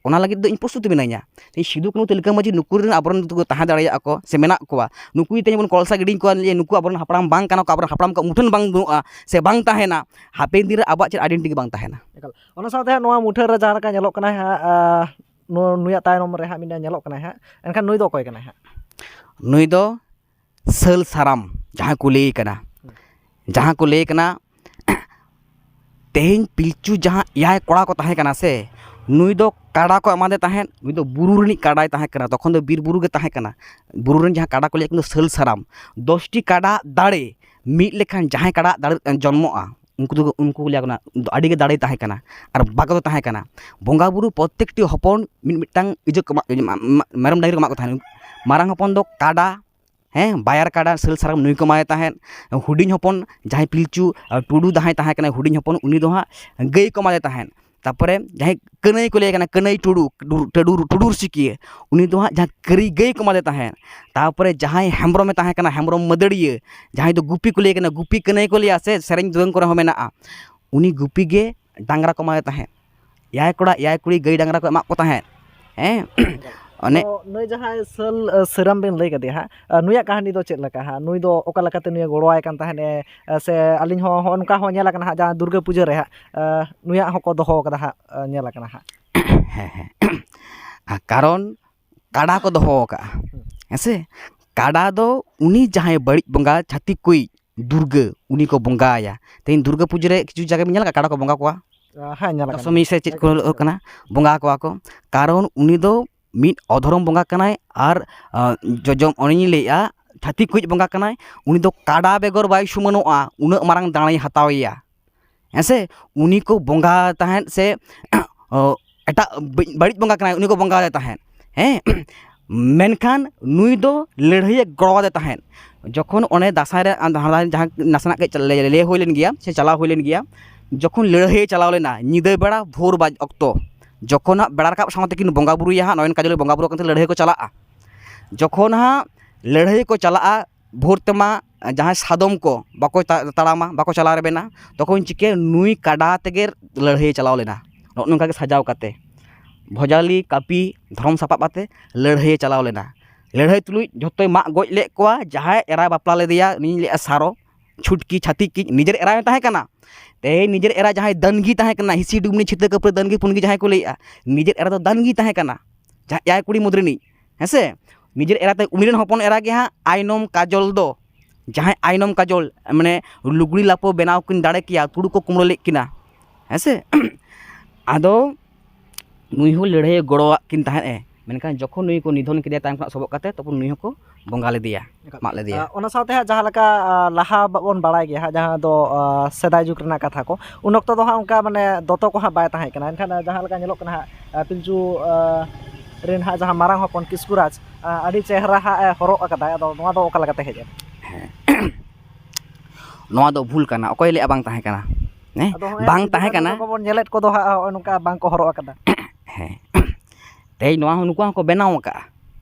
ᱚᱱᱟ ᱞᱟᱹᱜᱤᱫ ᱫᱚ ᱤᱧ ᱯᱨᱚᱥᱛᱩᱛ ᱢᱤᱱᱟᱹᱧᱟ᱾ ᱛᱮᱦᱮᱧ ᱥᱤᱫᱩ ᱠᱟᱹᱱᱦᱩ ᱛᱤᱞᱠᱟᱹ ᱢᱟᱹᱡᱷᱤ ᱱᱩᱠᱩ ᱨᱮᱱ ᱟᱵᱚᱨᱮᱱ ᱫᱚᱠᱚ ᱛᱟᱦᱮᱸ ᱫᱟᱲᱮᱭᱟᱜᱼᱟ ᱠᱚ ᱥᱮ ᱢᱮᱱᱟᱜ ᱠᱚᱣᱟ, ᱱᱩᱠᱩ ᱜᱮ ᱛᱮᱦᱮᱧ ᱵᱚᱱ ᱠᱚᱞᱥᱟ ᱜᱤᱰᱤᱧ ᱠᱚᱣᱟ ᱡᱮ ᱱᱩᱠᱩ ᱟᱵᱚᱨᱮᱱ ᱦᱟᱯᱲᱟᱢ ᱵᱟᱝ ᱠᱟᱱᱟ ᱠᱚ, ᱟᱵᱚᱨᱮᱱ ᱦᱟᱯᱲᱟᱢ ᱠᱚᱣᱟᱜ ᱢᱩᱴᱷᱟᱹᱱ ᱵᱟᱝ ᱵᱟᱹᱱᱩᱜᱼᱟ ᱥᱮ ᱵᱟᱝ ᱛᱟᱦᱮᱱᱟ, ᱦᱟᱯᱮᱱ ᱫᱤᱱ ᱨᱮ ᱟᱵᱚᱣᱟᱜ ᱪᱮᱫ identity ᱵᱟᱝ ᱛᱟᱦᱮᱱᱟ᱾ ᱮᱠᱟᱞ᱾ ᱚᱱᱟ ᱥᱟᱶᱛᱮ ᱦᱟᱸᱜ ᱱᱚᱣᱟ ᱢᱩᱴᱷᱟᱹᱱ ᱨᱮ ᱡᱟᱦᱟᱸ ᱞᱮᱠᱟ ᱧᱮᱞᱚᱜ ᱠᱟᱱᱟ ᱦᱟᱸᱜ, ᱟᱸ, ᱱᱩ-, ᱱᱩᱭᱟᱜ ᱛᱟᱭᱱᱚᱢ ᱨᱮ ᱦᱟᱸᱜ ᱢᱤᱫᱴᱟᱝ ᱧᱮᱞᱚᱜ ᱠᱟᱱᱟᱭ ᱦᱟᱸᱜ, ᱮᱱᱠᱷᱟᱱ ᱱᱩᱭ ᱫᱚ ᱚᱠᱚᱭ ᱠᱟᱱᱟᱭ ᱦᱟᱸᱜ? ᱱᱩᱭ ᱫᱚ ᱥᱟᱹᱞ ᱥᱟᱨᱟᱢ, ᱡᱟᱦᱟᱸ ᱠᱚ ᱞᱟᱹᱭ ᱠᱟᱱᱟ, ᱡᱟᱦᱟᱸ ᱠᱚ ᱞᱟᱹᱭ ᱠᱟᱱᱟ, ᱛᱮᱦᱮᱧ ᱯᱤᱞᱪᱩ ᱡᱟᱦᱟᱸ ᱮᱭᱟᱭ ᱠᱚᱲᱟ ᱠᱚ ᱛᱟᱦᱮᱸ ᱠᱟᱱᱟ ᱥᱮ, ᱱᱩᱭ ᱫᱚ ᱠᱟᱰᱟ ᱠᱚ ᱮᱢᱟᱫᱮ ᱛᱟᱦᱮᱸᱫ᱾ ᱱᱩᱭ ᱫᱚ ᱵᱩᱨᱩ ᱨᱤᱱᱤᱡ ᱠᱟᱰᱟᱭ ᱛᱟᱦᱮᱸ ᱠᱟᱱᱟ, ᱛᱚᱠᱷᱚᱱ ᱫᱚ ᱵᱤᱨ ᱵᱩᱨᱩ ᱜᱮ ᱛᱟᱦᱮᱸ ᱠᱟᱱᱟ᱾ ᱵᱩᱨᱩ ᱨᱮᱱ ᱡᱟᱦᱟᱸ ᱠᱟᱰᱟ ᱠᱚ ᱞᱟᱹᱭᱮᱫ ᱠᱤᱱᱟ ᱥᱟᱹᱞ ᱥᱟᱨᱟᱢ, ᱫᱚᱥᱴᱤ ᱠᱟᱰᱟ ᱫᱟᱲᱮ ᱢᱤᱫ ᱞᱮᱠᱷᱟᱱ ᱡᱟᱦᱟᱸᱭ ᱠᱟᱰᱟ ᱫᱟᱲᱮ ᱡᱚᱱᱢᱚᱜᱼᱟ, ᱩᱱᱠᱩ ᱫᱚ, ᱩᱱᱠᱩ ᱠᱚ ᱞᱟᱹᱭᱟ ᱠᱟᱱᱟ ᱟᱹᱰᱤ ᱜᱮ ᱫᱟᱲᱮ ᱛᱟᱦᱮᱸ ᱠᱟᱱᱟ᱾ ᱟᱨ ᱵᱟᱜᱽ ᱫᱚ ᱛᱟᱦᱮᱸ ᱠᱟᱱᱟ᱾ ᱵᱚᱸᱜᱟ ᱵᱩᱨᱩ ᱯᱨᱚᱛᱮᱠᱴᱤ ᱦᱚᱯᱚᱱ ᱢᱤᱫ ᱢᱤᱫᱴᱟᱝ ᱤᱭᱟᱹ ᱠᱚ ᱮᱢᱟ-, ᱢᱟ-, ᱢᱟ-, ᱢᱮᱨᱚᱢ ᱰᱟᱹᱝᱨᱤ ᱠᱚ ᱮᱢᱟ ᱠᱚ ᱛᱟᱦᱮᱸᱫ᱾ ᱢᱟᱨᱟᱝ ᱦᱚᱯᱚᱱ ᱫᱚ ᱠᱟᱰᱟ, ᱦᱮᱸ, ᱵᱟᱭᱟᱨ ᱠᱟᱰᱟ ᱥᱟᱹᱞ ᱥᱟᱨᱟᱢ ᱱᱩᱭ ᱠᱚ ᱮᱢᱟᱭ ᱛᱟᱦᱮᱸᱫ᱾ ᱦᱩᱰᱤᱧ ᱦᱚᱯᱚᱱ ᱡᱟᱦᱟᱸᱭ ᱯᱤᱞᱪᱩ, ᱟᱨ ᱴᱩᱰᱩ ᱡᱟᱦᱟᱸᱭ ᱛᱟᱦᱮᱸ ᱠᱟᱱᱟᱭ ᱦᱩᱰᱤᱧ ᱦᱚᱯᱚᱱ, ᱩᱱᱤ ᱫᱚ ᱦᱟᱸᱜ ᱜᱟᱹᱭ ᱠᱚ ᱮᱢᱟᱫᱮ ᱛᱟᱦᱮᱸᱫ᱾ ᱛᱟᱨᱯᱚᱨᱮ ᱡᱟᱦᱟᱸᱭ ᱠᱟᱹᱱᱟᱹᱭ ᱠᱚ ᱞᱟᱹᱭ ᱠᱟᱱᱟ, ᱠᱟᱹᱱᱟᱹᱭ ᱴᱩᱰᱩ, ᱴᱩᱰᱩ, ᱴᱩᱰᱩ, ᱴᱩᱰᱩ ᱨᱩᱥᱤᱠᱤᱭᱟᱹ, ᱩᱱᱤ ᱫᱚ ᱦᱟᱸᱜ ᱡᱟᱦᱟᱸ ᱠᱟᱹᱨᱤ ᱜᱟᱹᱭ ᱠᱚ ᱮᱢᱟᱫᱮ ᱛᱟᱦᱮᱸᱫ᱾ ᱛᱟᱨᱯᱚᱨᱮ ᱡᱟᱦᱟᱸᱭ ᱦᱮᱢᱵᱨᱚᱢᱮ ᱛᱟᱦᱮᱸ ᱠᱟᱱᱟ, ᱦᱮᱢᱵᱨᱚᱢ ᱢᱟᱹᱫᱟᱹᱲᱤᱭᱟᱹ, ᱡᱟᱦᱟᱸᱭ ᱫᱚ ᱜᱩᱯᱤ ᱠᱚ ᱞᱟᱹᱭ ᱠᱟᱱᱟ, ᱜᱩᱯᱤ ᱠᱟᱹᱱᱟᱹᱭ ᱠᱚ ᱞᱟᱹᱭᱟ ᱥᱮ, ᱥᱮᱨᱮᱧ ᱫᱩᱣᱟᱹᱝ ᱠᱚᱨᱮ ᱦᱚᱸ ᱢᱮᱱᱟᱜᱼᱟ, ᱩᱱᱤ ᱜᱩᱯᱤ ᱜᱮ ᱰᱟᱝᱨᱟ ᱠᱚ ᱮᱢᱟᱫᱮ ᱛᱟᱦᱮᱸᱫ᱾ ᱮᱭᱟᱭ ᱠᱚᱲᱟ ᱮᱭᱟᱭ ᱠᱩᱲᱤ ᱜᱟᱹᱭ ᱰᱟᱝᱨᱟ ᱠᱚ ᱮᱢᱟᱜ ᱠᱚ ᱛᱟᱦᱮᱸᱫ᱾ ᱦᱮᱸ, ᱚᱱᱮ ᱛᱚ ᱱᱩᱭ ᱡᱟᱦᱟᱸᱭ ᱥᱟᱹᱞ, ᱟᱹ, ᱥᱟᱹᱨᱟᱢ ᱵᱮᱱ ᱞᱟᱹᱭ ᱠᱟᱫᱮᱭᱟ ᱦᱟᱸᱜ, ᱟᱹ, ᱱᱩᱭᱟᱜ ᱠᱟᱹᱦᱱᱤ ᱫᱚ ᱪᱮᱫ ᱞᱮᱠᱟ ᱦᱟᱸᱜ? ᱱᱩᱭ ᱫᱚ ᱚᱠᱟ ᱞᱮᱠᱟᱛᱮ ᱱᱩᱭᱮ ᱜᱚᱲᱚᱣᱟᱭ ᱠᱟᱱ ᱛᱟᱦᱮᱸᱫ ᱮ, ᱟᱹ, ᱥᱮ ᱟᱹᱞᱤᱧ ᱦᱚᱸ ᱦᱚᱸᱜᱼᱚ ᱱᱚᱝᱠᱟ ᱦᱚᱸ ᱧᱮᱞ ᱟᱠᱟᱱᱟ ᱦᱟᱸᱜ, ᱡᱟᱦᱟᱸ ᱫᱩᱨᱜᱟᱹ ᱯᱩᱡᱟᱹ ᱨᱮ ᱦᱟᱸᱜ, ᱟᱹ, ᱱᱩᱭᱟᱜ ᱦᱚᱸᱠᱚ ᱫᱚᱦᱚ ᱠᱟᱫᱟ ᱦᱟᱸᱜ, ᱟᱹ, ᱧᱮᱞ ᱟᱠᱟᱱᱟ ᱦᱟᱸᱜ᱾ ᱦᱮᱸ, ᱦᱮᱸ᱾ ᱟᱨ ᱠᱟᱨᱚᱱ ᱠᱟᱰᱟ ᱠᱚ ᱫᱚᱦᱚ ᱟᱠᱟᱫᱼᱟ, ᱦᱮᱸ ᱥᱮ? ᱠᱟᱰᱟ ᱫᱚ ᱩᱱᱤ ᱡᱟᱦᱟᱸᱭ ᱵᱟᱹᱲᱤᱡ ᱵᱚᱸᱜᱟ ᱪᱷᱟᱹᱛᱤᱠ ᱠᱚᱭᱤᱡ ᱫᱩᱨᱜᱟᱹ, ᱩᱱᱤ ᱠᱚ ᱵᱚᱸᱜᱟᱭᱟ᱾ ᱛᱮᱦᱮᱧ ᱫᱩᱨᱜᱟᱹ ᱯᱩᱡᱟᱹ ᱨᱮ ᱠᱤᱪᱷᱩ ᱡᱟᱭᱜᱟ ᱵᱮᱱ ᱧᱮᱞ ᱟᱠᱟᱫ ᱠᱟᱰᱟ ᱠᱚ ᱵᱚᱸᱜᱟ ᱠᱚᱣᱟ? ᱟᱹ, ᱦᱮᱸ, ᱧᱮᱞ ᱟᱠᱟᱱᱟ᱾ ᱫᱚᱥᱚᱢᱤ ᱥᱮ ᱪᱮᱫ ᱠᱚ ᱦᱮᱸ, ᱦᱩᱭᱩᱜ ᱠᱟᱱᱟ, ᱵᱚᱸᱜᱟ ᱠᱚᱣᱟ ᱠᱚ᱾ ᱠᱟᱨᱚᱱ ᱩᱱᱤ ᱫᱚ ᱢᱤᱫ ᱚᱫᱷᱚᱨᱚᱢ ᱵᱚᱸᱜᱟ ᱠᱟᱱᱟᱭ ᱟᱨ ᱡᱚᱡᱚᱢ, ᱚᱱᱮᱧ ᱞᱟᱹᱭᱮᱫᱼᱟ, ᱪᱷᱟᱹᱛᱤᱠ ᱠᱩᱡ ᱵᱚᱸᱜᱟ ᱠᱟᱱᱟᱭ, ᱩᱱᱤ ᱫᱚ ᱠᱟᱰᱟ ᱵᱮᱜᱚᱨ ᱵᱟᱭ ᱥᱩᱢᱟᱹᱱᱚᱜᱼᱟ, ᱩᱱᱟᱹᱜ ᱢᱟᱨᱟᱝ ᱫᱟᱲᱮᱭ ᱦᱟᱛᱟᱣᱮᱭᱟ᱾ ᱦᱮᱸ ᱥᱮ? ᱩᱱᱤ ᱠᱚ ᱵᱚᱸᱜᱟ ᱛᱟᱦᱮᱸᱫ ᱥᱮ ᱮᱴᱟᱜ ᱵᱟᱹᱲᱤᱡ ᱵᱚᱸᱜᱟ ᱠᱟᱱᱟᱭ, ᱩᱱᱤ ᱠᱚ ᱵᱚᱸᱜᱟ ᱟᱫᱮ ᱛᱟᱦᱮᱸᱫ᱾ ᱦᱮᱸ, ᱢᱮᱱᱠᱷᱟᱱ ᱱᱩᱭ ᱫᱚ ᱞᱟᱹᱲᱦᱟᱹᱭᱮ ᱜᱚᱲᱚ ᱟᱫᱮ ᱛᱟᱦᱮᱸᱫ᱾ ᱡᱚᱠᱷᱚᱱ ᱚᱱᱮ ᱫᱟᱸᱥᱟᱭ ᱨᱮ ᱡᱟᱦᱟᱸ ᱱᱟᱥᱮᱱᱟᱜ ᱠᱟᱹᱡ ᱞᱟᱹᱭ ᱦᱩᱭ ᱞᱮᱱ ᱜᱮᱭᱟ ᱥᱮ ᱪᱟᱞᱟᱣ ᱦᱩᱭ ᱞᱮᱱ ᱜᱮᱭᱟ, ᱡᱚᱠᱷᱚᱱ ᱞᱟᱹᱲᱦᱟᱹᱭᱮ ᱪᱟᱞᱟᱣ ᱞᱮᱱᱟ ᱧᱤᱫᱟᱹ ᱵᱮᱲᱟ ᱵᱷᱳᱨ ᱵᱟᱡ ᱚᱠᱛᱚ, ᱡᱚᱠᱷᱚᱱ ᱦᱟᱸᱜ ᱵᱮᱲᱟ ᱨᱟᱠᱟᱵ ᱥᱟᱶ ᱛᱮᱠᱤᱱ ᱵᱚᱸᱜᱟ ᱵᱩᱨᱩᱭᱟ ᱦᱟᱸᱜ, ᱱᱚᱭᱚᱱ ᱠᱟᱡᱚᱞ ᱵᱚᱸᱜᱟ ᱵᱩᱨᱩ ᱠᱟᱛᱮ ᱞᱟᱹᱲᱦᱟᱹᱭ ᱠᱚ ᱪᱟᱞᱟᱜᱼᱟ᱾ ᱡᱚᱠᱷᱚᱱ ᱦᱟᱸᱜ ᱞᱟᱹᱲᱦᱟᱹᱭ ᱠᱚ ᱪᱟᱞᱟᱜᱼᱟ, ᱵᱷᱳᱨ ᱛᱮᱢᱟ ᱡᱟᱦᱟᱸᱭ ᱥᱟᱫᱚᱢ ᱠᱚ ᱵᱟᱠᱚ ᱛᱟᱲᱟᱢᱟ, ᱵᱟᱠᱚ ᱪᱟᱞᱟᱣ ᱨᱮᱵᱮᱱᱟ, ᱛᱚᱠᱷᱚᱱ ᱪᱤᱠᱟᱹ ᱱᱩᱭ ᱠᱟᱰᱟ ᱛᱮᱜᱮ ᱞᱟᱹᱲᱦᱟᱹᱭᱮ ᱪᱟᱞᱟᱣ ᱞᱮᱱᱟ᱾ ᱱᱚᱜᱼᱚ ᱱᱚᱝᱠᱟ ᱜᱮ ᱥᱟᱡᱟᱣ ᱠᱟᱛᱮ ᱵᱷᱚᱡᱟᱞᱤ ᱠᱟᱹᱯᱤ ᱫᱷᱚᱨᱚᱢ ᱥᱟᱯᱟᱵ ᱠᱟᱛᱮ ᱞᱟᱹᱲᱦᱟᱹᱭᱮ ᱪᱟᱞᱟᱣ ᱞᱮᱱᱟ᱾ ᱞᱟᱹᱲᱦᱟᱹᱭ ᱛᱩᱞᱩᱡ ᱡᱷᱚᱛᱚᱭ ᱢᱟᱜ ᱜᱚᱡ ᱞᱮᱫ ᱠᱚᱣᱟ᱾ ᱡᱟᱦᱟᱸᱭ ᱮᱨᱟᱭ ᱵᱟᱯᱞᱟ ᱞᱮᱫᱮᱭᱟ ᱩᱱᱤᱧ ᱞᱟᱹᱭᱮᱫᱼᱟ ᱥᱟᱨᱚ, ᱪᱷᱩᱴᱠᱤ ᱪᱷᱟᱹᱛᱤᱠ ᱠᱤᱡ ᱱᱤᱡᱮᱨ ᱮᱨᱟ ᱦᱚᱸ ᱛᱟᱦᱮᱸ ᱠᱟᱱᱟ᱾ ᱛᱮᱦᱮᱧ ᱱᱤᱡᱮᱨ ᱮᱨᱟ ᱡᱟᱦᱟᱸᱭ ᱫᱟᱹᱱᱜᱤ ᱛᱟᱦᱮᱸ ᱠᱟᱱᱟ, ᱦᱤᱥᱤ ᱰᱩᱢᱱᱤ ᱪᱷᱤᱛᱟᱹ ᱠᱟᱹᱯᱨᱟᱹ ᱫᱟᱹᱱᱜᱤ ᱯᱩᱱᱜᱤ ᱡᱟᱦᱟᱸᱭ ᱠᱚ ᱞᱟᱹᱭᱮᱫᱼᱟ, ᱱᱤᱡᱮᱨ ᱮᱨᱟ ᱫᱚ ᱫᱟᱹᱱᱜᱤ ᱛᱟᱦᱮᱸ ᱠᱟᱱᱟ᱾ ᱡᱟᱦᱟᱸ ᱮᱭᱟᱭ ᱠᱩᱲᱤ ᱢᱩᱫᱽ ᱨᱤᱱᱤᱡ, ᱦᱮᱸ ᱥᱮ? ᱱᱤᱡᱮᱨ ᱮᱨᱟ ᱛᱮ ᱩᱱᱤ ᱨᱮᱱ ᱦᱚᱯᱚᱱ ᱮᱨᱟ ᱜᱮ ᱦᱟᱸᱜ ᱟᱭᱱᱚᱢ ᱠᱟᱡᱚᱞ ᱫᱚ, ᱡᱟᱦᱟᱸᱭ ᱟᱭᱱᱚᱢ ᱠᱟᱡᱚᱞ, ᱢᱟᱱᱮ ᱞᱩᱜᱽᱲᱤ ᱞᱟᱯᱚ ᱵᱮᱱᱟᱣ ᱠᱤᱱ ᱫᱟᱲᱮ ᱠᱮᱭᱟ, ᱛᱩᱲᱩ ᱠᱚ ᱠᱩᱢᱲᱩ ᱞᱮᱫ ᱠᱤᱱᱟ, ᱦᱮᱸ ᱥᱮ? ᱟᱫᱚ ᱱᱩᱭ ᱦᱚᱸ ᱞᱟᱹᱲᱦᱟᱹᱭ ᱜᱚᱲᱚᱣᱟᱜ ᱠᱤᱱ ᱛᱟᱦᱮᱸᱫ ᱮ, ᱢᱮᱱᱠᱷᱟᱱ ᱡᱚᱠᱷᱚᱱ ᱱᱩᱭ ᱠᱚ ᱱᱤᱫᱷᱚᱱ ᱠᱮᱫᱮᱭᱟ ᱛᱟᱭᱚᱢ ᱠᱷᱚᱱᱟᱜ ᱥᱚᱵᱚᱜ ᱠᱟᱛᱮ, ᱛᱚᱠᱷᱚᱱ ᱱᱩᱭ ᱦᱚᱸᱠᱚ ᱵᱚᱸᱜᱟ ᱞᱮᱫᱮᱭᱟ, ᱮᱠᱟᱞ᱾ ᱢᱟᱜ ᱞᱮᱫᱮᱭᱟ᱾ ᱟᱨ ᱚᱱᱟ ᱥᱟᱶᱛᱮ ᱦᱟᱸᱜ ᱡᱟᱦᱟᱸ ᱞᱮᱠᱟ, ᱟ, ᱞᱟᱦᱟ ᱵᱚᱱ ᱵᱟᱲᱟᱭ ᱜᱮᱭᱟ ᱦᱟᱸᱜ, ᱡᱟᱦᱟᱸ ᱫᱚ, ᱟ, ᱥᱮᱫᱟᱭ ᱡᱩᱜᱽ ᱨᱮᱱᱟᱜ ᱠᱟᱛᱷᱟ ᱠᱚ, ᱩᱱ ᱚᱠᱛᱚ ᱫᱚ ᱦᱟᱸᱜ ᱚᱱᱠᱟ ᱢᱟᱱᱮ ᱫᱚᱛᱚ ᱠᱚ ᱦᱟᱸᱜ ᱵᱟᱭ ᱛᱟᱦᱮᱸ ᱠᱟᱱᱟ᱾ ᱮᱱᱠᱷᱟᱱ, ᱟ, ᱡᱟᱦᱟᱸ ᱞᱮᱠᱟ ᱧᱮᱞᱚᱜ ᱠᱟᱱᱟ ᱦᱟᱸᱜ, ᱟ, ᱯᱤᱞᱪᱩ, ᱟ, ᱨᱮᱱ ᱦᱟᱸᱜ ᱡᱟᱦᱟᱸ ᱢᱟᱨᱟᱝ ᱦᱚᱯᱚᱱ ᱠᱤᱥᱠᱩᱨᱟᱡᱽ, ᱟ, ᱟᱹᱰᱤ ᱪᱮᱦᱨᱟ ᱦᱟᱸᱜ ᱮ ᱦᱚᱨᱚᱜ ᱟᱠᱟᱫᱟᱭ᱾ ᱟᱫᱚ ᱱᱚᱣᱟ ᱫᱚ ᱚᱠᱟ ᱞᱮᱠᱟᱛᱮ ᱦᱮᱡ ᱮᱱᱟ? ᱦᱮᱸ᱾ ᱱᱚᱣᱟ ᱫᱚ ᱵᱷᱩᱞ ᱠᱟᱱᱟ᱾ ᱚᱠᱚᱭ ᱞᱟᱹᱭᱟ ᱵᱟᱝ ᱛᱟᱦᱮᱸ ᱠᱟᱱᱟ? ᱦᱮᱸ? ᱟᱫᱚ ᱦᱚᱸᱜᱼᱚᱭ ᱵᱟᱝ ᱡᱩᱫᱤ ᱛᱟᱦᱮᱸ ᱠᱟᱱᱟ᱾ ᱠᱚᱵᱚᱱ ᱧᱮᱞᱮᱫ ᱠᱚᱫᱚ ᱦᱟᱸᱜ, ᱦᱚᱸᱜᱼᱚᱭ ᱱᱚᱝᱠᱟ ᱵᱟᱝ ᱠᱚ ᱦᱚᱨᱚᱜ ᱟᱠᱟᱫᱟ᱾ ᱦᱮᱸ᱾ ᱛᱮᱦᱮᱧ ᱱᱚᱣᱟ ᱦᱚᱸ ᱱᱩᱠᱩᱣᱟᱜ ᱦᱚᱸᱠᱚ ᱵᱮᱱᱟᱣ ᱟᱠᱟᱫᱼᱟ᱾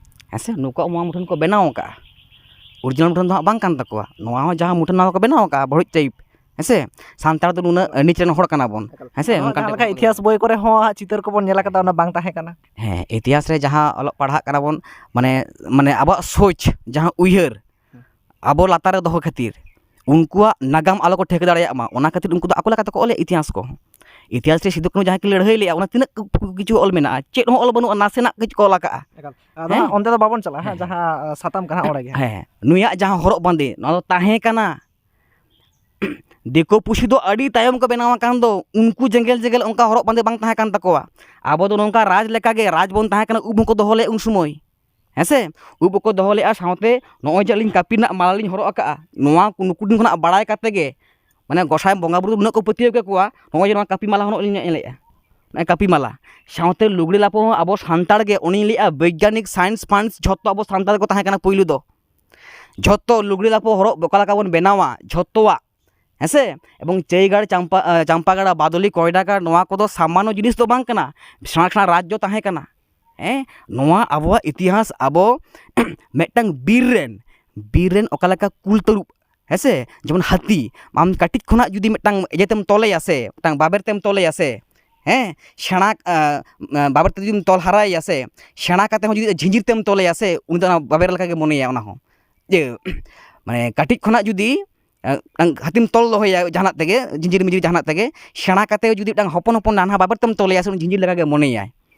ᱦᱮᱸ ᱥᱮ? ᱱᱩᱠᱩᱣᱟᱜ ᱱᱚᱣᱟ ᱢᱩᱴᱷᱟᱹᱱ ᱠᱚ ᱵᱮᱱᱟᱣ ᱟᱠᱟᱫᱼᱟ᱾ ᱚᱨᱤᱡᱤᱱᱟᱞ ᱢᱩᱴᱷᱟᱹᱱ ᱫᱚ ᱦᱟᱸᱜ ᱵᱟᱝ ᱠᱟᱱ ᱛᱟᱠᱚᱣᱟ᱾ ᱱᱚᱣᱟ ᱦᱚᱸ ᱡᱟᱦᱟᱸ ᱢᱩᱴᱷᱟᱹᱱ ᱱᱚᱣᱟ ᱠᱚ ᱵᱮᱱᱟᱣ ᱟᱠᱟᱫᱼᱟ, ᱵᱷᱚᱲᱤᱡ ᱴᱟᱭᱤᱯ᱾ ᱦᱮᱸ ᱥᱮ? ᱥᱟᱱᱛᱟᱲ ᱫᱚ ᱱᱩᱱᱟᱹᱜ ᱱᱤᱪ ᱨᱮᱱ ᱦᱚᱲ ᱠᱟᱱᱟ ᱵᱚᱱ᱾ ᱮᱠᱟᱞ᱾ ᱦᱮᱸ ᱥᱮ? ᱟᱫᱚ ᱦᱟᱸᱜ ᱱᱚᱝᱠᱟᱱ ᱡᱟᱦᱟᱸ ᱞᱮᱠᱟ ᱴᱟᱭᱤᱯ ᱤᱛᱤᱦᱟᱥ ᱵᱳᱭ ᱠᱚᱨᱮ ᱦᱚᱸ ᱦᱟᱸᱜ ᱪᱤᱛᱟᱹᱨ ᱠᱚᱵᱚᱱ ᱧᱮᱞ ᱟᱠᱟᱫᱟ, ᱚᱱᱟ ᱵᱟᱝ ᱛᱟᱦᱮᱸ ᱠᱟᱱᱟ᱾ ᱦᱮᱸ, ᱤᱛᱤᱦᱟᱥ ᱨᱮ ᱡᱟᱦᱟᱸ ᱚᱞᱚᱜ ᱯᱟᱲᱦᱟᱜ ᱠᱟᱱᱟ ᱵᱚᱱ, ᱢᱟᱱᱮ, ᱢᱟᱱᱮ ᱟᱵᱚᱣᱟᱜ ᱥᱳᱪ, ᱡᱟᱦᱟᱸ ᱩᱭᱦᱟᱹᱨ, ᱦᱮᱸ᱾ ᱟᱵᱚ ᱞᱟᱛᱟᱨ ᱨᱮ ᱫᱚᱦᱚ ᱠᱷᱟᱹᱛᱤᱨ, ᱩᱱᱠᱩᱣᱟᱜ ᱱᱟᱜᱟᱢ ᱟᱞᱚ ᱠᱚ ᱴᱷᱟᱹᱣᱠᱟᱹ ᱫᱟᱲᱮᱭᱟᱜ ᱢᱟ, ᱚᱱᱟ ᱠᱷᱟᱹᱛᱤᱨ ᱩᱱᱠᱩ ᱫᱚ ᱟᱠᱚ ᱞᱮᱠᱟ ᱛᱮᱠᱚ ᱚᱞᱮᱫ ᱤᱛᱤᱦᱟᱥ ᱠᱚ᱾ ᱤᱛᱤᱦᱟᱥ ᱨᱮ ᱥᱤᱫᱩ ᱠᱟᱹᱱᱦᱩ ᱡᱟᱦᱟᱸ ᱠᱤᱱ ᱞᱟᱹᱲᱦᱟᱹᱭ ᱞᱮᱜᱼᱟ, ᱚᱱᱟ ᱛᱤᱱᱟᱹᱜ ᱠᱤᱪᱷᱩ ᱚᱞ ᱢᱮᱱᱟᱜᱼᱟ? ᱪᱮᱫ ᱦᱚᱸ ᱚᱞ ᱵᱟᱹᱱᱩᱜᱼᱟ, ᱱᱟᱥᱮᱱᱟᱜ ᱠᱤᱪᱷᱩ ᱠᱚ ᱚᱞ ᱟᱠᱟᱜᱼᱟ᱾ ᱮᱠᱟᱞ᱾ ᱟᱫᱚ ᱦᱮᱸ᱾ ᱦᱟᱸᱜ ᱚᱱᱛᱮ ᱫᱚ ᱵᱟᱵᱚᱱ ᱪᱟᱞᱟᱜᱼᱟ ᱦᱟᱸᱜ, ᱦᱮᱸ᱾ ᱡᱟᱦᱟᱸ, ᱟ, ᱥᱟᱛᱟᱢ ᱠᱟᱱᱟ ᱚᱸᱰᱮ ᱜᱮ ᱦᱟᱸᱜ᱾ ᱦᱮᱸ, ᱱᱩᱭᱟᱜ ᱡᱟᱦᱟᱸ ᱦᱚᱨᱚᱜ ᱵᱟᱸᱫᱮ, ᱱᱚᱣᱟ ᱫᱚ ᱛᱟᱦᱮᱸ ᱠᱟᱱᱟ᱾ ᱫᱤᱠᱩ ᱯᱩᱥᱤ ᱫᱚ ᱟᱹᱰᱤ ᱛᱟᱭᱚᱢ ᱠᱚ ᱵᱮᱱᱟᱣ ᱟᱠᱟᱱ ᱫᱚ, ᱩᱱᱠᱩ ᱡᱮᱸᱜᱮᱞ ᱡᱮᱸᱜᱮᱞ ᱚᱱᱠᱟ ᱦᱚᱨᱚᱜ ᱵᱟᱸᱫᱮ ᱵᱟᱝ ᱛᱟᱦᱮᱸ ᱠᱟᱱ ᱛᱟᱠᱚᱣᱟ᱾ ᱟᱵᱚ ᱫᱚ ᱱᱚᱝᱠᱟ ᱨᱟᱡᱽ ᱞᱮᱠᱟᱜᱮ ᱨᱟᱡᱽ ᱵᱚᱱ ᱛᱟᱦᱮᱸ ᱠᱟᱱᱟ, ᱩᱵ ᱦᱚᱸᱠᱚ ᱫᱚᱦᱚ ᱞᱮᱫ ᱩᱱ ᱥᱚᱢᱚᱭ, ᱦᱮᱸ ᱥᱮ? ᱩᱵ ᱦᱚᱸᱠᱚ ᱫᱚᱦᱚ ᱞᱮᱫᱼᱟ, ᱥᱟᱶᱛᱮ ᱱᱚᱜᱼᱚᱭ ᱡᱮ ᱟᱹᱞᱤᱧ ᱠᱟᱹᱯᱤ ᱨᱮᱱᱟᱜ ᱢᱟᱞᱟ ᱞᱤᱧ ᱦᱚᱨᱚᱜ ᱟᱠᱟᱫᱼᱟ, ᱱᱚᱣᱟ ᱠᱚ ᱱᱩᱠᱩ ᱴᱷᱮᱱ ᱠᱷᱚᱱᱟᱜ ᱵᱟᱲᱟᱭ ᱠᱟᱛᱮ ᱜᱮ, ᱢᱟᱱᱮ ᱜᱚᱸᱥᱟᱭ ᱵᱚᱸᱜᱟ ᱵᱩᱨᱩ ᱫᱚ ᱩᱱᱟᱹᱜ ᱠᱚ ᱯᱟᱹᱛᱭᱟᱹᱣ ᱠᱮᱠᱚᱣᱟ, ᱱᱚᱜᱼᱚᱭ ᱡᱮ ᱱᱚᱣᱟ ᱠᱟᱹᱯᱤ ᱢᱟᱞᱟ ᱦᱚᱸ ᱱᱚᱜᱼᱚᱭ ᱞᱤᱧ ᱧᱮᱞᱮᱫᱼᱟ, ᱱᱚᱜᱼᱚᱭ ᱠᱟᱹᱯᱤ ᱢᱟᱞᱟ᱾ ᱥᱟᱶᱛᱮ ᱞᱩᱜᱽᱲᱤ ᱞᱟᱯᱚ ᱦᱚᱸ ᱟᱵᱚ ᱥᱟᱱᱛᱟᱲ ᱜᱮ, ᱚᱱᱮᱧ ᱞᱟᱹᱭᱮᱫᱼᱟ, ᱵᱳᱭᱜᱽᱜᱟᱱᱤᱠ, ᱥᱟᱭᱮᱱᱥ ᱯᱷᱟᱱᱥ ᱡᱷᱚᱛᱚ ᱟᱵᱚ ᱥᱟᱱᱛᱟᱲ ᱜᱮᱠᱚ ᱛᱟᱦᱮᱸ ᱠᱟᱱᱟ ᱯᱩᱭᱞᱩ ᱫᱚ᱾ ᱡᱷᱚᱛᱚ ᱞᱩᱜᱽᱲᱤ ᱞᱟᱯᱚ ᱦᱚᱨᱚᱜ ᱚᱠᱟ ᱞᱮᱠᱟ ᱵᱚᱱ ᱵᱮᱱᱟᱣᱟ, ᱡᱷᱚᱛᱚᱣᱟᱜ, ᱦᱮᱸ ᱥᱮ? ᱮᱵᱚᱝ ᱪᱟᱹᱭ ᱜᱟᱲ, ᱪᱟᱢᱯᱟ, ᱟᱸ, ᱪᱟᱢᱯᱟ ᱜᱟᱲ, ᱵᱟᱫᱚᱞᱤ, ᱠᱚᱭᱰᱟ ᱜᱟᱲ, ᱱᱚᱣᱟ ᱠᱚᱫᱚ ᱥᱟᱢᱟᱱᱱᱚ ᱡᱤᱱᱤᱥ ᱫᱚ ᱵᱟᱝ ᱠᱟᱱᱟ, ᱥᱮᱬᱟ ᱥᱮᱬᱟ ᱨᱟᱡᱽᱡᱚ ᱛᱟᱦᱮᱸ ᱠᱟᱱᱟ᱾ ᱦᱮᱸ, ᱱᱚᱣᱟ ᱟᱵᱚᱣᱟᱜ ᱤᱛᱤᱦᱟᱥ, ᱟᱵᱚ ᱢᱤᱫᱴᱟᱝ ᱵᱤᱨ ᱨᱮᱱ, ᱵᱤᱨ ᱨᱮᱱ ᱚᱠᱟ ᱞᱮᱠᱟ ᱠᱩᱞ ᱛᱟᱹᱨᱩᱵ, ᱦᱮᱸ ᱥᱮ, ᱡᱮᱢᱚᱱ ᱦᱟᱹᱛᱤ, ᱟᱢ ᱠᱟᱹᱴᱤᱡ ᱠᱷᱚᱱᱟᱜ ᱡᱩᱫᱤ ᱢᱤᱫᱴᱟᱝ ᱤᱭᱟᱹ ᱛᱮᱢ ᱛᱚᱞᱮᱭᱟ ᱥᱮ, ᱢᱤᱫᱴᱟᱝ ᱵᱟᱵᱮᱨ ᱛᱮᱢ ᱛᱚᱞᱮᱭᱟ ᱥᱮ, ᱦᱮᱸ, ᱥᱮᱬᱟ, ᱟᱸ, ᱟᱸ, ᱵᱟᱵᱮᱨ ᱛᱮ ᱡᱩᱫᱤᱢ ᱛᱚᱞ ᱦᱟᱨᱟᱭᱮᱭᱟ ᱥᱮ, ᱥᱮᱬᱟ ᱠᱟᱛᱮ ᱦᱚᱸ ᱡᱩᱫᱤ ᱡᱷᱤᱸᱡᱤᱨ ᱛᱮᱢ ᱛᱚᱞᱮᱭᱟ ᱥᱮ, ᱩᱱᱤ ᱫᱚ ᱚᱱᱟ ᱵᱟᱵᱮᱨ ᱞᱮᱠᱟᱜᱮ ᱢᱚᱱᱮᱭᱟ ᱚᱱᱟ ᱦᱚᱸ᱾ ᱡᱮ, ᱢᱟᱱᱮ ᱠᱟᱹᱴᱤᱡ ᱠᱷᱚᱱᱟᱜ ᱡᱩᱫᱤ, ᱟᱸ, ᱢᱤᱫᱴᱟᱝ ᱦᱟᱹᱛᱤᱢ ᱛᱚᱞ ᱫᱚᱦᱚᱭᱟ ᱡᱟᱦᱟᱱᱟᱜ ᱛᱮᱜᱮ, ᱡᱷᱤᱸᱡᱤᱨ ᱢᱤᱸᱡᱤᱨ ᱡᱟᱦᱟᱱᱟᱜ ᱛᱮᱜᱮ, ᱥᱮᱬᱟ ᱠᱟᱛᱮ ᱡᱩᱫᱤ ᱢᱤᱫᱴᱟᱝ ᱦᱚᱯᱚᱱ ᱦᱚᱯᱚᱱ ᱱᱟᱱᱦᱟ ᱵᱟᱵᱮᱨ ᱛᱮᱢ ᱛᱚᱞᱮᱭᱟ ᱥᱮ, ᱩᱱᱤ ᱡᱷᱤᱸᱡᱤᱨ ᱞᱮᱠᱟᱜᱮ ᱢᱚᱱᱮᱭᱟᱭ᱾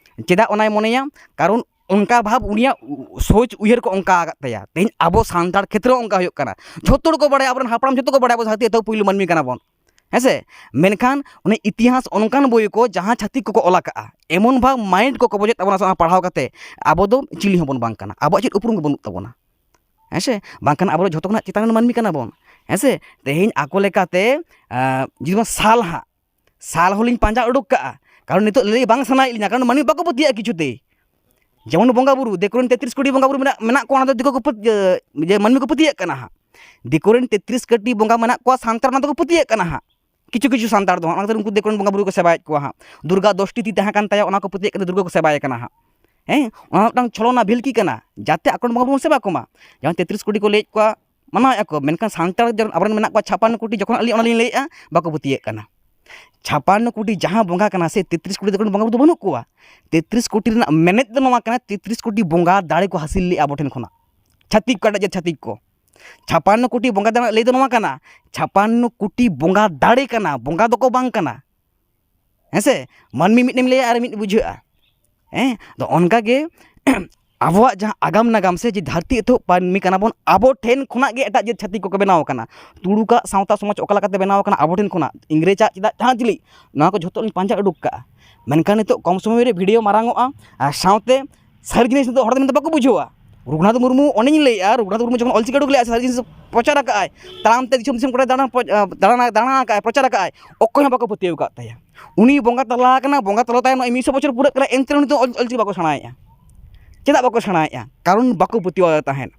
ᱪᱮᱫᱟᱜ ᱚᱱᱟᱭ ᱢᱚᱱᱮᱭᱟ? ᱠᱟᱨᱚᱱ ᱚᱱᱠᱟ ᱵᱷᱟᱵᱽ ᱩᱱᱤᱭᱟᱜ ᱥᱳᱪ ᱩᱭᱦᱟᱹᱨ ᱠᱚ ᱚᱱᱠᱟ ᱟᱠᱟᱫ ᱛᱟᱭᱟ᱾ ᱛᱮᱦᱮᱧ ᱟᱵᱚ ᱥᱟᱱᱛᱟᱲ ᱠᱷᱮᱛᱨᱮ ᱦᱚᱸ ᱚᱱᱠᱟ ᱦᱩᱭᱩᱜ ᱠᱟᱱᱟ᱾ ᱡᱷᱚᱛᱚ ᱦᱚᱲ ᱠᱚ ᱵᱟᱲᱟᱭᱟ, ᱟᱵᱚᱨᱮᱱ ᱦᱟᱯᱲᱟᱢ ᱡᱷᱚᱛᱚ ᱠᱚ ᱵᱟᱲᱟᱭᱟ, ᱟᱵᱚ ᱫᱷᱟᱹᱨᱛᱤ ᱮᱛᱚᱦᱚᱵ ᱯᱩᱭᱞᱩ ᱢᱟᱹᱱᱢᱤ ᱠᱟᱱᱟ ᱵᱚᱱ, ᱦᱮᱸ ᱥᱮ? ᱢᱮᱱᱠᱷᱟᱱ ᱚᱱᱮ ᱤᱛᱤᱦᱟᱥ ᱚᱱᱠᱟᱱ ᱵᱳᱭ ᱠᱚ ᱡᱟᱦᱟᱸ ᱪᱷᱟᱹᱛᱤᱠ ᱠᱚᱠᱚ ᱚᱞ ᱟᱠᱟᱫᱼᱟ, ᱮᱢᱚᱱ ᱵᱷᱟᱵᱽ ᱢᱟᱭᱤᱱᱰ ᱠᱚ ᱠᱚᱵᱚᱡᱮᱫ ᱛᱟᱵᱚᱱᱟ ᱥᱮ ᱚᱱᱟ ᱯᱟᱲᱦᱟᱣ ᱠᱟᱛᱮ, ᱟᱵᱚ ᱫᱚ ᱪᱤᱞᱤ ᱦᱚᱸᱵᱚᱱ ᱵᱟᱝ ᱠᱟᱱᱟ, ᱟᱵᱚᱣᱟᱜ ᱪᱮᱫ ᱩᱯᱨᱩᱢ ᱜᱮ ᱵᱟᱹᱱᱩᱜ ᱛᱟᱵᱚᱱᱟ, ᱦᱮᱸ ᱥᱮ? ᱵᱟᱝᱠᱷᱟᱱ ᱟᱵᱚ ᱫᱚ ᱡᱷᱚᱛᱚ ᱠᱷᱚᱱᱟᱜ ᱪᱮᱛᱟᱱ ᱨᱮᱱ ᱢᱟᱹᱱᱢᱤ ᱠᱟᱱᱟ ᱵᱚᱱ, ᱦᱮᱸ ᱥᱮ? ᱛᱮᱦᱮᱧ ᱟᱠᱚ ᱞᱮᱠᱟᱛᱮ, ᱟᱸ, ᱡᱩᱫᱤ ᱵᱚᱱ ᱥᱟᱞ ᱦᱟᱸᱜ, ᱥᱟᱞ ᱦᱚᱸᱞᱤᱧ ᱯᱟᱸᱡᱟ ᱩᱰᱩᱠ ᱠᱟᱜᱼᱟ, ᱠᱟᱨᱚᱱ ᱱᱤᱛᱚᱜ ᱞᱟᱹᱭ ᱵᱟᱝ ᱥᱟᱱᱟᱭᱮᱫ ᱞᱤᱧᱟ, ᱠᱟᱨᱚᱱ ᱢᱟᱹᱱᱢᱤ ᱵᱟᱠᱚ ᱯᱟᱹᱛᱭᱟᱹᱜᱼᱟ ᱠᱤᱪᱷᱩᱛᱮ᱾ ᱡᱮᱢᱚᱱ ᱵᱚᱸᱜᱟ ᱵᱩᱨᱩ, ᱫᱤᱠᱩ ᱨᱮᱱ ᱛᱮᱛᱨᱤᱥ ᱠᱳᱴᱤ ᱵᱚᱸᱜᱟ ᱵᱩᱨᱩ ᱢᱮᱱᱟᱜ, ᱢᱮᱱᱟᱜ ᱠᱚᱣᱟ, ᱚᱱᱟ ᱫᱚ ᱫᱤᱠᱩ ᱠᱚ ᱯᱟᱹᱛ-, ᱡᱮ, ᱡᱮ ᱢᱟᱹᱱᱢᱤ ᱠᱚ ᱯᱟᱹᱛᱭᱟᱹᱜ ᱠᱟᱱᱟ ᱦᱟᱸᱜ᱾ ᱫᱤᱠᱩ ᱨᱮᱱ ᱛᱮᱛᱨᱤᱥ ᱠᱳᱴᱤ ᱵᱚᱸᱜᱟ ᱢᱮᱱᱟᱜ ᱠᱚᱣᱟ, ᱥᱟᱱᱛᱟᱲ ᱚᱱᱟ ᱫᱚᱠᱚ ᱯᱟᱹᱛᱭᱟᱹᱜ ᱠᱟᱱᱟ ᱦᱟᱸᱜ᱾ ᱠᱤᱪᱷᱩ ᱠᱤᱪᱷᱩ ᱥᱟᱱᱛᱟᱲ ᱫᱚ ᱦᱟᱸᱜ, ᱚᱱᱟ ᱠᱷᱟᱹᱛᱤᱨ ᱩᱱᱠᱩ ᱫᱤᱠᱩ ᱨᱮᱱ ᱵᱚᱸᱜᱟ ᱵᱩᱨᱩ ᱠᱚ ᱥᱮᱵᱟᱭᱮᱫ ᱠᱚᱣᱟ ᱦᱟᱸᱜ᱾ ᱫᱩᱨᱜᱟ ᱫᱚᱥᱴᱤ ᱛᱤ ᱛᱟᱦᱮᱸ ᱠᱟᱱ ᱛᱟᱭᱟ, ᱚᱱᱟ ᱠᱚ ᱯᱟᱹᱛᱭᱟᱹᱜ ᱠᱟᱱᱟ, ᱫᱩᱨᱜᱟ ᱠᱚ ᱥᱮᱵᱟᱭᱮ ᱠᱟᱱᱟ ᱦᱟᱸᱜ᱾ ᱦᱮᱸ, ᱚᱱᱟ ᱢᱤᱫᱴᱟᱝ ᱪᱷᱚᱞᱚᱱᱟ ᱵᱷᱤᱞᱠᱤ ᱠᱟᱱᱟ, ᱡᱟᱛᱮ ᱟᱠᱚᱨᱮᱱ ᱵᱚᱸᱜᱟ ᱵᱩᱨᱩ ᱵᱚᱱ ᱥᱮᱵᱟ ᱠᱚᱢᱟ᱾ ᱡᱮᱢᱚᱱ ᱛᱮᱛᱨᱤᱥ ᱠᱳᱴᱤ ᱠᱚ ᱞᱟᱹᱭᱮᱫ ᱠᱚᱣᱟ, ᱢᱟᱱᱟᱣᱮᱫᱼᱟ ᱠᱚ, ᱢᱮᱱᱠᱷᱟᱱ ᱥᱟᱱᱛᱟᱲ ᱡᱮ ᱟᱵᱚᱨᱮᱱ ᱢᱮᱱᱟᱜ ᱠᱚᱣᱟ ᱪᱷᱟᱯᱟᱱᱱᱚ ᱠᱳᱴᱤ, ᱡᱚᱠᱷᱚᱱ ᱟᱹᱞᱤᱧ ᱚᱱᱟ ᱞᱤᱧ ᱞᱟᱹᱭᱮᱫᱼᱟ, ᱵᱟᱠᱚ ᱯᱟᱹᱛᱭᱟᱹᱜ ᱠᱟᱱᱟ᱾ ᱪᱷᱟᱯᱟᱱᱱᱚ ᱠᱳᱴᱤ ᱡᱟᱦᱟᱸ ᱵᱚᱸᱜᱟ ᱠᱟᱱᱟ ᱥᱮ, ᱛᱮᱛᱨᱤᱥ ᱠᱳᱴᱤ ᱫᱚ ᱵᱚᱸᱜᱟ ᱵᱩᱨᱩ ᱫᱚ ᱵᱟᱹᱱᱩᱜ ᱠᱚᱣᱟ᱾ ᱛᱮᱛᱨᱤᱥ ᱠᱳᱴᱤ ᱨᱮᱱᱟᱜ ᱢᱮᱱᱮᱛ ᱫᱚ ᱱᱚᱣᱟ ᱠᱟᱱᱟ, ᱛᱮᱛᱨᱤᱥ ᱠᱳᱴᱤ ᱵᱚᱸᱜᱟ ᱫᱟᱲᱮ ᱠᱚ ᱦᱟᱹᱥᱤᱞ ᱞᱮᱫᱼᱟ ᱟᱵᱚ ᱴᱷᱮᱱ ᱠᱷᱚᱱᱟᱜ, ᱪᱷᱟᱹᱛᱤᱠ ᱠᱚ, ᱮᱴᱟᱜ ᱡᱟᱹᱛ ᱪᱷᱟᱹᱛᱤᱠ ᱠᱚ᱾ ᱪᱷᱟᱯᱟᱱᱱᱚ ᱠᱳᱴᱤ ᱵᱚᱸᱜᱟ ᱫᱟᱲᱮ ᱞᱟᱹᱭ ᱫᱚ ᱱᱚᱣᱟ ᱠᱟᱱᱟ, ᱪᱷᱟᱯᱟᱱᱱᱚ ᱠᱳᱴᱤ ᱵᱚᱸᱜᱟ ᱫᱟᱲᱮ ᱠᱟᱱᱟ, ᱵᱚᱸᱜᱟ ᱫᱚᱠᱚ ᱵᱟᱝ ᱠᱟᱱᱟ᱾ ᱦᱮᱸ ᱥᱮ? ᱢᱟᱹᱱᱢᱤ ᱢᱤᱫ ᱮᱢ ᱞᱟᱹᱭᱟ ᱟᱨ ᱢᱤᱫ ᱵᱩᱡᱷᱟᱹᱜᱼᱟ᱾ ᱦᱮᱸ, ᱟᱫᱚ ᱚᱱᱠᱟ ᱜᱮ ᱟᱵᱚᱣᱟᱜ ᱡᱟᱦᱟᱸ ᱟᱜᱟᱢ ᱱᱟᱜᱟᱢ ᱥᱮ ᱡᱮ ᱫᱷᱟᱹᱨᱛᱤ ᱮᱛᱚᱦᱚᱵ ᱢᱟᱹᱱᱢᱤ ᱠᱟᱱᱟ ᱵᱚᱱ, ᱟᱵᱚ ᱴᱷᱮᱱ ᱠᱷᱚᱱᱟᱜ ᱜᱮ ᱮᱴᱟᱜ ᱡᱟᱹᱛ ᱪᱷᱟᱹᱛᱤᱠ ᱠᱚᱠᱚ ᱵᱮᱱᱟᱣ ᱟᱠᱟᱱᱟ᱾ ᱛᱩᱲᱩᱠᱟᱜ ᱥᱟᱶᱛᱟ ᱥᱚᱢᱟᱡᱽ ᱚᱠᱟ ᱞᱮᱠᱟᱛᱮ ᱵᱮᱱᱟᱣ ᱟᱠᱟᱱᱟ ᱟᱵᱚ ᱴᱷᱮᱱ ᱠᱷᱚᱱᱟᱜ, ᱤᱝᱨᱮᱡᱽᱟᱜ ᱪᱮᱫᱟᱜ ᱡᱟᱦᱟᱸ ᱪᱤᱞᱤ, ᱱᱚᱣᱟ ᱠᱚ ᱡᱷᱚᱛᱚ ᱞᱤᱧ ᱯᱟᱸᱡᱟ ᱩᱰᱩᱠ ᱠᱟᱜᱼᱟ᱾ ᱢᱮᱱᱠᱷᱟᱱ ᱱᱤᱛᱚᱜ ᱠᱚᱢ ᱥᱚᱢᱚᱭ ᱨᱮ ᱵᱷᱤᱰᱤᱭᱳ ᱢᱟᱨᱟᱝᱚᱜᱼᱟ, ᱟᱨ ᱥᱟᱶᱛᱮ ᱥᱟᱹᱨᱤ ᱡᱤᱱᱤᱥ ᱱᱤᱛᱚᱜ ᱦᱚᱲ ᱫᱚ ᱢᱮᱱᱛᱮ ᱵᱟᱠᱚ ᱵᱩᱡᱷᱟᱹᱣᱟ᱾ ᱨᱚᱜᱷᱩᱱᱟᱛᱷ ᱢᱩᱨᱢᱩ, ᱚᱱᱮᱧ ᱞᱟᱹᱭᱮᱫᱼᱟ, ᱨᱚᱜᱷᱩᱱᱟᱛᱷ ᱢᱩᱨᱢᱩ ᱡᱚᱠᱷᱚᱱ ᱚᱞᱪᱤᱠᱤ ᱩᱰᱩᱠ ᱞᱮᱫᱼᱟ, ᱥᱟᱹᱨᱤ ᱡᱤᱱᱤᱥ ᱯᱨᱚᱪᱟᱨ ᱟᱠᱟᱫᱼᱟᱭ, ᱛᱟᱲᱟᱢ ᱛᱮ ᱫᱤᱥᱚᱢ ᱫᱤᱥᱚᱢ ᱠᱚᱨᱮ ᱫᱟᱬᱟᱱ ᱯᱨᱚ-, ᱫᱟᱬᱟ, ᱫᱟᱬᱟ ᱟᱠᱟᱫᱼᱟᱭ, ᱯᱨᱚᱪᱟᱨ ᱟᱠᱟᱫᱼᱟᱭ, ᱚᱠᱚᱭ ᱦᱚᱸ ᱵᱟᱠᱚ ᱯᱟᱹᱛᱭᱟᱹᱣ ᱟᱠᱟᱫ ᱛᱟᱭᱟ᱾ ᱩᱱᱤ ᱵᱚᱸᱜᱟ ᱛᱟᱞᱟ ᱟᱠᱟᱱᱟ, ᱵᱚᱸᱜᱟ ᱛᱟᱞᱟ ᱛᱟᱭᱚᱢ ᱱᱚᱜᱼᱚᱭ ᱢᱤᱫ ᱥᱚ ᱵᱚᱪᱷᱚᱨ ᱯᱩᱨᱟᱹᱜ ᱠᱟᱱᱟ, ᱮᱱᱛᱮ ᱨᱮᱦᱚᱸ ᱱᱤᱛᱚᱜ ᱚᱞ-, ᱚᱞᱪᱤᱠᱤ ᱵᱟᱠᱚ ᱥᱮᱬᱟᱭᱮᱫᱼᱟ᱾ ᱪᱮᱫᱟᱜ ᱵᱟᱠᱚ ᱥᱮᱬᱟᱭᱮᱫᱼᱟ? ᱠᱟᱨᱚᱱ ᱵᱟᱠᱚ ᱯᱟᱹᱛᱭᱟᱹᱣ ᱟᱫᱮ ᱛᱟᱦᱮᱸᱫ᱾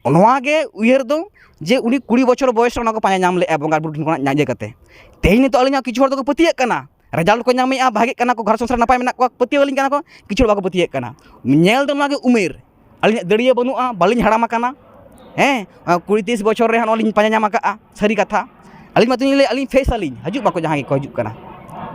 ᱱᱚᱣᱟ ᱜᱮ ᱩᱭᱦᱟᱹᱨ ᱫᱚ, ᱡᱮ ᱩᱱᱤ ᱠᱩᱲᱤ ᱵᱚᱪᱷᱚᱨ ᱵᱚᱭᱮᱥ ᱨᱮ ᱚᱱᱟ ᱠᱚ ᱯᱟᱸᱡᱟ ᱧᱟᱢ ᱞᱮᱫᱼᱟ ᱵᱚᱸᱜᱟ ᱵᱩᱨᱩ ᱴᱷᱮᱱ ᱠᱷᱚᱱᱟᱜ ᱤᱭᱟᱹ ᱠᱟᱛᱮ᱾ ᱛᱮᱦᱮᱧ ᱱᱤᱛᱚᱜ ᱟᱹᱞᱤᱧᱟᱜ ᱠᱤᱪᱷᱩ ᱦᱚᱲ ᱫᱚᱠᱚ ᱯᱟᱹᱛᱭᱟᱹᱜ ᱠᱟᱱᱟ, ᱨᱮᱡᱟᱞᱴ ᱠᱚ ᱧᱟᱢᱮᱫᱼᱟ, ᱵᱷᱟᱜᱮᱜ ᱠᱟᱱᱟ ᱠᱚ, ᱜᱷᱟᱨᱚᱸᱡᱽ ᱥᱚᱝᱥᱟᱨ ᱱᱟᱯᱟᱭ ᱢᱮᱱᱟᱜ ᱠᱚᱣᱟ, ᱯᱟᱹᱛᱭᱟᱹᱣ ᱟᱹᱞᱤᱧ ᱠᱟᱱᱟ ᱠᱚ, ᱠᱤᱪᱷᱩ ᱦᱚᱲ ᱵᱟᱠᱚ ᱯᱟᱹᱛᱭᱟᱹᱜ ᱠᱟᱱᱟ᱾ ᱧᱮᱞ ᱫᱚ ᱱᱚᱣᱟ ᱜᱮ ᱩᱢᱮᱨ, ᱟᱹᱞᱤᱧᱟᱜ ᱫᱟᱹᱲᱭᱟᱹ ᱵᱟᱹᱱᱩᱜᱼᱟ, ᱵᱟᱹᱞᱤᱧ ᱦᱟᱲᱟᱢ ᱟᱠᱟᱱᱟ᱾ ᱦᱮᱸ, ᱠᱩᱲᱤ ᱛᱤᱨᱤᱥ ᱵᱚᱪᱷᱚᱨ ᱨᱮ ᱦᱟᱸᱜ ᱱᱚᱣᱟ ᱞᱤᱧ ᱯᱟᱸᱡᱟ ᱧᱟᱢ ᱟᱠᱟᱫᱼᱟ, ᱥᱟᱹᱨᱤ ᱠᱟᱛᱷᱟ᱾ ᱟᱹᱞᱤᱧ ᱢᱟᱛᱚᱧ ᱞᱟᱹᱭ, ᱟᱹᱞᱤᱧ ᱯᱷᱮᱥ ᱟᱹᱞᱤᱧ, ᱦᱤᱡᱩᱜ ᱢᱟᱠᱚ ᱡᱟᱦᱟᱸᱭ ᱜᱮᱠᱚ ᱦᱤᱡᱩᱜ ᱠᱟᱱᱟ᱾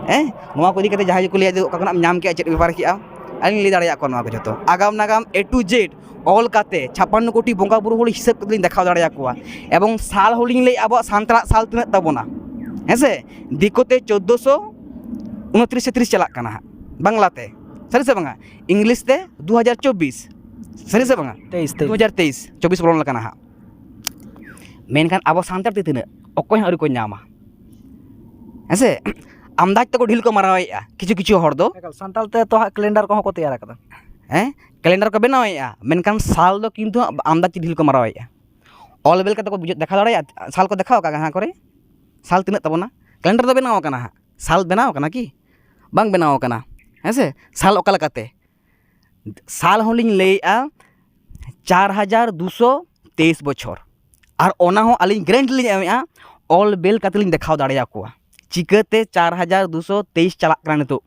ᱦᱮᱸ, ᱱᱚᱣᱟ ᱠᱚ ᱤᱫᱤ ᱠᱟᱛᱮ ᱡᱟᱦᱟᱸᱭ ᱜᱮᱠᱚ ᱞᱟᱹᱭᱟ ᱡᱮ ᱚᱠᱟ ᱠᱷᱚᱱᱟᱜ ᱮᱢ ᱧᱟᱢ ᱠᱮᱜᱼᱟ, ᱪᱮᱫ ᱵᱮᱯᱟᱨ ᱠᱮᱜᱼᱟ, ᱟᱹᱞᱤᱧ ᱞᱤᱧ ᱞᱟᱹᱭ ᱫᱟᱲᱮᱭᱟᱜ ᱠᱚᱣᱟ ᱱᱚᱣᱟ ᱠᱚ ᱡᱷᱚᱛᱚ᱾ ᱟᱜᱟᱢ ᱱᱟᱜᱟᱢ A to Z ᱚᱞ ᱠᱟᱛᱮ ᱪᱷᱟᱯᱟᱱᱱᱚ ᱠᱳᱴᱤ ᱵᱚᱸᱜᱟ ᱵᱩᱨᱩ ᱦᱚᱲ ᱦᱤᱥᱟᱹᱵ ᱠᱟᱛᱮ ᱞᱤᱧ ᱫᱮᱠᱷᱟᱣ ᱫᱟᱲᱮᱭᱟᱠᱚᱣᱟ᱾ ᱮᱵᱚᱝ ᱥᱟᱞ ᱦᱚᱸᱞᱤᱧ ᱞᱟᱹᱭ, ᱟᱵᱚᱣᱟᱜ ᱥᱟᱱᱛᱟᱲᱟᱜ ᱥᱟᱞ ᱛᱤᱱᱟᱹᱜ ᱛᱟᱵᱚᱱᱟ? ᱦᱮᱸ ᱥᱮ, ᱫᱤᱠᱩ ᱛᱮ ᱪᱳᱫᱽᱫᱳᱥᱚ ᱩᱱᱛᱨᱤᱥ ᱥᱮ ᱛᱤᱨᱤᱥ ᱪᱟᱞᱟᱜ ᱠᱟᱱᱟ ᱦᱟᱸᱜ, ᱵᱟᱝᱞᱟ ᱛᱮ, ᱥᱟᱹᱨᱤ ᱥᱮ ᱵᱟᱝᱟ? ᱤᱝᱞᱤᱥ ᱛᱮ ᱫᱩ ᱦᱟᱡᱟᱨ ᱪᱚᱵᱵᱤᱥ, ᱥᱟᱹᱨᱤ ᱥᱮ ᱵᱟᱝᱟ? ᱛᱮᱭᱤᱥ, ᱛᱮᱭᱤᱥ᱾ ᱫᱩ ᱦᱟᱡᱟᱨ ᱛᱮᱭᱤᱥ, ᱪᱚᱵᱵᱤᱥ ᱵᱚᱞᱚᱱ ᱠᱟᱱᱟ ᱦᱟᱸᱜ᱾ ᱢᱮᱱᱠᱷᱟᱱ ᱟᱵᱚ ᱥᱟᱱᱛᱟᱲ ᱛᱮ ᱛᱤᱱᱟᱹᱜ? ᱚᱠᱚᱭ ᱦᱚᱸ ᱟᱹᱣᱨᱤ ᱠᱚ ᱧᱟᱢᱟ᱾ ᱦᱮᱸ ᱥᱮ? ᱟᱢᱫᱟᱡᱽ ᱛᱮᱠᱚ ᱰᱷᱤᱞ ᱠᱚ ᱢᱟᱨᱟᱣᱮᱫᱼᱟ ᱠᱤᱪᱷᱩ ᱠᱤᱪᱷᱩ ᱦᱚᱲ ᱫᱚ᱾ ᱮᱠᱟᱞ, ᱥᱟᱱᱛᱟᱲ ᱛᱮ ᱛᱚ ᱦᱟᱸᱜ ᱠᱮᱞᱮᱱᱰᱟᱨ ᱠᱚᱦᱚᱸ ᱠᱚ ᱛᱮᱭᱟᱨ ᱟᱠᱟᱫᱟ᱾ ᱦᱮᱸ, ᱠᱮᱞᱮᱱᱰᱟᱨ ᱠᱚ ᱵᱮᱱᱟᱣᱮᱫᱼᱟ, ᱢᱮᱱᱠᱷᱟᱱ ᱥᱟᱞ ᱫᱚ ᱠᱤᱱᱛᱩ ᱟᱢᱫᱟᱡᱽ ᱛᱮ ᱰᱷᱤᱞ ᱠᱚ ᱢᱟᱨᱟᱣᱮᱫᱼᱟ᱾ ᱚᱞ ᱵᱮᱞ ᱠᱟᱛᱮ ᱠᱚ ᱵᱩᱡᱷᱟᱹᱣ, ᱫᱮᱠᱷᱟᱣ ᱫᱟᱲᱮᱭᱟᱜᱼᱟ, ᱥᱟᱞ ᱠᱚ ᱫᱮᱠᱷᱟᱣ ᱟᱠᱟᱫ ᱡᱟᱦᱟᱸ ᱠᱚᱨᱮ? ᱥᱟᱞ ᱛᱤᱱᱟᱹᱜ ᱛᱟᱵᱚᱱᱟ? ᱠᱮᱞᱮᱱᱰᱟᱨ ᱫᱚ ᱵᱮᱱᱟᱣ ᱟᱠᱟᱱᱟ ᱦᱟᱸᱜ, ᱥᱟᱞ ᱵᱮᱱᱟᱣ ᱟᱠᱟᱱᱟ ᱠᱤ? ᱵᱟᱝ ᱵᱮᱱᱟᱣ ᱟᱠᱟᱱᱟ᱾ ᱦᱮᱸ ᱥᱮ? ᱥᱟᱞ ᱚᱠᱟ ᱞᱮᱠᱟᱛᱮ? ᱥᱟᱞ ᱦᱚᱸᱞᱤᱧ ᱞᱟᱹᱭᱮᱫᱼᱟ, ᱪᱟᱨ ᱦᱟᱡᱟᱨ ᱫᱩᱥᱚ ᱛᱮᱭᱤᱥ ᱵᱚᱪᱷᱚᱨ᱾ ᱟᱨ ᱚᱱᱟ ᱦᱚᱸ ᱟᱹᱞᱤᱧ ᱜᱮᱨᱮᱱᱴᱤ ᱞᱤᱧ ᱮᱢᱮᱫᱼᱟ, ᱚᱞ ᱵᱮᱞ ᱠᱟᱛᱮ ᱞᱤᱧ ᱫᱮᱠᱷᱟᱣ ᱫᱟᱲᱮᱭᱟᱠᱚᱣᱟ᱾ ᱪᱤᱠᱟᱹᱛᱮ ᱪᱟᱨ ᱦᱟᱡᱟᱨ ᱫᱩᱥᱚ ᱛᱮᱭᱤᱥ ᱪᱟᱞᱟᱜ ᱠᱟᱱᱟ ᱱᱤᱛᱚᱜ?